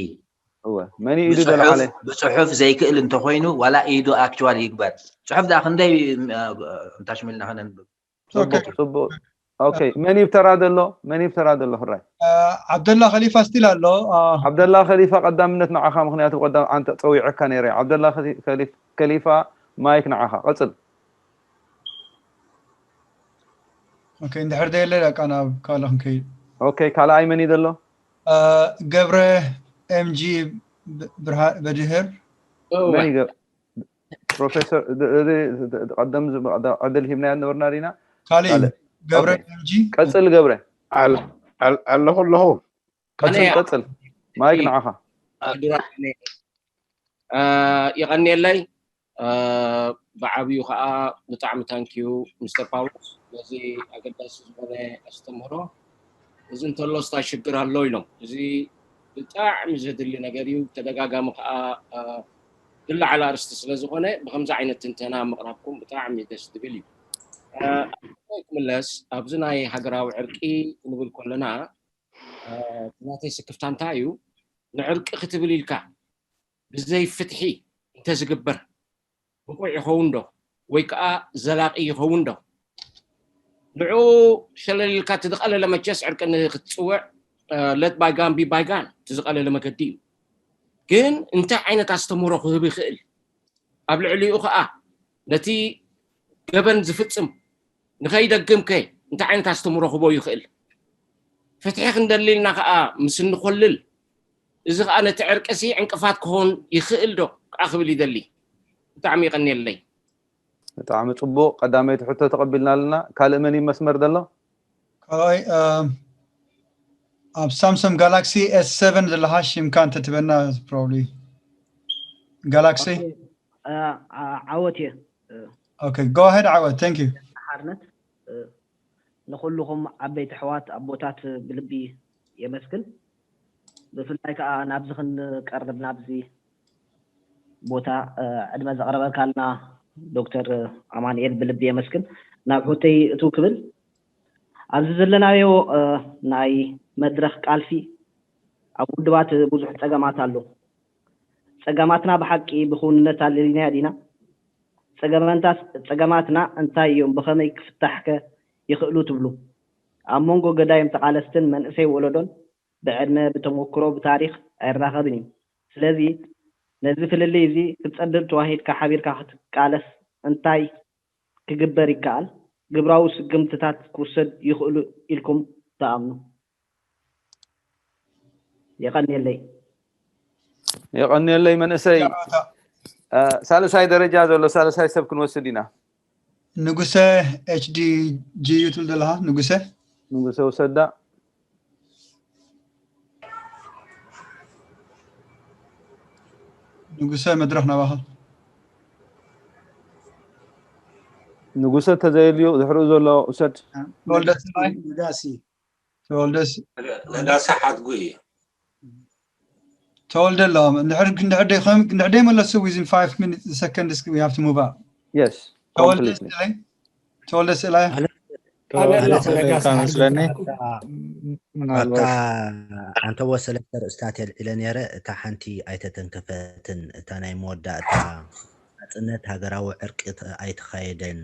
እወ መን ኢዱ ዘልዓለ ብጽሑፍ ዘይክእል እንተኮይኑ ዋላ ኢዱ ኣክቹዋል ይግበር። ጽሑፍ ደኣ ክንደይ እንታሽምልና ከነንብብ ጽቡቅ ጽቡቅ። ኦኬ መን ይብተራ ዘሎ? መን ይብተራ ዘሎ? ሕራይ ዓብደላ ከሊፋ ስቲል ኣሎ። ዓብደላ ከሊፋ ቀዳምነት ንዓኻ፣ ምክንያቱ ቀዳም ኣንተ ጸዊዐካ ነይረ። ዓብደላ ከሊፋ ማይክ ንዓኻ ቀጽል። ኦኬ እንድሕር ደየለ ደቃ ናብ ካልእ ክንከይድ። ኦኬ ካልኣይ መን እዩ ዘሎ? ገብረ ኤምጂ በድህር መን ይገ- ፕሮፌሰር ቀደም ዕድል ሂብናያ ነበርና ዲና? ካልእ እዩ። ካልእ። ገብረ ኦኬ። ኤምጂ ቀጽል ገብረ ኣለኹ ኣለኹ። ቀጽል ኣነ ቀጽል ማይክ ንዓኻ። ኣዱራኒ የቐንየለይ። ብዓብዩ ከዓ ብጣዕሚ ታንኪዩ ሚስተር ፓውሎስ ነዚ ኣገዳሲ ዝኾነ ኣስተምህሮ። እዚ እንተሎ ስታ ሽግር ኣሎ ኢሎም፣ እዚ ብጣዕሚ ዘድሊ ነገር እዩ። ተደጋጋሚ ከዓ ዝለዓል ኣርስቲ ስለ ዝኾነ ብከምዚ ዓይነት ትንተና ምቕራብኩም ብጣዕሚ ደስ ዝብል እዩ። ክምለስ ኣብዚ ናይ ሃገራዊ ዕርቂ ክንብል ከለና ናተይ ስክፍታ እንታይ እዩ? ንዕርቂ ክትብል ኢልካ ብዘይ ፍትሒ እንተዝግበር ብቑዕ ይኸውን ዶ ወይ ከዓ ዘላቒ ይኸውን ዶ? ንዑ ሸለል ኢልካ እቲ ዝቐለለ መቸስ ዕርቂ ንክትፅውዕ let bygone be bygone እቲ ዝቐለለ መገዲ እዩ። ግን እንታይ ዓይነት ኣስተምህሮ ክህብ ይኽእል? ኣብ ልዕሊኡ ከዓ ነቲ ገበን ዝፍፅም ንኸይደግም ከ እንታይ ዓይነት ኣስተምህሮ ክህቦ ይኽእል? ፍትሒ ክንደሊ ኢልና ከዓ ምስ እንኮልል እዚ ከዓ ነቲ ዕርቂ ሲ ዕንቅፋት ክኾን ይኽእል ዶ ከዓ ክብል ይደሊ። ብጣዕሚ ይቐንየለይ። ብጣዕሚ ጽቡቕ። ቀዳመይቲ ሕቶ ተቐቢልና ኣለና። ካልእ መን እዩ መስመር ዘሎ? ካልኣይ ኣብ ሳምሰንግ ጋላክሲ ኤስ ሰቨን ዘለኻ ሽምካ እንተትበና ፕሮብሊ ጋላክሲ ዓወት እየ። Okay, go ahead ዓወት። Thank you። ሓርነት ንኹልኹም ዓበይቲ ኣሕዋት ኣቦታት ብልቢ የመስግን። ብፍላይ ከዓ ናብዚ ክንቀርብ ናብዚ ቦታ ዕድመ ዘቕረበልካልና ዶክተር ኣማኑኤል ብልቢ የመስግን። ናብ ሕቶይ እትው ክብል ኣብዚ ዘለናዮ ናይ መድረኽ ቃልሲ ኣብ ውድባት ብዙሕ ፀገማት ኣሎ። ፀገማትና ብሓቂ ብክውንነት ኣለሊናዮ ዲና? ፀገመንታስ ፀገማትና እንታይ እዮም? ብኸመይ ክፍታሕከ ይኽእሉ ትብሉ? ኣብ መንጎ ገዳይም ተቓለስትን መንእሰይ ወለዶን ብዕድመ፣ ብተመክሮ፣ ብታሪኽ ኣይራኸብን እዩ። ስለዚ ነዚ ፍልልይ እዚ ክትፀብብ ተዋሂድካ ሓቢርካ ክትቃለስ እንታይ ክግበር ይከኣል? ግብራዊ ስግምትታት ክውሰድ ይኽእሉ ኢልኩም ትኣምኑ? የቐንየለይ። የቐንየለይ መንእሰይ። ሳልሳይ ደረጃ ዘሎ ሳልሳይ ሰብ ክንወስድ ኢና። ንጉሰ ኤች ዲ ጂ ዩ ትብል ዘለኻ ንጉሰ? ንጉሰ ውሰዳ። ንጉሰ መድረኽ ናባኻ። ንጉሰ ተዘየልዩ ድሕሪኡ ዘሎ ውሰድ። ተወልደ ስማይ? ነጋሲ። ተወልደስ ነጋሲ ሓድጉ እዩ። ተወልደ ኣሎ። እንድሕር እንድሕር ደይ እንድሕር ደይ መለሱ within five minutes seconds we have to move up። Yes. ተወልደ Completely. ስእላይ ተወልደ ስእላይ ኣነ ተዋህዶ ኣለኹ፣ ሰለስተ ነጋሲ መስለኒ። ሓሊፍካ። ኣታ ምናልባት ኣንተ ወሰለስተ ርእስታት የልዒለን ነይረ። እታ ሓንቲ ኣይተተንከፈትን፣ እታ ናይ መወዳእታ ናጽነት ሃገራዊ ዕርቂ ተ- ኣይተኻየደን፣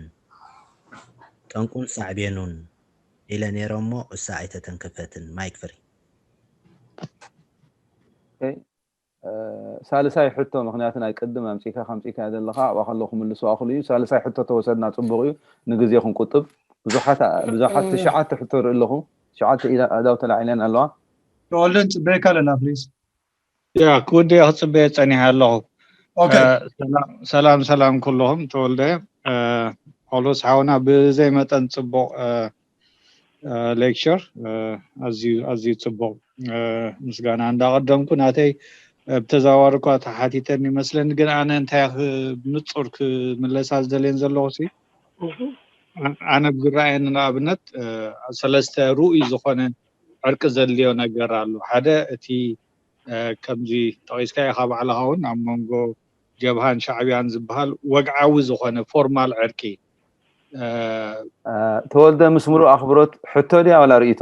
ጠንቁን ሳዕቤኑን ኢለ ነይረ እሞ እሳ ኣይተተንከፈትን። ማይክ ፍሪ። ኦኬ። እ፣ ሳልሳይ ሕቶ፣ ምክንያቱ ናይ ቅድም ኣምጺካ ከምጺካ ዘለካ ኣብኣ ከለኩ ክምልሱ ኣክሉ እዩ። ሳልሳይ ሕቶ ተወሰድና ጽቡቅ እዩ፣ ንግዜ ክንቁጥብ። ብዙሓት ብዙሓት ትሽዓተ ሕቶ ርኢ ኣለኹ። ትሽዓተ ኢዳ ኣእዳው ተላዒለን ኣለዋ። ተወልደ ንጽበየካ ኣለና ፕሊዝ። ያ ክውድእ ክጽበየ ጸኒሐ ኣለኹ። ኦኬ እ፣ ሰላም ሰላም ሰላም ኩልኹም። ተወልደ እ፣ ጳውሎስ ሓውና ብዘይ መጠን ጽቡቕ እ፣ እ፣ ሌክቸር እ፣ ኣዝዩ ኣዝዩ ጽቡቕ እ፣ ምስጋና እንዳቐደምኩ ናተይ እ፣ ብተዘዋዋሪ እኳ ተሓቲተን ይመስለኒ፣ ግን ኣነ እንታይ ክ- ብንጹር ክምለሳ ዝደልየን ዘለኹ ሲ እ፣ ኣነ ብዝረኣየኒ ንኣብነት እ፣ ሰለስተ ርኡይ ዝኾነ ዕርቂ ዘድልዮ ነገር ኣሎ። ሓደ እቲ እ፣ ከምዚ ጠቒስካ ኢኻ ባዕልኻ እውን ኣብ መንጎ ጀብሃን ሻዕብያን ዝበሃል ወግዓዊ ዝኾነ ፎርማል ዕርቂ እ፣ እ፣ ተወልደ ምስ ሙሉእ ኣኽብሮት ሕቶ ድያ ዋላ ርእይቶ?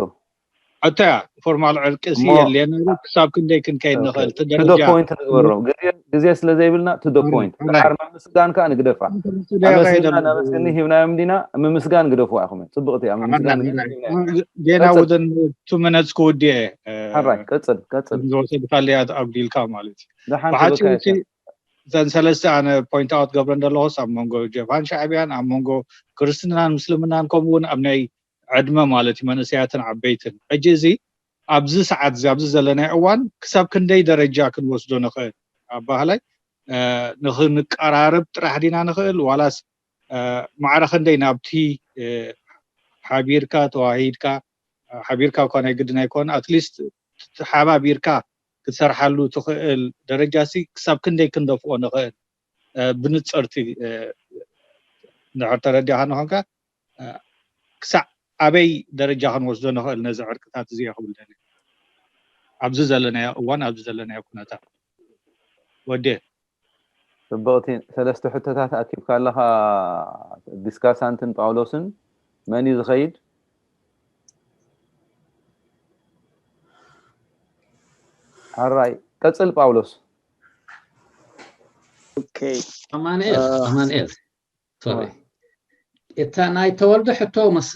ሕቶ እያ። ፎርማል ዕርቂ ሲ እሞ የድልየና እዩ። ክሳብ ክንደይ ክንከይድ ኦኬ ንኽእል እቲ to the ደረጃ point ንግበሮ። ግዜ ግዜ ስለ ዘይብልና to the ሕራይ point። ሕራይ ድሓር ምምስጋን ከኣ ንግደፋ። እንተ ደቂቐ ኣመስጊና ይደሎ ነመስግኒ ሂብናዮም ዲና? ምምስጋን ግደፍዋ ኢኹም። ጽብቕቲ እያ። ምምስጋን ሕራይ ሂብናዮም ዲና? ጌና ቀጽል ውድን ቱ ሚነትስ ክውድእ እየ እ፣ ሕራይ ቀጽል ቀጽል። ዝወሰድካለያ ኣጉዲልካ ማለት እዩ። ደሓን ብሓፂሩ ክብለካ ሲ እተን ሰለስተ ኣነ ፖይንት ኣውት ገብረ እንደለኹስ ኣብ መንጎ ጀብሃን ሻዕብያን ኣብ መንጎ ክርስትናን ምስልምናን ከምኡ እውን ኣብ ናይ ዕድመ ማለት እዩ መንእሰያትን ዓበይትን ሕጂ እዚ ኣብዚ ሰዓት እዚ ኣብዚ ዘለናዮ እዋን ክሳብ ክንደይ ደረጃ ክንወስዶ ንኽእል ኣባህላይ እ፣ ንኽንቀራረብ ጥራሕ ዲና ንኽእል ዋላስ እ፣ ማዕረ ክንደይ ናብቲ እ፣ ሓቢርካ ተዋሂድካ ሓቢርካ እኳ ናይ ግድን ኣይኮን ኣትሊስት ተሓባቢርካ ክትሰርሓሉ ትኽእል ደረጃ ሲ ክሳብ ክንደይ ክንደፍኦ ንኽእል እ፣ ብንፅርቲ እ፣ እንድሕር ተረዲኻ ንኾንካ እ፣ ክሳዕ ኣበይ ደረጃ ክንወስዶ ንኽእል ነዚ ዕርቅታት እዚ ክብል ደሊ ኣብዚ ዘለናዮ እዋን ኣብዚ ዘለናዮ ኩነታት ወዴ ጽብቕቲ ሰለስተ ሕቶታት ኣኪብካ ኣለኻ። ዲስካሳንትን ጳውሎስን መን እዩ ዝኸይድ? ሕራይ ቀጽል ጳውሎስ። ኦኬ ኣማንኤል ኣማንኤል ሶሪ እታ ናይ ተወልደ ሕቶ መስ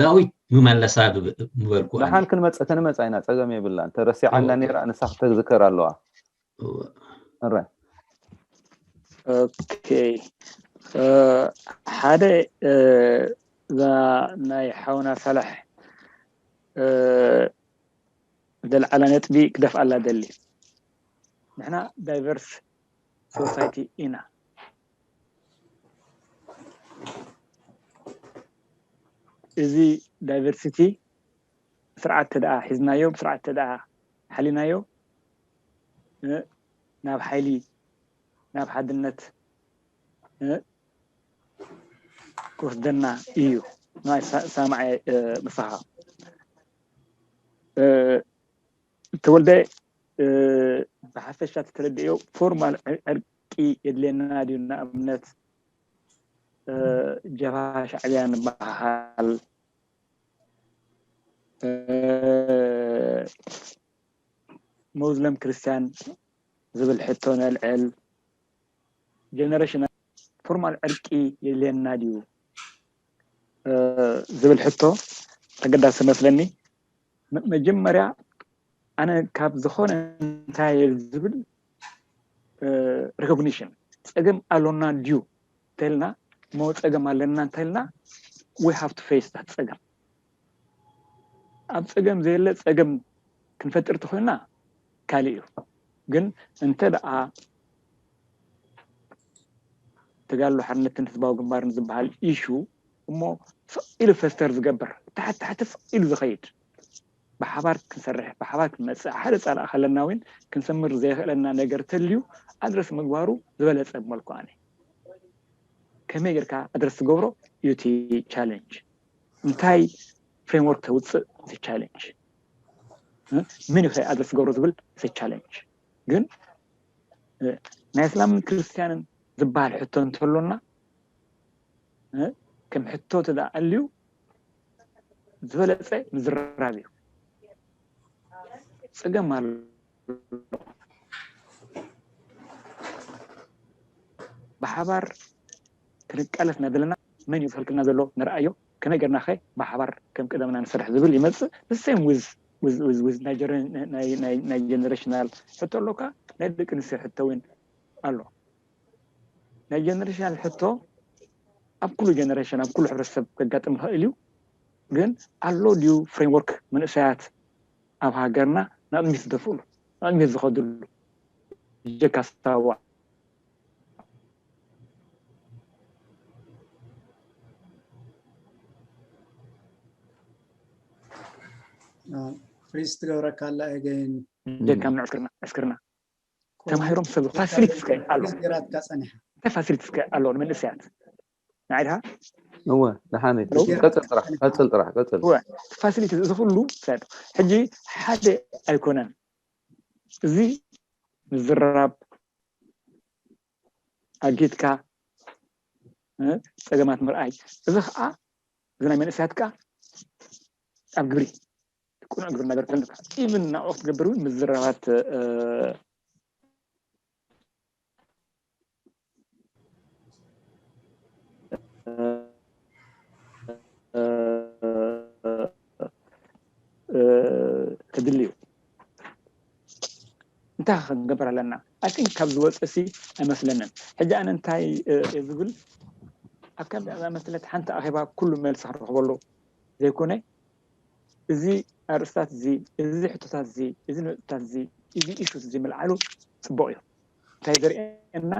ዳዊት ምመለሳ ምበልኩ ኣነ ደሓን ክንመጽእ ክንመጻ ኢና፣ ጸገም የብላን። ተረሲዓና ኦኬ ነይራ፣ ንሳ ክትዝከር ኣለዋ። እወ። እረ ኦኬ እ፣ ሓደ እ፣ እዛ ናይ ሓውና ሳላሕ እ፣ ዘልዓላ ነጥቢ ክደፍኣላ ደሊ። ንሕና ዳይቨርስ ሶሳይቲ ኢና። እዚ ዳይቨርሲቲ ብስርዓት ተደኣ ሒዝናዮ፣ ብስርዓት ተደኣ ሓሊናዮ እ፣ ናብ ሓይሊ ናብ ሓድነት እ፣ ክወስደና እዩ። ናይ ሳ- ሳማዓይ እ፣ ምሳኻ እ፣ ተወልደ እ፣ ብሓፈሻ ተተረድእዮ ፎርማል ዕር- ዕርቂ የድልየና ድዩ? ንኣብነት እ፣ ጀብሃ ሻዕብያ ንበሃል እ፣ ሙስሊም ክርስቲያን ዝብል ሕቶ ነልዕል። ጀነሬሽን ፎርማል ዕርቂ የድልየና ድዩ እ፣ ዝብል ሕቶ ኣገዳሲ መስለኒ። መ- መጀመርያ ኣነ ካብ ዝኾነ እንታይ እየ ዝብል ሪኮግኒሽን ጸገም ኣሎና ድዩ እንተልና እሞ ጸገም ኣለና እንተልና we have to face that ጸገም። ኣብ ጸገም ዘየለ ጸገም ክንፈጥር ተኾይና ካልእ እዩ። ግን እንተ ደኣ ተጋድሎ ሓርነትን ህዝባዊ ግንባርን ዝበሃል ኢሹ እሞ ስቕ ኢሉ ፈስተር ዝገብር፣ ታሕቲ ታሕቲ ስቕ ኢሉ ዝኸይድ፣ ብሓባር ክንሰርሕ፣ ብሓባር ክንመጽእ፣ ሓደ ጻላእ ከለና እውን ክንሰምር ዘየኽእለና ነገር ተልዩ ኣድረስ ምግባሩ ዝበለጸ መልክዖ ኣነ። ከመይ ጌርካ ኣድረስ ትገብሮ እዩ እቲ ቻለንጅ። እንታይ ፍሬምወርክ ተውፅእ እቲ ቻለንጅ። እ? ምን እዩ ኣድረስ ትገብሮ ዝብል እቲ ቻለንጅ። ግን እ፣ ናይ እስላምን ክርስትያንን ዝበሃል ሕቶ እንተሎና እ፣ ከም ሕቶ ተደኣ ኣልዩ ዝበለፀ ምዝራብ እዩ። ፀገም ኣሎ። ብሓባር ክንቃለስ እናደለና መን እዩ ዝኸልክልና ዘሎ ንርኣዮ፣ ከመይ ጌርና ኸ ብሓባር ከም ቀደምና ንሰርሕ ዝብል ይመፅእ። The same with with with with ናይ ጀነሬሽናል ሕቶ ኣሎካ፣ ናይ ደቂ ኣንስትዮ ሕቶ እውን ኣሎ። ናይ ጀነሬሽናል ሕቶ ኣብ ኩሉ ጀነሬሽን ኣብ ኩሉ ሕብረተሰብ ከጋጥም ይኽእል እዩ። ግን ኣሎ ድዩ ፍሬምወርክ መንእሰያት ኣብ ሃገርና ንቕድሚት ዝደፍእሉ ንቕድሚት ዝኸድሉ ጀካ ሳዋ ፍሪዝ ትገብረካ ኣላ ኤገይን ጀካ ምዕስክርና ዕስክርና ተማሂሮም ሰብ ፋሲሊቲስ ከ ኣሎ ጌራትካ ፀኒሓ እንታይ ፋሲሊቲስ ከ ኣሎ ንመንእሰያት ንዓይድሃ እወ ደሓን እዩ። ቀፅል ጥራሕ ቀፅል ጥራሕ ቀፅል ፋሲሊቲ እዚ ኩሉ ሰድ ሕጂ ሓደ ኣይኮነን። እዚ ምዝራብ ኣጊድካ እ፣ ፀገማት ምርኣይ እዚ ከዓ እዚ ናይ መንእሰያት ከዓ ኣብ ግብሪ ቅኑዕ ግብሪ ነገር ከለካ ኢቭን ናብኡ ክትገብር እውን ምዝራባት እ፣ ተድልዩ እንታይ ክንገብር ኣለና? I think ካብ ዝወፀ ሲ ኣይመስለንን። ሕጂ ኣነ እንታይ እየ ዝብል ኣብ ከምዚ ኣመሰለት ሓንቲ ኣኼባ ኩሉ መልሲ ክረኽበሉ ዘይኮነ እዚ ኣርእስታት እዚ እዚ ሕቶታት እዚ እዚ ነጥብታት እዚ እዚ ኢሹ እዚ ምልዓሉ ፅቡቅ እዩ። እንታይ ዘርእየና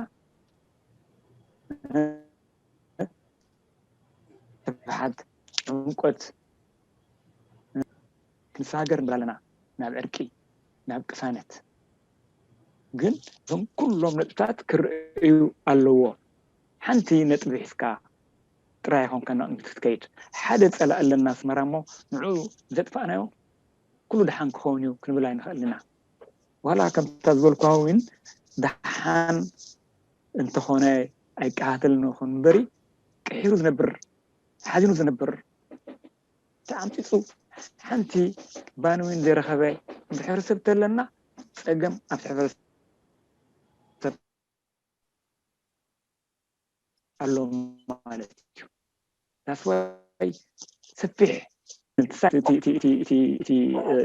ስብሓት ዕምቆት ክንሰጋገር ንብል ኣለና ናብ ዕርቂ ናብ ቅሳነት ግን እዞም ኩሎም ነጥብታት ክረኣዩ ኣለዎ። ሓንቲ ነጥቢ ሒዝካ ጥራይ ኣይኮንካ ናብ ቅድሚት ክትከይድ ሓደ ፀላኢ ኣለና ኣስመራ እሞ ንዑ ዘጥፋእናዮ ኩሉ ደሓን ክኸውን እዩ ክንብል ኣይንኽእል ኢና። ዋላ ከምታ ዝበልኩዋ እውን ደሓን እንተኾነ ኣይቀታተልን ይኹን እምበሪ ቅሒሩ ዝነብር ሓዚኑ ዝነብር ተዓምፂፁ ሓንቲ ባኒ እውን ዘይረኸበ እንድሕር ሰብ ተለና ፀገም ኣብቲ ሕብረተሰብ ኣሎ ማለት እዩ። ዳስዋይ ሰፊሕ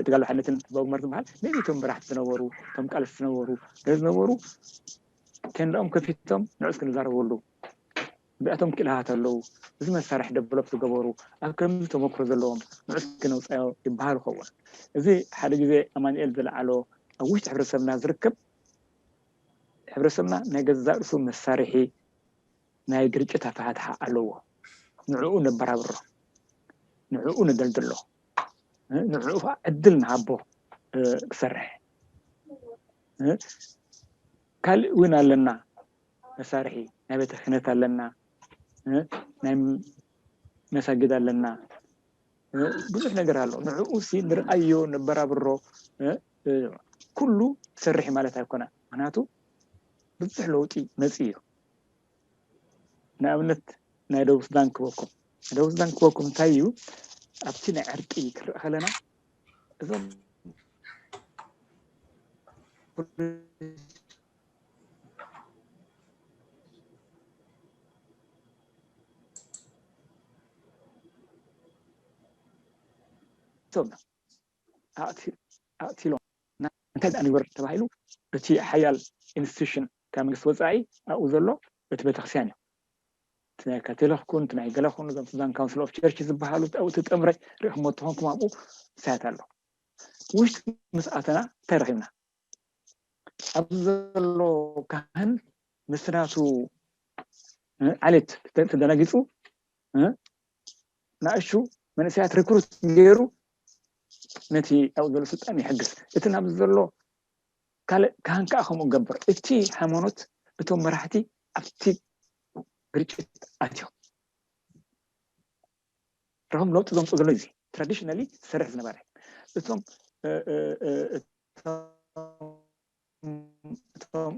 ተጋሉ ሓድነትን ህዝባዊ ግንባር ዝበሃል ነዚ እቶም መራሕቲ ዝነበሩ እቶም ቃለስቲ ዝነበሩ ገለ ዝነበሩ ቴንዳኦም ከፊቶም ንዑስ ክንዛረበሉ ብኣቶም ክኢላታት ኣለዉ እዚ መሳርሒ ደቨሎፕ ዝገበሩ ኣብ ከምዚ ተመክሮ ዘለዎም ንዑስ ክነውፃዮ ይበሃል ይኸውን። እዚ ሓደ ግዜ ኣማኑኤል ዝለዓሎ ኣብ ውሽጢ ሕብረተሰብና ዝርከብ ሕብረተሰብና ናይ ገዛእ ርእሱ መሳርሒ ናይ ግርጭት ኣፈሓትሓ ኣለዎ። ንዕኡ ነበራብሮ፣ ንዕኡ ነደልድሎ፣ ንዕኡ ከዓ ዕድል ንሃቦ ክሰርሕ። ካልእ እውን ኣለና መሳርሒ ናይ ቤተ ክህነት ኣለና፣ ናይ መሳጊድ ኣለና፣ ብዙሕ ነገር ኣሎ። ንዕኡ ሲ ንርኣዮ ነበራብሮ። ኩሉ ትሰርሒ ማለት ኣይኮነ፣ ምክንያቱ ብዙሕ ለውጢ መፂ እዩ። ንኣብነት ናይ ደቡብ ሱዳን ክበኩም ናይ ደቡብ ሱዳን ክበኩም እንታይ እዩ ኣብቲ ናይ ዕርቂ ክረእ ከለና እዞም ኣእትሎም እንታይ ደኣ ንግበር ተባሂሉ እቲ ሓያል ኢንስቲቱሽን ካብ መንግስቲ ወፃኢ ኣብኡ ዘሎ እቲ ቤተክርስትያን እዩ። እቲ ናይ ካቶሊክ ኩን እቲ ናይ ገለ ኩን እዞም ሱዳን ካውንስል ኦፍ ቸርች ዝበሃሉ ኣብኡ ተጠምረ ርኢኹሞ ተኾንኩም ኣብኡ ሳያት ኣሎ። ውሽጢ ምስ ኣተና እንታይ ረኺብና? ኣብዚ ዘሎ ካህን ምስቲ ናቱ ዓሌት ተደናጊፁ ንኣሽቱ መንእሰያት ሪክሩት ገይሩ ነቲ ኣብኡ ዘሎ ስልጣን ይሕግዝ። እቲ ናብዚ ዘሎ ካልእ ካህን ከዓ ከምኡ ገብር። እቲ ሃይማኖት እቶም መራሕቲ ኣብቲ ግርጭት ኣትዮም ረኹም ለውጢ ዘምፅኡ ዘሎ እዚ ትራዲሽናሊ ዝሰርሕ ዝነበረ እቶም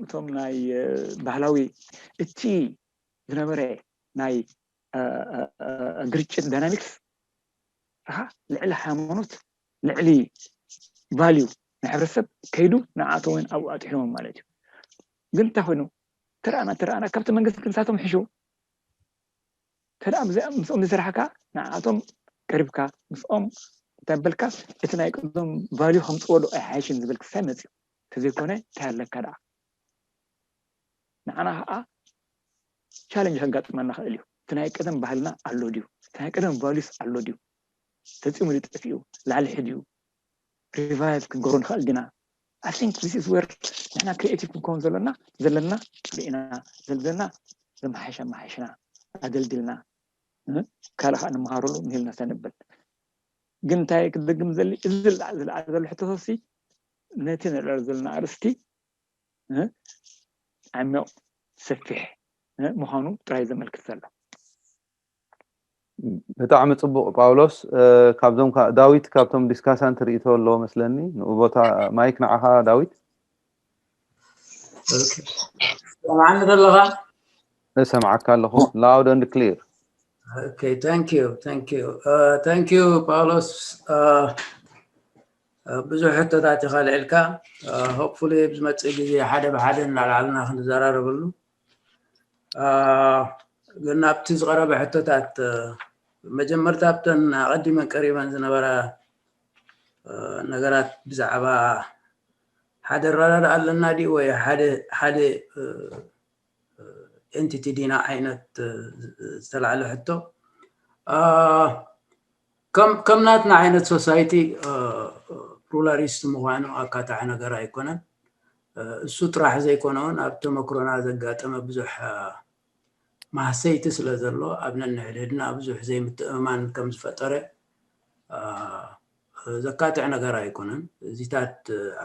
እቶም ናይ ባህላዊ እቲ ዝነበረ ናይ ግርጭት ዳይናሚክስ ልዕሊ ሃይማኖት ልዕሊ value ናይ ሕብረተሰብ ከይዱ ንዓቶም እውን ኣብኡ ኣጥሒኖም ማለት እዩ። ግን እንታይ ኮይኑ ተረኣና ተረኣና ካብቲ መንግስቲ ክንሳቶም ሕሹ ተደኣ ምስኦም ዝሰራሕካ ንዓቶም ቀሪብካ ምስኦም እንታይ በልካ እቲ ናይ ቅድም value ከምፅዎ ዶ ኣይሓይሽን ዝብል ክሳይ መፅዩ ተዘይኮነ እንታይ ኣለካ ደኣ ንዓና ከዓ challenge ከጋጥመና ክእል እዩ። እቲ ናይ ቀደም ባህልና ኣሎ ድዩ? እቲ ናይ ቀደም values ኣሎ ድዩ? ፈፂሙ ድዩ ጠፊኡ? ላዕሊ ሕድዩ? Revive ክንገብሮ ንኽእል ዲና? I think this is where ንሕና creative ክንከውን ዘለና ዘለና ርኢና ዘለና ዘመሓይሽ ኣመሓይሽና ኣደልድልና ካልእ ከዓ ንመሃረሉ ምህልና ሰንብል ግን እንታይ ክደግም ዘሊ እዚ ዝለዓ ዘሎ ሕቶቶሲ ነቲ ንዕለር ዘለና ኣርእስቲ ዓሚቕ ሰፊሕ ምዃኑ ጥራይ ዘመልክት ዘሎ። ብጣዕሚ ፅቡቕ ጳውሎስ። ካብዞም ዳዊት ካብቶም ዲስካሳንት ርእቶ ኣለዎ መስለኒ። ንኡ ቦታ ማይክ ንዓኻ ዳዊት። ሰማዕኒ ዘለኻ? እሰምዓካ ኣለኹ loud and clear። Okay, thank you, thank you, thank you ጳውሎስ። ብዙሕ ሕቶታት ኢኻ ልዕልካ። Hopefully ብዝመፅእ ግዜ ሓደ ብሓደ እናልዓልና ክንዘራረበሉ። ግን ኣብቲ ዝቐረበ ሕቶታት መጀመርታ ኣብተን ኣቐዲመን ቀሪበን ዝነበራ ነገራት ብዛዕባ ሓደ ኣረዳድኣ ኣለና ድዩ ወይ ሓደ ሓደ entity ዲና ዓይነት ዝተላዕለ ሕቶ ከም ከም ናትና ዓይነት society pluralist ምዃኑ ኣካታዒ ነገር ኣይኮነን። እሱ ጥራሕ ዘይኮነ እውን ኣብ ተመክሮና ዘጋጠመ ብዙሕ ማህሰይቲ ስለ ዘሎ ኣብ ነንሕድሕድና ብዙሕ ዘይምትእምማን ከም ዝፈጠረ ዘካትዕ ነገር ኣይኮነን። እዚታት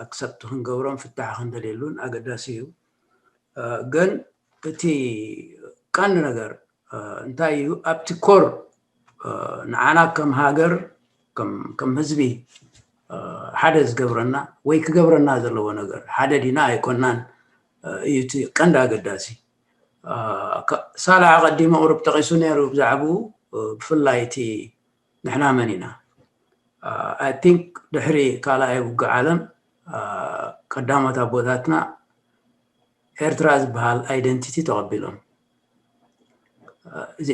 accept ክንገብሮም ፍታሕ ክንደልየሉን ኣገዳሲ እዩ። ግን እቲ ቀንዲ ነገር እንታይ እዩ ኣብቲ core ንዓና ከም ሃገር ከም ህዝቢ ሓደ ዝገብረና ወይ ክገብረና ዘለዎ ነገር ሓደ ዲና ኣይኮናን እዩ እቲ ቀንዲ ኣገዳሲ። ሳላ ኣቐዲመ ቁሩብ ጠቒሱ ነይሩ ብዛዕባኡ ብፍላይ እቲ ንሕና መን ኢና? I think ድሕሪ ካልኣይ ውግእ ዓለም ቀዳሞት ኣቦታትና ኤርትራ ዝበሃል identity ተቐቢሎም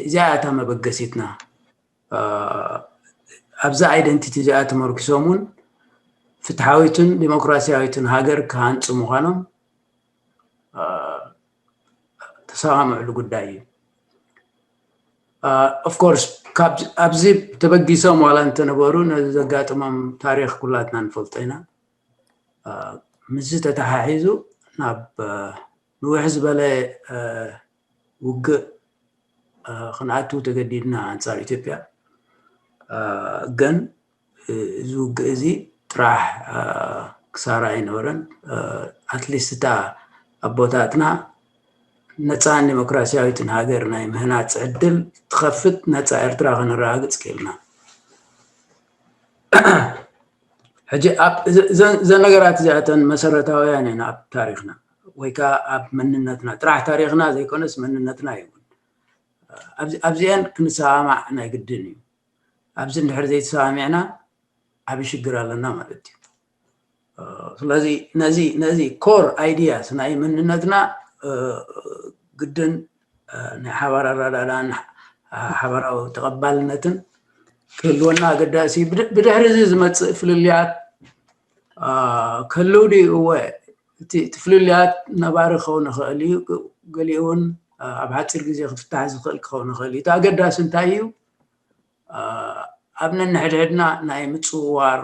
እዚኣ እታ መበገሲትና። ኣብዛ identity እዚኣ ተመርኪሶም እውን ፍትሓዊትን ዲሞክራሲያዊትን ሃገር ክሃንፁ ምዃኖም ተሰማምዕሉ ጉዳይ እዩ። Of course ኣብዚ ተበጊሶም ዋላ እንተነበሩ ነዚ ዘጋጥሞም ታሪክ ኩላትና ንፈልጦ ኢና። ምስዚ ተተሓሒዙ ናብ ንውሕ ዝበለ ውግእ ክንኣቱ ተገዲድና ኣንፃር ኢትዮጵያ። ግን እዚ ውግእ እዚ ጥራሕ ክሳራ ኣይነበረን። At least እታ ኣቦታትና ነፃን ዲሞክራሲያዊትን ሃገር ናይ ምህናፅ ዕድል ትኸፍት ነፃ ኤርትራ ከነረጋግፅ ክኢልና። ሕጂ እዘን ነገራት እዚኣተን መሰረታውያን እየን ኣብ ታሪክና ወይ ከዓ ኣብ መንነትና ጥራሕ ታሪክና ዘይኮነስ መንነትና ይውን ኣብዚአን ክንሰማማዕ ናይ ግድን እዩ። ኣብዚ እንድሕር ዘይተሰማሚዕና ዓብዪ ሽግር ኣለና ማለት እዩ። ስለዚ ነዚ ነዚ core ideas ናይ መንነትና ግድን ናይ ሓባር ኣረዳድኣን ሓባራዊ ተቐባልነትን ክህልወና ኣገዳሲ እዩ። ብድሕሪ እዚ ዝመፅእ ፍልልያት ክህልው ድዩ? እወ፣ እቲ ፍልልያት ነባሪ ክኸውን ይኽእል እዩ። ገሊኡ እውን ኣብ ሓፂር ግዜ ክፍታሕ ዝኽእል ክኸውን ይኽእል እዩ። እቲ ኣገዳሲ እንታይ እዩ? ኣብ ነንሕድሕድና ናይ ምፅውዋር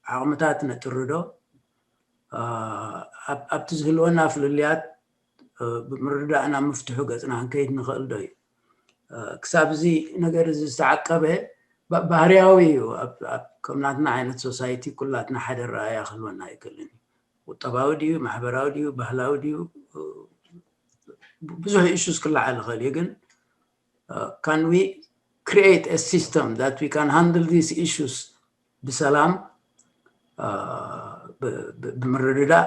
ዓቕምታት ነጥሪ ዶ? ኣብቲ ዝህልወና ፍልልያት ብምርዳእ ናብ ምፍትሑ ገፅና ክንከይድ ንኽእል ዶ እዩ? ክሳብ እዚ ነገር እዚ ዝተዓቀበ ባህርያዊ እዩ። ከም ናትና ዓይነት society ኩላትና ሓደ ረኣያ ክህልወና ኣይክእልን እዩ። ቁጠባዊ ድዩ፣ ማሕበራዊ ድዩ፣ ባህላዊ ድዩ፣ ብዙሕ issues ክለዓል ይኽእል እዩ። ግን can we create a system that we can handle these issues ብሰላም ብምርድዳእ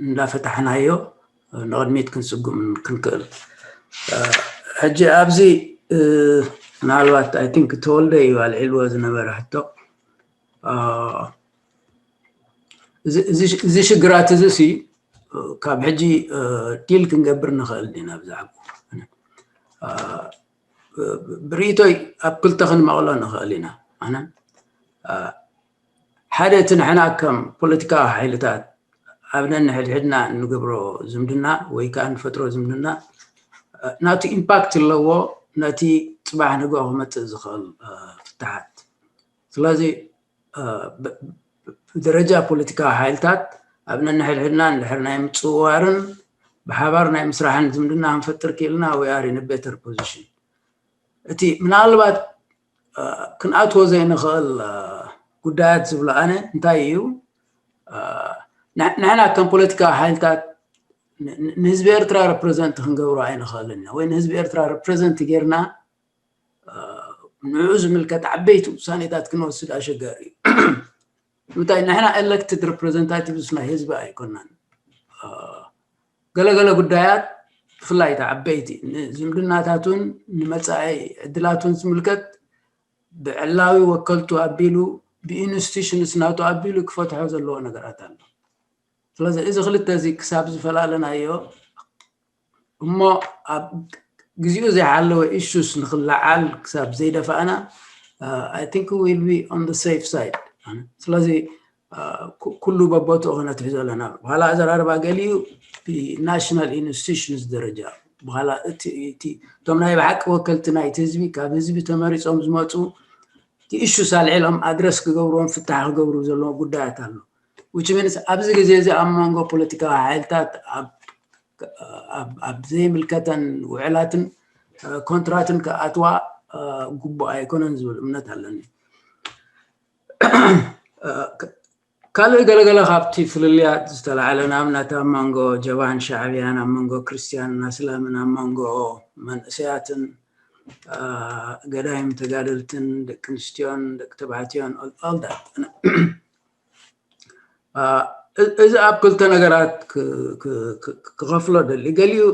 እንዳፈታሕናዮ ንቕድሚት ክንስጉም ክንክእል። ሕጂ ኣብዚ ምናልባት I think ተወልደ እዩ ኣልዒልዎ ዝነበረ ሕቶ። እዚ ሽግራት እዚ ሲ ካብ ሕጂ ዲል ክንገብር ንኽእል ዲና ብዛዕባ ብርእቶይ ኣብ ክልተ ክንመቕሎ ንኽእል ኢና። ኣነ ሓደ እቲ ንሕና ከም ፖለቲካዊ ሓይልታት ኣብ ነንሕድሕድና እንገብሮ ዝምድና ወይ ከዓ እንፈጥሮ ዝምድና ናቱ ኢምፓክት ኣለዎ ነቲ ፅባሕ ንግሆ ክመፅእ ዝኽእል ፍትሓት። ስለዚ ብደረጃ ፖለቲካዊ ሓይልታት ኣብ ነንሕድሕድና እንድሕር ናይ ምፅውዋርን ብሓባር ናይ ምስራሕን ዝምድና ክንፈጥር ክኢልና we are in a better position። እቲ ምናልባት ክንኣትዎ ዘይንኽእል ጉዳያት ዝብሎ ኣነ እንታይ እዩ፣ ንሕና ከም ፖለቲካዊ ሓይልታት ንህዝቢ ኤርትራ ሬፕሬዘንት ክንገብሮ ኣይንኽእልን ኢና ወይ ንህዝቢ ኤርትራ ሬፕሬዘንት ጌርና ንዕኡ ዝምልከት ዓበይቲ ውሳኔታት ክንወስድ ኣሸጋሪ እዩ። እንታይ ንሕና ኤሌክትድ ሬፕሬዘንታቲቭስ ናይ ህዝቢ ኣይኮናን። ገለገለ ጉዳያት ብፍላይ እቲ ዓበይቲ ንዝምድናታቱን ንመፃኢ ዕድላቱን ዝምልከት ብዕላዊ ወከልቱ ኣቢሉ ብኢንስቲቱሽንስ ናቱ ኣቢሉ ክፈትሖ ዘለዎ ነገራት ኣሎ። ስለዚ እዚ ክልተ እዚ ክሳብ ዝፈላለናዮ እሞ ኣብ ግዜኡ ዘይሓለወ ኢሹስ ንክለዓል ክሳብ ዘይደፋእና I think we will be on the safe side። ስለዚ ኩሉ በቦትኡ ክነትሕዞ ኣለና። በኋላ ኣዘራርባ ገሊኡ ብናሽናል ኢንስቲቱሽንስ ደረጃ በኋላ እቶም ናይ ብሓቂ ወከልቲ ናይቲ ህዝቢ ካብ ህዝቢ ተመሪፆም ዝመፁ እቲ ኢሹስ ኣልዒሎም ኣድረስ ክገብርዎም ፍታሕ ክገብሩ ዘለዎ ጉዳያት ኣሎ። Which means ኣብዚ ግዜ እዚ ኣብ መንጎ ፖለቲካዊ ሓይልታት ኣብ ዘይምልከተን ውዕላትን ኮንትራትን ክኣትዋ ግቡእ ኣይኮነን ዝብል እምነት ኣለኒ። ካልእ ገለገለ ካብቲ ፍልልያት ዝተላዕለ ንኣብነት ኣብ መንጎ ጀብሃን ሻዕብያን ኣብ መንጎ ክርስትያንን ኣስላምን ኣብ መንጎ መንእሰያትን ገዳይም ተጋደልትን ደቂ ኣንስትዮን ደቂ ተባዕትዮን ኦልዳት እዚ ኣብ ክልተ ነገራት ክኸፍሎ ደሊ። ገሊኡ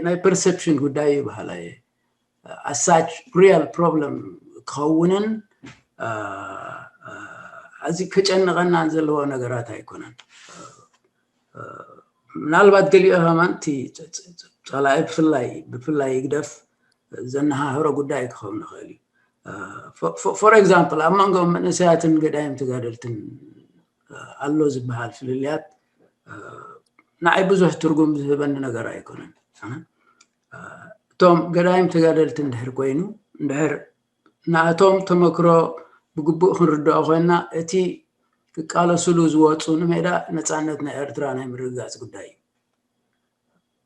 ናይ ፐርሰፕሽን ጉዳይ ይበሃላ እየ። ኣሳች ሪያል ፕሮብለም ክኸውንን ኣዚ ከጨንቐናን ዘለዎ ነገራት ኣይኮነን። ምናልባት ገሊኦ ከማን እቲ ፀላኢ ብፍላይ ብፍላይ ይግደፍ ዘነሃህሮ ጉዳይ ክኸውን ይኽእል እዩ። ፎር ኤግዛምፕል ኣብ መንጎ መንእሰያትን ገዳይም ተጋደልትን ኣሎ ዝበሃል ፍልልያት ንዓይ ብዙሕ ትርጉም ዝህበኒ ነገር ኣይኮነን። እቶም ገዳይም ተጋደልቲ እንድሕር ኮይኑ እንድሕር ናቶም ተመክሮ ብግቡእ ክንርድኦ ኮይና እቲ ክቃለስሉ ዝወፁ ንሜዳ ነፃነት ናይ ኤርትራ ናይ ምርግጋፅ ጉዳይ እዩ።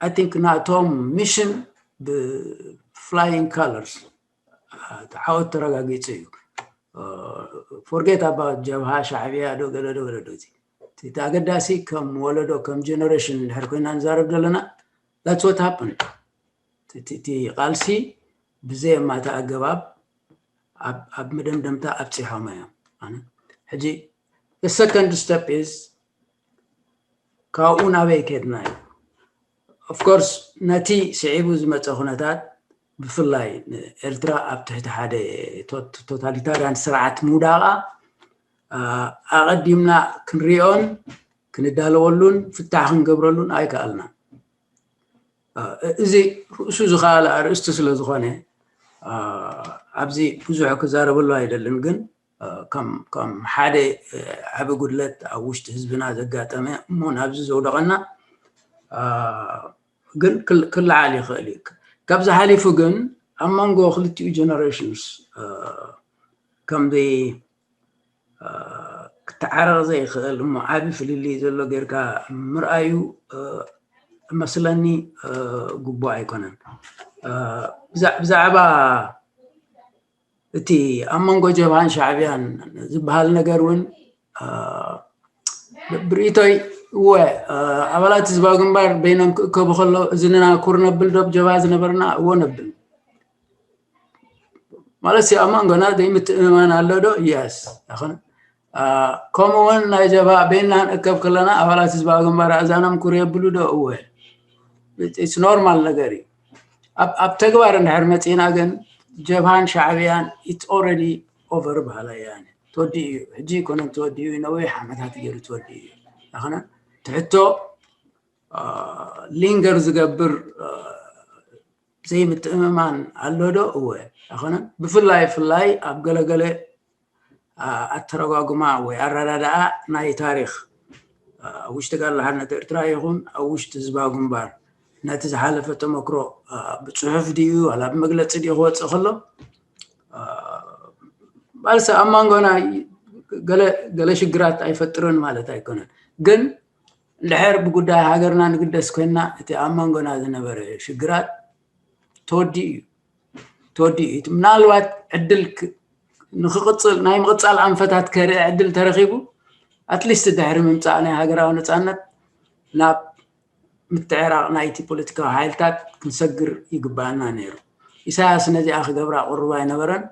I think ናቶም ሚሽን ብፍላይንግ ካለርስ ዓወት ተረጋጊፁ እዩ። ፎርጌት ኣባውት ጀብሃ ሻዕብያ ዶ ገለ ዶ ገለ ዶ እቲ ኣገዳሲ ከም ወለዶ ከም ጀነሬሽን እንድሕር ኮይና ንዛረብ ዘለና that's what happened። እቲ ቃልሲ ብዘየማታ ኣገባብ ኣብ መደምደምታ ኣብፂሖም እዮም። ሕጂ the second step is ካብኡ ናበይ ከድና እዩ። Of course ነቲ ስዒቡ ዝመፀ ኩነታት ብፍላይ ኤርትራ ኣብ ትሕቲ ሓደ ቶታሊታርያን ስርዓት ምውዳቓ ኣቐዲምና ክንሪኦን ክንዳለወሉን ፍታሕ ክንገብረሉን ኣይከኣልናን። እዚ ርእሱ ዝኸኣለ ኣርእስቲ ስለ ዝኾነ ኣብዚ ብዙሕ ክዛረበሉ ኣይደልን፣ ግን ከም ሓደ ዓቢ ጉድለት ኣብ ውሽጢ ህዝብና ዘጋጠመ እሞ ናብዚ ዘውደቐና ግን ክለዓል ይኽእል እዩ። ካብዚ ሓሊፉ ግን ኣብ መንጎ ክልቲኡ ጀነሬሽንስ ከም ክተዓረቕ ዘይኽእል እሞ ዓቢ ፍልልይ ዘሎ ጌርካ ምርኣዩ መስለኒ ግቡእ ኣይኮነን። ብዛዕባ እቲ ኣብ መንጎ ጀብሃን ሻዕብያን ዝበሃል ነገር እውን ብርእይቶይ እወ ኣባላት ህዝባዊ ግንባር በይኖም ክእከቡ ከሎ እዚ ንና ኩር ነብል ዶ ጀብሃ ዝነበርና እወ ነብል ማለት ኣብ መንጎና ዘይምትእምማን ኣሎ ዶ? የስ። ከምኡ እውን ናይ ጀብሃ በይንና ክንእከብ ከለና ኣባላት ህዝባዊ ግንባር ኣእዛኖም ኩር የብሉ ዶ? እወ። ኢትስ ኖርማል ነገር እዩ። ኣብ ተግባር እንድሕር መፂእና ግን ጀብሃን ሻዕብያን it's already over በሃላ እየ ኣነ። ተወዲኡ እዩ፣ ሕጂ ኣይኮነን ተወዲኡ እዩ፣ ነዊሕ ዓመታት ገይሩ ተወዲኡ እዩ። ኣኸነ ትሕቶ ሊንገር ዝገብር ዘይምትእምማን ኣሎ ዶ? እወ። ኣኸነ ብፍላይ ፍላይ ኣብ ገለገለ ኣተረጓጉማ ወይ ኣረዳድኣ ናይ ታሪኽ ኣብ ውሽጢ ጋር ሓርነት ኤርትራ ይኹን ኣብ ውሽጢ ህዝባዊ ግንባር ነቲ ዝሓለፈ ተመክሮ ብፅሑፍ ድዩ ዋላ ብመግለፂ ድዩ ክወፅእ ከሎ ባልሰ ኣብ መንጎና ገለ ሽግራት ኣይፈጥርን ማለት ኣይኮነን። ግን እንድሕር ብጉዳይ ሃገርና ንግደስ ኮይንና እቲ ኣብ መንጎና ዝነበረ ሽግራት ተወዲኡ እዩ። ተወዲኡ እዩ። ምናልባት ዕድል ንክቕፅል ናይ ምቕፃል ኣንፈታት ከርኢ ዕድል ተረኺቡ ኣትሊስት ድሕሪ ምምፃእ ናይ ሃገራዊ ነፃነት ናብ ምትዕራቕ ናይቲ ፖለቲካዊ ሓይልታት ክንሰግር ይግባኣና ነይሩ። ኢሳያስ ነዚኣ ክገብራ ቅሩብ ኣይነበረን።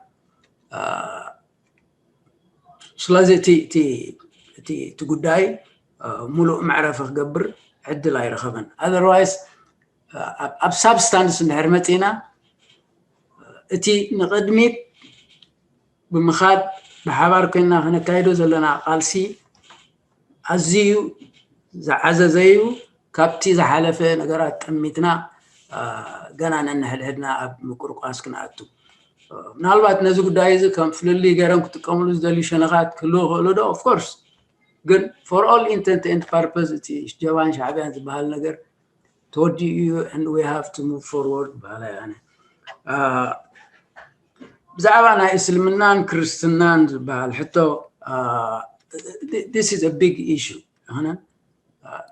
ስለዚ እቲ ጉዳይ ሙሉእ መዕረፊ ክገብር ዕድል ኣይረኸበን። ኣዘርዋይስ ኣብ ሳብስታንስ እንድሕር መፂና እቲ ንቕድሚት ብምኻድ ብሓባር ኮይንና ክነካይዶ ዘለና ቃልሲ ኣዝዩ ዝዓዘዘ እዩ። ካብቲ ዝሓለፈ ነገራት ጠሚትና ገና ነንሕድሕድና ኣብ ምቁርቋስ ክንኣቱ። ምናልባት ነዚ ጉዳይ እዚ ከም ፍልልይ ገይሮም ክጥቀምሉ ዝደልዩ ሸነኻት ክህልዎ ክእሉ ዶ? ኦፍኮርስ። ግን for all intent and purpose እቲ ጀብሃን ሻዕብያን ዝበሃል ነገር ተወዲኡ እዩ and we have to move forward በሃላይ ኣነ። ብዛዕባ ናይ እስልምናን ክርስትናን ዝበሃል ሕቶ this is a big issue።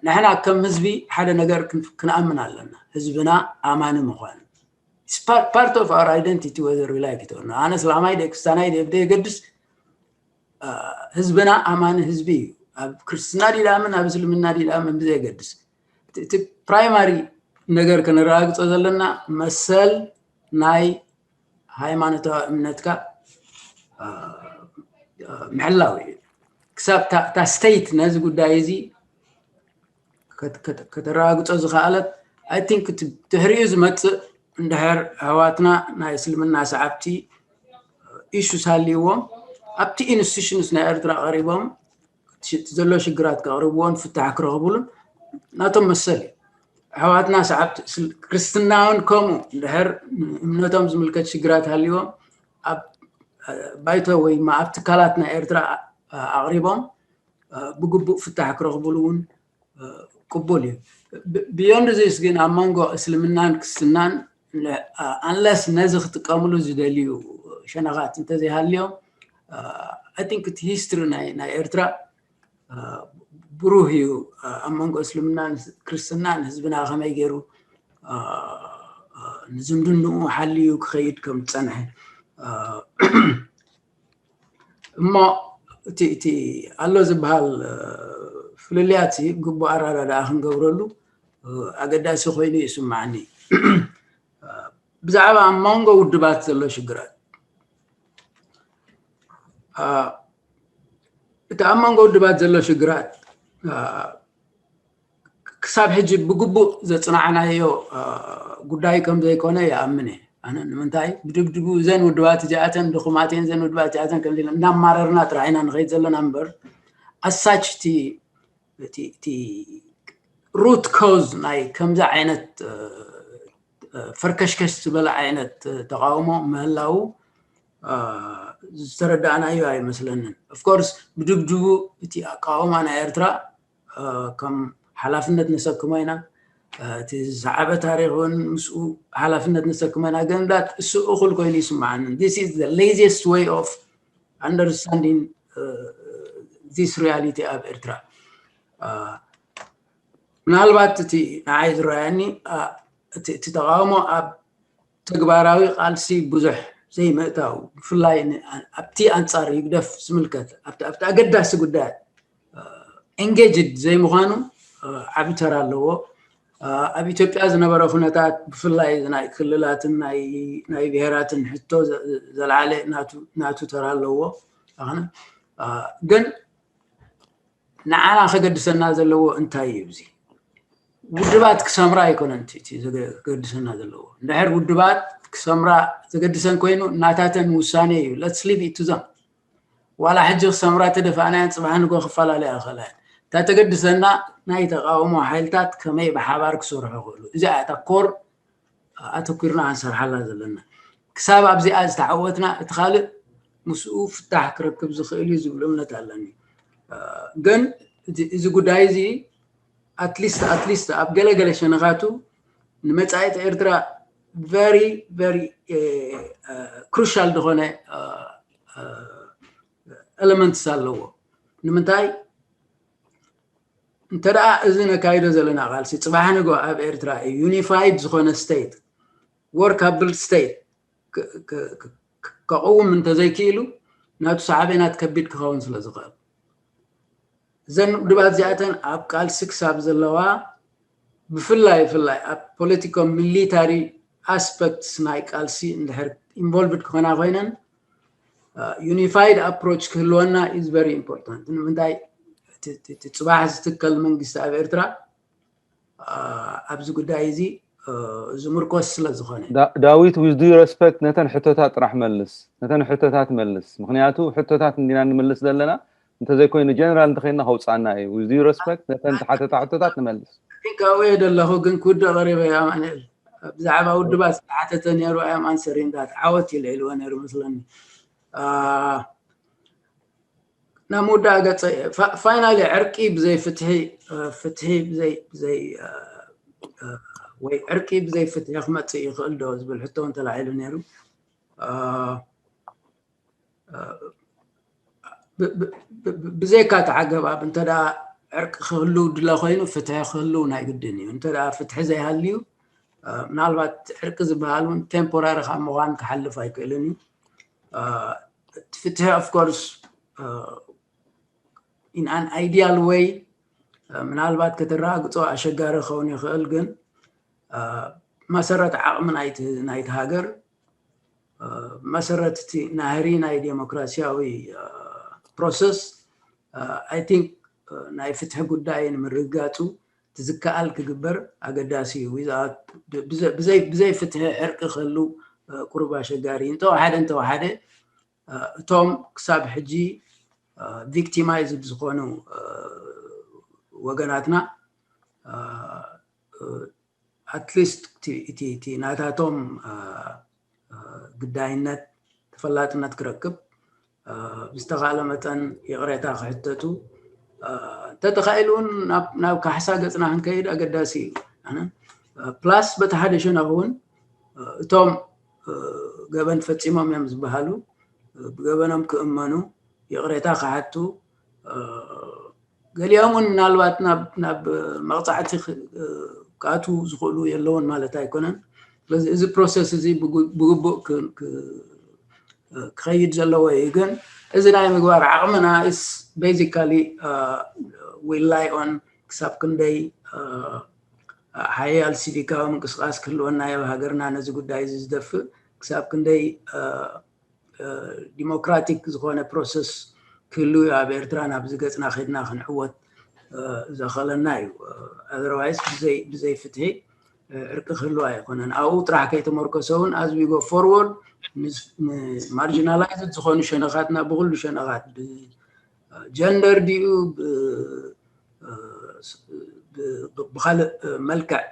ንሕና ከም ህዝቢ ሓደ ነገር ክንኣምን ኣለና፣ ህዝብና ኣማኒ ምዃኑ። It's part of our identity whether we like it or not። ኣነ እስላማይ ደ ክርስቲያናይ ደ ዘይገድስ ህዝብና ኣማኒ ህዝቢ እዩ። ኣብ ክርስትና ዲላምን ኣብ እስልምና ዲላምን ብዘየገድስ እቲ ፕራይማሪ ነገር ከነረጋግፆ ዘለና መሰል ናይ ሃይማኖታዊ እምነትካ ምሕላው እዩ። ክሳብ እታ ስቴት ነዚ ጉዳይ እዚ ከተረጋግፆ ዝኸኣለት I think ድሕሪኡ ዝመፅእ እንድሕር ኣሕዋትና ናይ እስልምና ሰዓብቲ ኢሹስ ሃልይዎም ኣብቲ ኢንስቲቱሽንስ ናይ ኤርትራ ቀሪቦም ዘሎ ሽግራት ከቕርብዎን ፍታሕ ክረኽብሉን ናቶም መሰል እዩ። ኣሕዋትና ሰዓብቲ ክርስትና እውን ከምኡ እንድሕር እምነቶም ዝምልከት ሽግራት ሃልይዎም ኣብ ባይቶ ወይ ኣብ ትካላት ናይ ኤርትራ ኣቕሪቦም ብግቡእ ፍታሕ ክረኽብሉ እውን ቅቡል እዩ። Beyond this ግን ኣብ መንጎ እስልምናን ክርስትናን unless ነዚ ክጥቀምሉ ዝደልዩ ሸነኻት እንተዘይሃልዮም I think እቲ ሂስትሪ ናይ ኤርትራ ብሩህ እዩ። ኣብ መንጎ እስልምናን ክርስትናን ህዝብና ከመይ ገይሩ ንዝምድንኡ ሓልዩ ክኸይድ ከም ዝፀንሐ እሞ እቲ ኣሎ ዝበሃል ፍልልያት ግቡእ ኣረዳድኣ ክንገብረሉ ኣገዳሲ ኮይኑ ይስማዓኒ። ብዛዕባ ኣብ መንጎ ውድባት ዘሎ ሽግራት እቲ ኣብ መንጎ መንጎ ውድባት ዘሎ ሽግራት ክሳብ ሕጂ ብግቡእ ዘፅናዕናዮ ጉዳይ ከም ዘይኮነ ይኣምን እየ። ኣነ ንምንታይ ብድብድቡ እዘን ውድባት እዚኣተን ድኹማት እየን፣ እዘን ውድባት እዚኣተን ከም እናማረርና ጥራሕ ኢና ንኸይድ ዘለና እምበር ኣሳች እቲ ሩት ኮዝ ናይ ከምዚ ዓይነት ፈርከሽከሽ ዝበለ ዓይነት ተቃውሞ ምህላው ዝተረዳእናዮ ኣይመስለንን። ኦፍኮርስ ብድብድቡ እቲ ኣቃውማ ናይ ኤርትራ ከም ሓላፍነት ነሰክሞ ኢና፣ እቲ ዝሰዓበ ታሪኽ እውን ምስኡ ሓላፍነት ነሰክሞ ኢና። ግን ዳት እሱ እኹል ኮይኑ ይስምዓኒ። This is the laziest way of understanding this reality ኣብ ኤርትራ። ምናልባት እቲ ንዓይ ዝረኣየኒ እቲ ተቃውሞ ኣብ ተግባራዊ ቃልሲ ብዙሕ ዘይምእታው ብፍላይ ኣብቲ ኣንፃር ህግደፍ ዝምልከት ኣብቲ ኣገዳሲ ጉዳያት engaged ዘይምዃኑ ዓቢ ተራ ኣለዎ። ኣብ ኢትዮጵያ ዝነበረ ኩነታት ብፍላይ ናይ ክልላትን ናይ ብሄራትን ሕቶ ዘለዓለ ናቱ ተራ ኣለዎ። ግን ንዓና ከገድሰና ዘለዎ እንታይ እዩ? እዚ ውድባት ክሰምራ ኣይኮነን ከገድሰና ዘለዎ። እንድሕር ውድባት ክሰምራ ዘገድሰን ኮይኑ ናታተን ውሳኔ እዩ። Let's leave it to them። ዋላ ሕጂ ክሰምራ ተደፋእናያን ጽባሕ ንጎ ክፈላለያ ይኽእላ እየን። እታ ተገድሰና ናይ ተቃውሞ ሓይልታት ከመይ ብሓባር ክሰርሑ ይኽእሉ፣ እዚኣ እታ ኮር ኣተኩርና ክንሰርሓላ ዘለና። ክሳብ ኣብዚኣ ዝተዓወትና እቲ ካልእ ምስኡ ፍታሕ ክረክብ ዝኽእል እዩ ዝብል እምነት ኣለኒ። ግን እዚ ጉዳይ እዚ ኣትሊስት ኣትሊስት ኣብ ገለገለ ሸነኻቱ ንመጻኢት ኤርትራ very very crucial ዝኾነ elements ኣለዎ። ንምንታይ እንተ ደኣ እዚ ነካይዶ ዘለና ቃልሲ ጽባሕ ንጎ ኣብ ኤርትራ unified ዝኾነ state፣ workable state ከቕውም እንተዘይክኢሉ ናቱ ሳዕቤናት ከቢድ ክኸውን ስለ ዝኽእል እዘን ውድባት እዚኣተን ኣብ ቃልሲ ክሳብ ዘለዋ ብፍላይ ብፍላይ ኣብ politico military aspects ናይ ቃልሲ እንድሕር involved ክኾና ኮይነን unified approach ክህልወና is very important። ንምንታይ እቲ ጽባሕ ዝትከል መንግስቲ ኣብ ኤርትራ ኣብዚ ጉዳይ እዚ ዝምርኮስ ስለ ዝኾነ። ዳዊት፣ with due respect ነተን ሕቶታት ጥራሕ መልስ፣ ነተን ሕቶታት መልስ። ምክንያቱ ሕቶታት እንዲና ንምልስ ዘለና፣ እንተዘይኮይኑ ጀነራል እንተኸይንና ከውፅኣና እዩ። With due respect ነተን ተሓተታ ሕቶታት ንመልስ። ካብኡ እየ ዘለኹ ግን ክውድእ ቀሪበ እየ ኣማኑኤል። ብዛዕባ ውድባት ዝተሓተተ ነይሩ ኣያም ኣንሰሪንዳት ዓወት ኢለ ኢልዎ ነይሩ መስለኒ። ናብ ምውዳእ ገፀ finally ዕርቂ ብዘይ ፍትሒ፣ ፍትሒ ብዘይ ብዘይ ወይ ዕርቂ ብዘይ ፍትሒ ክመፅእ ይኽእል ዶ ዝብል ሕቶ እውን ተላዒሉ ነይሩ። ብዘይካ እቲ ዓገባብ እንተ ዕርቂ ክህልው ድለ ኮይኑ ፍትሒ ክህልው ናይ ግድን እዩ። እንተ ፍትሒ ዘይሃልዩ ምናልባት ዕርቂ ዝበሃል እውን temporary ካብ ምዃን ክሓልፍ ኣይክእልን እዩ። እቲ ፍትሒ of course in an ideal way ምናልባት ከተረጋግጾ ኣሸጋሪ ክኸውን ይኽእል፣ ግን መሰረት ዓቕሚ ናይቲ ሃገር፣ መሰረት እቲ ናህሪ ናይ ዴሞክራሲያዊ process I think ናይ ፍትሒ ጉዳይ ንምርግጋጹ ትዝከኣል ክግበር ኣገዳሲ እዩ። ብዘይ ፍትሒ ዕርቂ ክህሉ ቁሩብ ኣሸጋሪ እዩ። እንተወሓደ እንተወሓደ እቶም ክሳብ ሕጂ victimized ዝኾኑ ወገናትና at least እቲ ናታቶም ግዳይነት ተፈላጥነት ክረክብ ብዝተኻእለ መጠን ይቕሬታ ክሕተቱ፣ እንተተኻኢሉ እውን ናብ ካሕሳ ገፅና ክንከይድ ኣገዳሲ እዩ። plus በቲ ሓደ ሸነኽ እውን እቶም ገበን ፈፂሞም እዮም ዝበሃሉ ብገበኖም ክእመኑ፣ ይቕሬታ ክሓቱ፣ ገሊኦም እውን ምናልባት ናብ መቕፃዕቲ ክኣትዉ ዝኽእሉ የለውን ማለት ኣይኮነን። ስለዚ እዚ process እዚ ብግቡእ ክኸይድ ዘለዎ እዩ። ግን እዚ ናይ ምግባር ዓቕምና is basically we rely on ክሳብ ክንደይ ሓያል ሲቪካዊ ምንቅስቃስ ክህልወና ኣብ ሃገርና ነዚ ጉዳይ እዚ ዝደፍእ ክሳብ ክንደይ ዲሞክራቲክ ዝኾነ process ክህሉ እዩ ኣብ ኤርትራ ናብዚ ገፅና ከድና ክንዕወት ዘኸለና እዩ። Otherwise ብዘይ ፍትሒ ዕርቂ ክህሉ ኣይኮነን። ኣብኡ ጥራሕ ከይተመርኮሰ እውን as we go forward marginalized ዝኾኑ ሸነኻትና ብኩሉ ሸነኻት gender ድዩ ብካልእ መልክዕ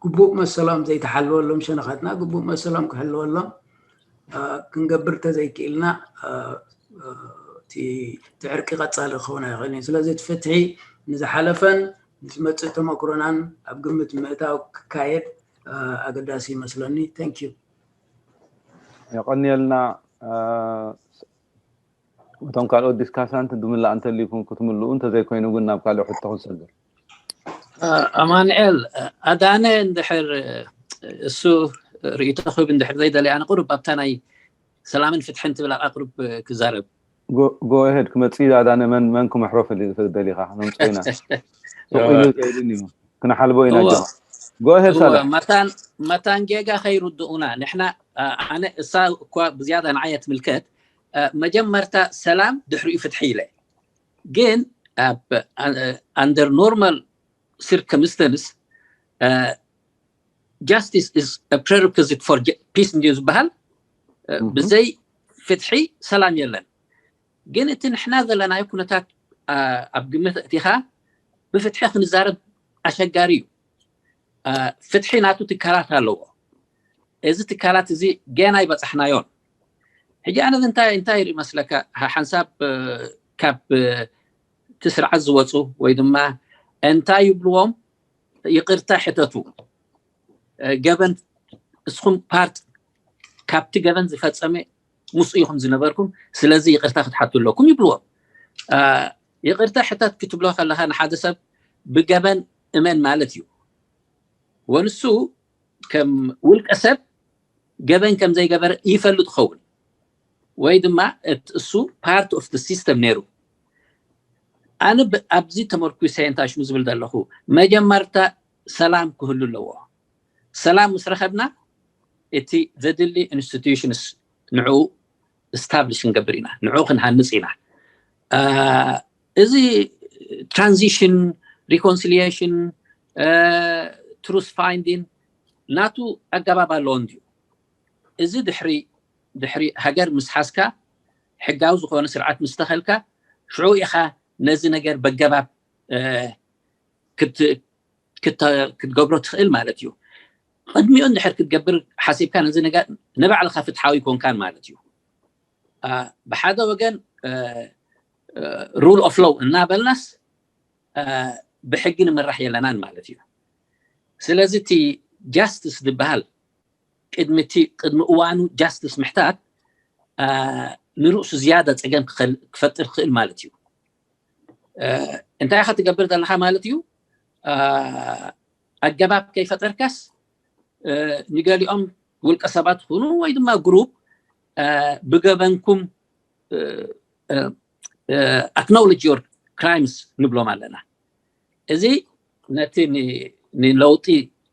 ግቡእ መሰሎም ዘይተሓለወሎም ሸነኻትና ግቡእ መሰሎም ክሕለወሎም ክንገብር ተዘይክኢልና እቲ ዕርቂ ቀፃሊ ክኸውን ኣይኽእልን እዩ። ስለዚ እቲ ፍትሒ ንዝሓለፈን ንዝመፅእ ተመክሮናን ኣብ ግምት ምእታው ክካየድ ኣገዳሲ ይመስለኒ። Thank you። የቐንየልና። እቶም ካልኦት ዲስካሳንት ድምላእ እንተልይኩም ክትምልኡ፣ እንተዘይኮይኑ ግን ናብ ካልእ ሕቶ ክንሰግር። ኣማንኤል ኣዳነ እንድሕር እሱ ርእይቶ ክህብ እንድሕር ዘይደለየ ኣነ ቁሩብ ኣብታ ናይ ሰላምን ፍትሕን ትብል ኣቃ ቁሩብ ክዛረብ። ጎሄድ ክመፅእ ኣዳነ መን መን ክምሕሮ ደሊኻ ነምፅኦ ኢና። ሱቕ ኢሉ ዘይብልን እዩ። ክንሓልቦ ኢና ጀማ። ጎሄድ ሳላ መታን ጌጋ ከይርድኡና ንሕና ኣነ እሳ እኳ ብዝያዳ ንዓይ ትምልከት መጀመርታ ሰላም ድሕሪኡ ፍትሒ ኢለ ግን ኣብ under normal circumstance Justice is a prerequisite for peace እንድዩ ዝበሃል። ብዘይ ፍትሒ ሰላም የለን። ግን እቲ ንሕና ዘለናዮ ኩነታት ኣብ ግምት እቲኻ ብፍትሒ ክንዛረብ ኣሸጋሪ እዩ። ፍትሒ ናቱ ትካላት ኣለዎ። እዚ ትካላት እዚ ገና ይበፃሕናዮን። ሕጂ ኣነ እንታይ እንታይ ይርኢ መስለካ? ሓንሳብ ካብ እቲ ስርዓት ዝወፁ ወይ ድማ እንታይ ይብልዎም፣ ይቅርታ ሕተቱ። ገበን እስኹም ፓርት ካብቲ ገበን ዝፈፀመ ምስኡ ኢኹም ዝነበርኩም፣ ስለዚ ይቅርታ ክትሓቱ ኣለኩም ይብልዎም። ይቅርታ ሕተት ክትብሎ ከለካ ንሓደ ሰብ ብገበን እመን ማለት እዩ። ወንሱ ከም ውልቀ ሰብ ገበን ከም ዘይገበረ ይፈልጥ ኸውን ወይ ድማ እሱ part of the system ነይሩ። ኣነ ኣብዚ ተመርኩሰ እንታይ ሽሙ ዝብል ዘለኹ፣ መጀመርታ ሰላም ክህሉ ኣለዎ። ሰላም ምስ ረኸብና እቲ ዘድሊ institutions ንዕኡ establish ክንገብር ኢና፣ ንዕኡ ክንሃንፅ ኢና። እዚ transition፣ reconciliation፣ truth finding ናቱ ኣገባብ ኣለዎ እንድዩ። እዚ ድሕሪ ድሕሪ ሃገር ምስ ሓዝካ፣ ሕጋዊ ዝኾነ ስርዓት ምስ ተኸልካ፣ ሽዑ ኢኻ ነዚ ነገር በገባብ ክትገብሮ ትኽእል ማለት እዩ። ቅድሚኡ እንድሕር ክትገብር ሓሲብካ፣ ነዚ ነገር ንባዕልኻ ፍትሓዊ ይኮንካን ማለት እዩ። ብሓደ ወገን rule of law እናበልናስ ብሕጊ ንምራሕ የለናን ማለት እዩ። ስለዚ እቲ justice ዝበሃል ቅድሚ እቲ ቅድሚ እዋኑ justice ምሕታት ንርእሱ ዝያዳ ፀገም ክፈጥር ክእል ማለት እዩ። እንታይ ኢኻ ትገብር ዘለካ ማለት እዩ? ኣገባብ ከይፈጠርካስ ንገሊኦም ውልቀ ሰባት ይኹኑ ወይ ድማ group ብገበንኩም acknowledge your crimes ንብሎም ኣለና። እዚ ነቲ ንለውጢ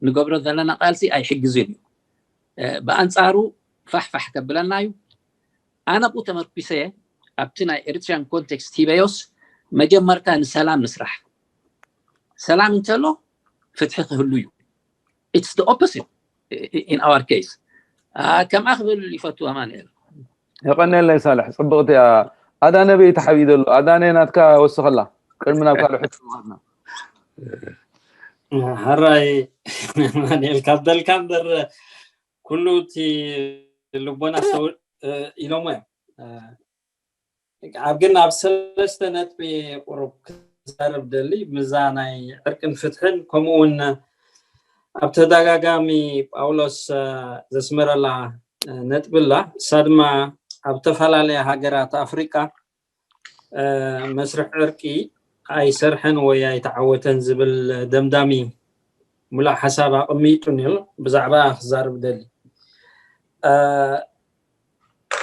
ንገብሮ ዘለና ቃልሲ ኣይሕግዝን እዩ። ብኣንፃሩ ፋሕፋሕ ከብለና እዩ። ኣነ ኣብኡ ተመርኩሰ ኣብቲ ናይ Eritrean context ሂበዮስ፣ መጀመርታ ንሰላም ንስራሕ። ሰላም እንተሎ ፍትሒ ክህሉ እዩ። It's the opposite in our case። ከምኣ ክብል ይፈቱ ኣማንኤል። የቐነለይ ሳልሕ፣ ፅብቕቲ እያ። ኣዳነ በይ ተሓቢኡ ዘሎ? ኣዳነ ናትካ ወስኸላ ቅድሚ ናብ ካልእ ሕቶ ምኻድና። ሕራይ ማንኤል ካብ በልካ እምበር ኩሉ እቲ ልቦና ሰው ኢሎሞ እዮም። ኣብ ግን ኣብ ሰለስተ ነጥቢ ቁሩብ ክዛረብ ደሊ፣ ምዛ ናይ ዕርቅን ፍትሕን፣ ከምኡ እውን ኣብ ተደጋጋሚ ጳውሎስ ዘስመረላ ነጥቢ ኣላ። እሳ ድማ ኣብ ዝተፈላለያ ሃገራት ኣፍሪቃ መስርሕ ዕርቂ ኣይሰርሐን ወይ ኣይተዓወተን ዝብል ደምዳሚ ሙሉእ ሓሳብ ኣቐሚጡ ነይሩ። ብዛዕባ ክዛርብ ደሊ።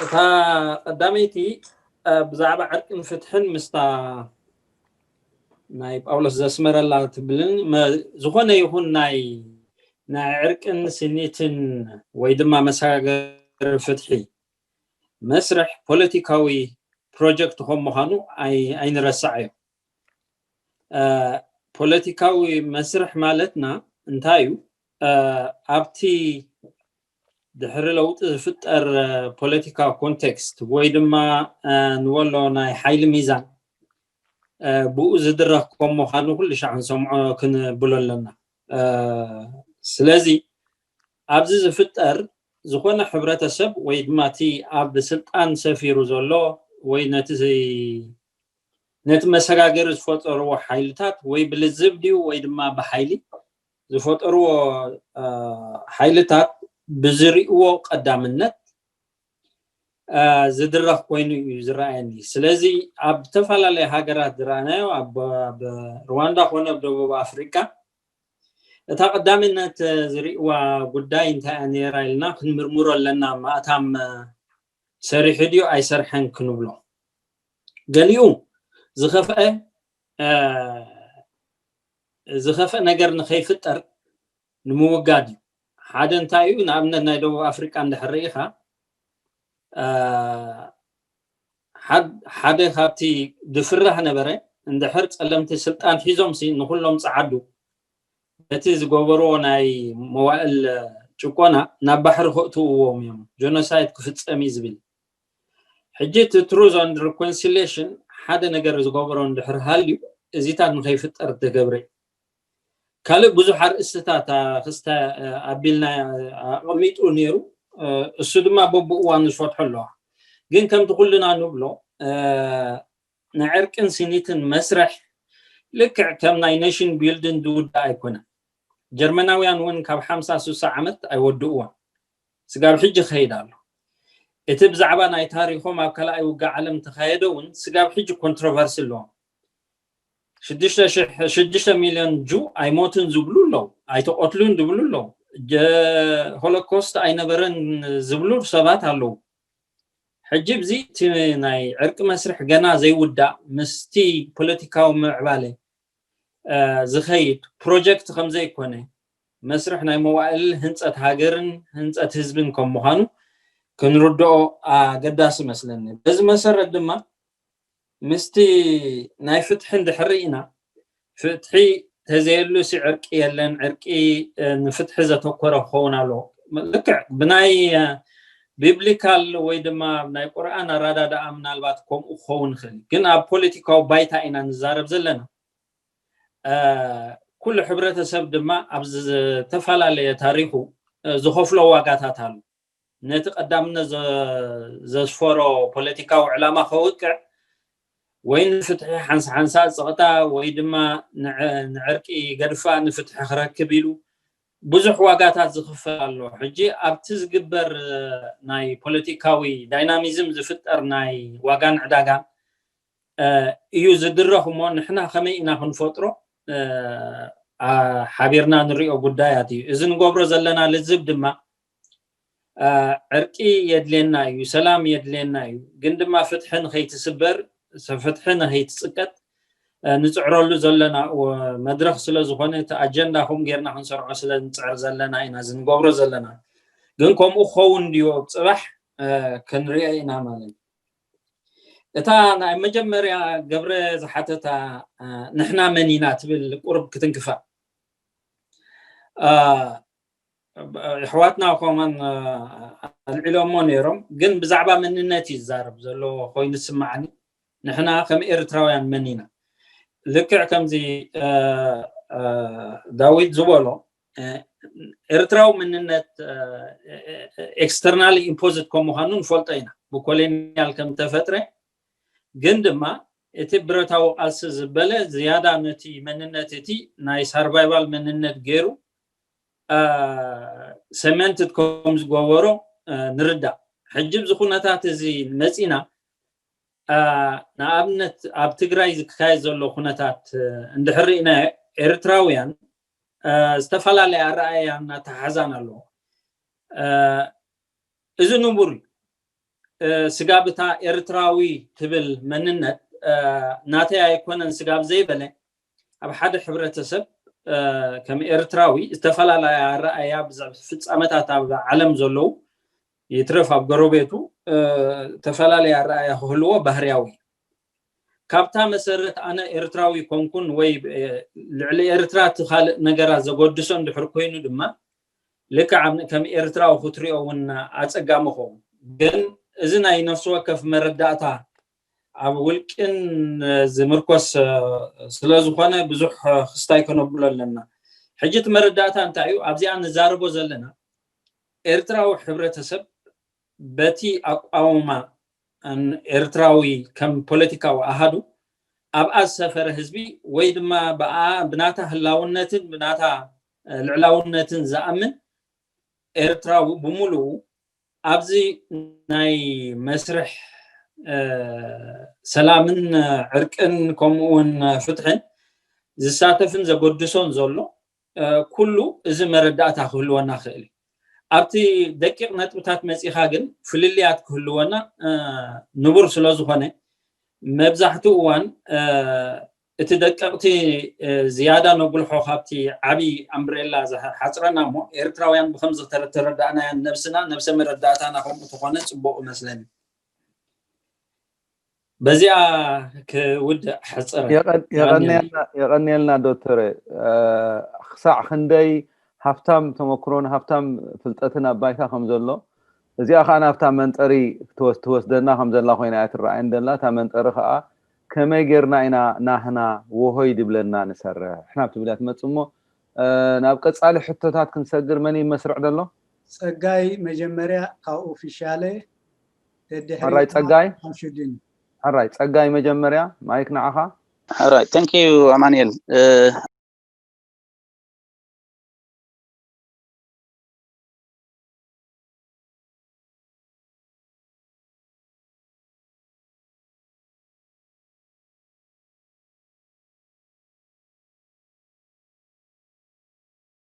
እታ ቀዳመይቲ ብዛዕባ ዕርቅን ፍትሕን ምስታ ናይ ጳውሎስ ዘስመረላ ትብልን፣ ዝኾነ ይኹን ናይ ናይ ዕርቅን ስኒትን ወይ ድማ መሰጋገሪ ፍትሒ መስርሕ ፖለቲካዊ ፕሮጀክት ከም ምዃኑ ኣይንረስዓዮ። ፖለቲካዊ መስርሕ ማለትና እንታይ እዩ? ኣብቲ ድሕሪ ለውጢ ዝፍጠር ፖለቲካ ኮንቴክስት ወይ ድማ ንበሎ ናይ ሓይሊ ሚዛን ብኡ ዝድረኽ ከም ምዃኑ ኩሉ ሻዕ ክንሰምዖ ክንብሎ ኣለና። ስለዚ ኣብዚ ዝፍጠር ዝኾነ ሕብረተሰብ ወይ ድማ እቲ ኣብ ስልጣን ሰፊሩ ዘሎ ወይ ነቲ ነቲ መሰጋገሪ ዝፈጠርዎ ሓይልታት ወይ ብልዝብ ድዩ ወይ ድማ ብሓይሊ ዝፈጠርዎ ሓይልታት ብዝርእዎ ቀዳምነት ዝድረኽ ኮይኑ እዩ ዝረኣየኒ። ስለዚ ኣብ ዝተፈላለየ ሃገራት ዝረኣናዮ ኣብ ሩዋንዳ ኮነ ኣብ ደቡብ ኣፍሪቃ እታ ቀዳምነት ዝርእዋ ጉዳይ እንታይ እያ ነይራ ኢልና ክንምርምሮ ኣለና። ማእታም ሰሪሑ ድዩ ኣይሰርሐን ክንብሎ፣ ገሊኡ ዝኸፍአ ዝኸፍአ ነገር ንኸይፍጠር ንምውጋድ እዩ። ሓደ እንታይ እዩ፣ ንኣብነት ናይ ደቡብ ኣፍሪቃ እንድሕር ርኢኻ ሓደ ካብቲ ዝፍራህ ነበረ፣ እንድሕር ጸለምቲ ስልጣን ሒዞም ሲ ንኹሎም ጸዓዱ ነቲ ዝገበርዎ ናይ መዋእል ጭቆና ናብ ባሕሪ ከእትውዎም እዮም፣ ጀኖሳይድ ክፍጸም እዩ ዝብል። ሕጂ እቲ ትሩዝ ን ሪኮንሲሌሽን ሓደ ነገር ዝገበሮ እንድሕር ሃልዩ እዚታት ንኸይፍጠር ተገብረ። ካልእ ብዙሕ ኣርእስትታት ክስተ ኣቢልና ኣቐሚጡ ነይሩ። እሱ ድማ በብእዋኑ ዝፈትሖ ኣለዋ። ግን ከምቲ ኩልና ንብሎ ንዕርቅን ስኒትን መስርሕ ልክዕ ከም ናይ ኔሽን ቢልድን ዝውዳእ ኣይኮነን። ጀርመናውያን እውን ካብ ሓምሳ ስሳ ዓመት ኣይወድእዎን። ስጋብ ሕጂ ክኸይድ ኣሎ። እቲ ብዛዕባ ናይ ታሪኾም ኣብ ካልኣይ ውግእ ዓለም ተኻየደ እውን ስጋብ ሕጂ ኮንትሮቨርሲ ኣለዎም። ሽዱሽተ ሚልዮን ጁ ኣይሞትን ዝብሉ ኣለዉ፣ ኣይተቐትሉን ዝብሉ ኣለዉ፣ ሆሎኮስት ኣይነበረን ዝብሉ ሰባት ኣለዉ። ሕጂ ብዚ እቲ ናይ ዕርቂ መስርሕ ገና ዘይውዳእ ምስቲ ፖለቲካዊ ምዕባለ ዝኸይድ ፕሮጀክት ከምዘይኮነ መስርሕ ናይ መዋእል ህንፀት ሃገርን ህንፀት ህዝብን ከም ምዃኑ ክንርድኦ ኣገዳሲ መስለኒ። በዚ መሰረት ድማ ምስቲ ናይ ፍትሒ እንድሕር ኢና ፍትሒ ተዘየሉ ሲ ዕርቂ የለን። ዕርቂ ንፍትሒ ዘተኮረ ክኸውን ኣለዎ። ልክዕ ብናይ ቢብሊካል ወይ ድማ ናይ ቁርኣን ኣረዳድኣ ምናልባት ከምኡ ክኸውን ይኽእል፣ ግን ኣብ ፖለቲካዊ ባይታ ኢና ንዛረብ ዘለና። ኩሉ ሕብረተሰብ ድማ ኣብ ዝተፈላለየ ታሪኹ ዝኸፍሎ ዋጋታት ኣሎ። ነቲ ቀዳምነት ዘስፈሮ ፖለቲካዊ ዕላማ ከውቅዕ ወይ ንፍትሒ ሓንሳ ሓንሳ ፅቕጣ ወይ ድማ ንዕርቂ ገድፋ ንፍትሒ ክረክብ ኢሉ ብዙሕ ዋጋታት ዝኽፈል ኣሎ። ሕጂ ኣብቲ ዝግበር ናይ ፖለቲካዊ ዳይናሚዝም ዝፍጠር ናይ ዋጋን ዕዳጋን እዩ ዝድረኽ እሞ ንሕና ከመይ ኢና ክንፈጥሮ ሓቢርና ንሪኦ ጉዳያት እዩ። እዚ ንገብሮ ዘለና ልዝብ ድማ ዕርቂ የድልየና እዩ፣ ሰላም የድልየና እዩ። ግን ድማ ፍትሒ ንኸይትስበር ፍትሒ ንኸይትፅቀጥ ንፅዕረሉ ዘለና መድረኽ ስለ ዝኾነ እቲ ኣጀንዳ ከምኡ ጌርና ክንሰርዖ ስለ ንፅዕር ዘለና ኢና እዚ ንገብሮ ዘለና። ግን ከምኡ ክኸውን ድዮ ኣብ ፅባሕ ክንሪኦ ኢና ማለት እዩ። እታ ናይ መጀመርያ ገብረ ዝሓተታ ንሕና መን ኢና ትብል ቁርብ ክትንክፋ ኣሕዋትና ኮማን ኣልዒሎሞ ነይሮም፣ ግን ብዛዕባ መንነት እዩ ዝዛረብ ዘሎ ኮይኑ ዝስማዓኒ። ንሕና ከም ኤርትራውያን መን ኢና? ልክዕ ከምዚ ዳዊት ዝበሎ ኤርትራዊ መንነት ኤክስተርናል ኢምፖዝድ ከም ምዃኑ ንፈልጦ ኢና፣ ብኮሎኒያል ከም ተፈጥረ። ግን ድማ እቲ ብረታዊ ቃልሲ ዝበለ ዝያዳ ነቲ መንነት እቲ ናይ ሳርቫይቫል መንነት ገይሩ ሰመንትድ ከም ዝገበሮ ንርዳእ። ሕጂ ብዚ ኩነታት እዚ መፂና ንኣብነት ኣብ ትግራይ ዝካየድ ዘሎ ኩነታት እንድሕር ርኢና ኤርትራውያን ዝተፈላለየ ኣረኣያን ኣተሓሕዛን ኣለዎ። እዚ ንቡር እዩ። ስጋብ እታ ኤርትራዊ ትብል መንነት ናተይ ኣይኮነን ስጋብ ዘይበለ ኣብ ሓደ ሕብረተሰብ ከም ኤርትራዊ ዝተፈላለየ ኣረኣያ ብዛዕባ ፍጻመታት ኣብ ዓለም ዘለዉ ይትረፍ ኣብ ጎረቤቱ ዝተፈላለየ ኣረኣያ ክህልዎ ባህርያዊ። ካብታ መሰረት ኣነ ኤርትራዊ ኮንኩን ወይ ልዕሊ ኤርትራ እቲ ካልእ ነገራት ዘጎድሶ እንድሕር ኮይኑ ድማ ልክዕ ከም ኤርትራዊ ክትሪኦ እውን ኣጸጋሚ ኸውን። ግን እዚ ናይ ነፍሲ ወከፍ መረዳእታ ኣብ ውልቅን ዝምርኮስ ስለ ዝኾነ ብዙሕ ክስታይ ከነብሎ ኣለና። ሕጂ እቲ መረዳእታ እንታይ እዩ ኣብዚኣ ንዛረቦ ዘለና? ኤርትራዊ ሕብረተሰብ በቲ ኣቋውማ ኤርትራዊ ከም ፖለቲካዊ ኣሃዱ ኣብኣ ዝሰፈረ ህዝቢ ወይ ድማ ብኣ ብናታ ህላውነትን ብናታ ልዕላውነትን ዝኣምን ኤርትራዊ ብምሉኡ ኣብዚ ናይ መስርሕ ሰላምን ዕርቅን ከምኡ እውን ፍትሕን ዝሳተፍን ዘገድሶን ዘሎ ኩሉ እዚ መረዳእታ ክህልወና ክእል እዩ። ኣብቲ ደቂቕ ነጥብታት መፂኻ ግን ፍልልያት ክህልወና ንቡር ስለ ዝኾነ መብዛሕትኡ እዋን እቲ ደቀቕቲ ዝያዳ ነጉልሖ ካብቲ ዓብዪ ኣምብሬላ ዝሓፅረና እሞ ኤርትራውያን ብከምዚ ተረዳእናያን ነብስና ነብሰ መረዳእታና ከምኡ ተኾነ ፅቡቕ ይመስለኒ። በዚኣ ክውድእ ሕፅረ የቐንየልና ዶክተረ። ክሳዕ ክንደይ ሃፍታም ተመክሮን ሃፍታም ፍልጠትን ኣብ ባይታ ከም ዘሎ፣ እዚኣ ከዓ ናብታ መንጠሪ ትወስደና ከም ዘላ ኮይና እያ ትረኣየን ዘላ። እታ መንጠሪ ከዓ ከመይ ጌርና ኢና ናህና ወሆይ ድብለና ንሰርሕ ሕናብ ትብል እያ ትመፅእ። እሞ ናብ ቀፃሊ ሕቶታት ክንሰግር መን እዩ መስርዕ ዘሎ? ፀጋይ መጀመርያ ካብ ኦፊሻለ ሕራይ ፀጋይ። ሕራይ ፀጋይ መጀመርያ ማይክ ንዓኻ። ሕራይ thank you ኣማንኤል።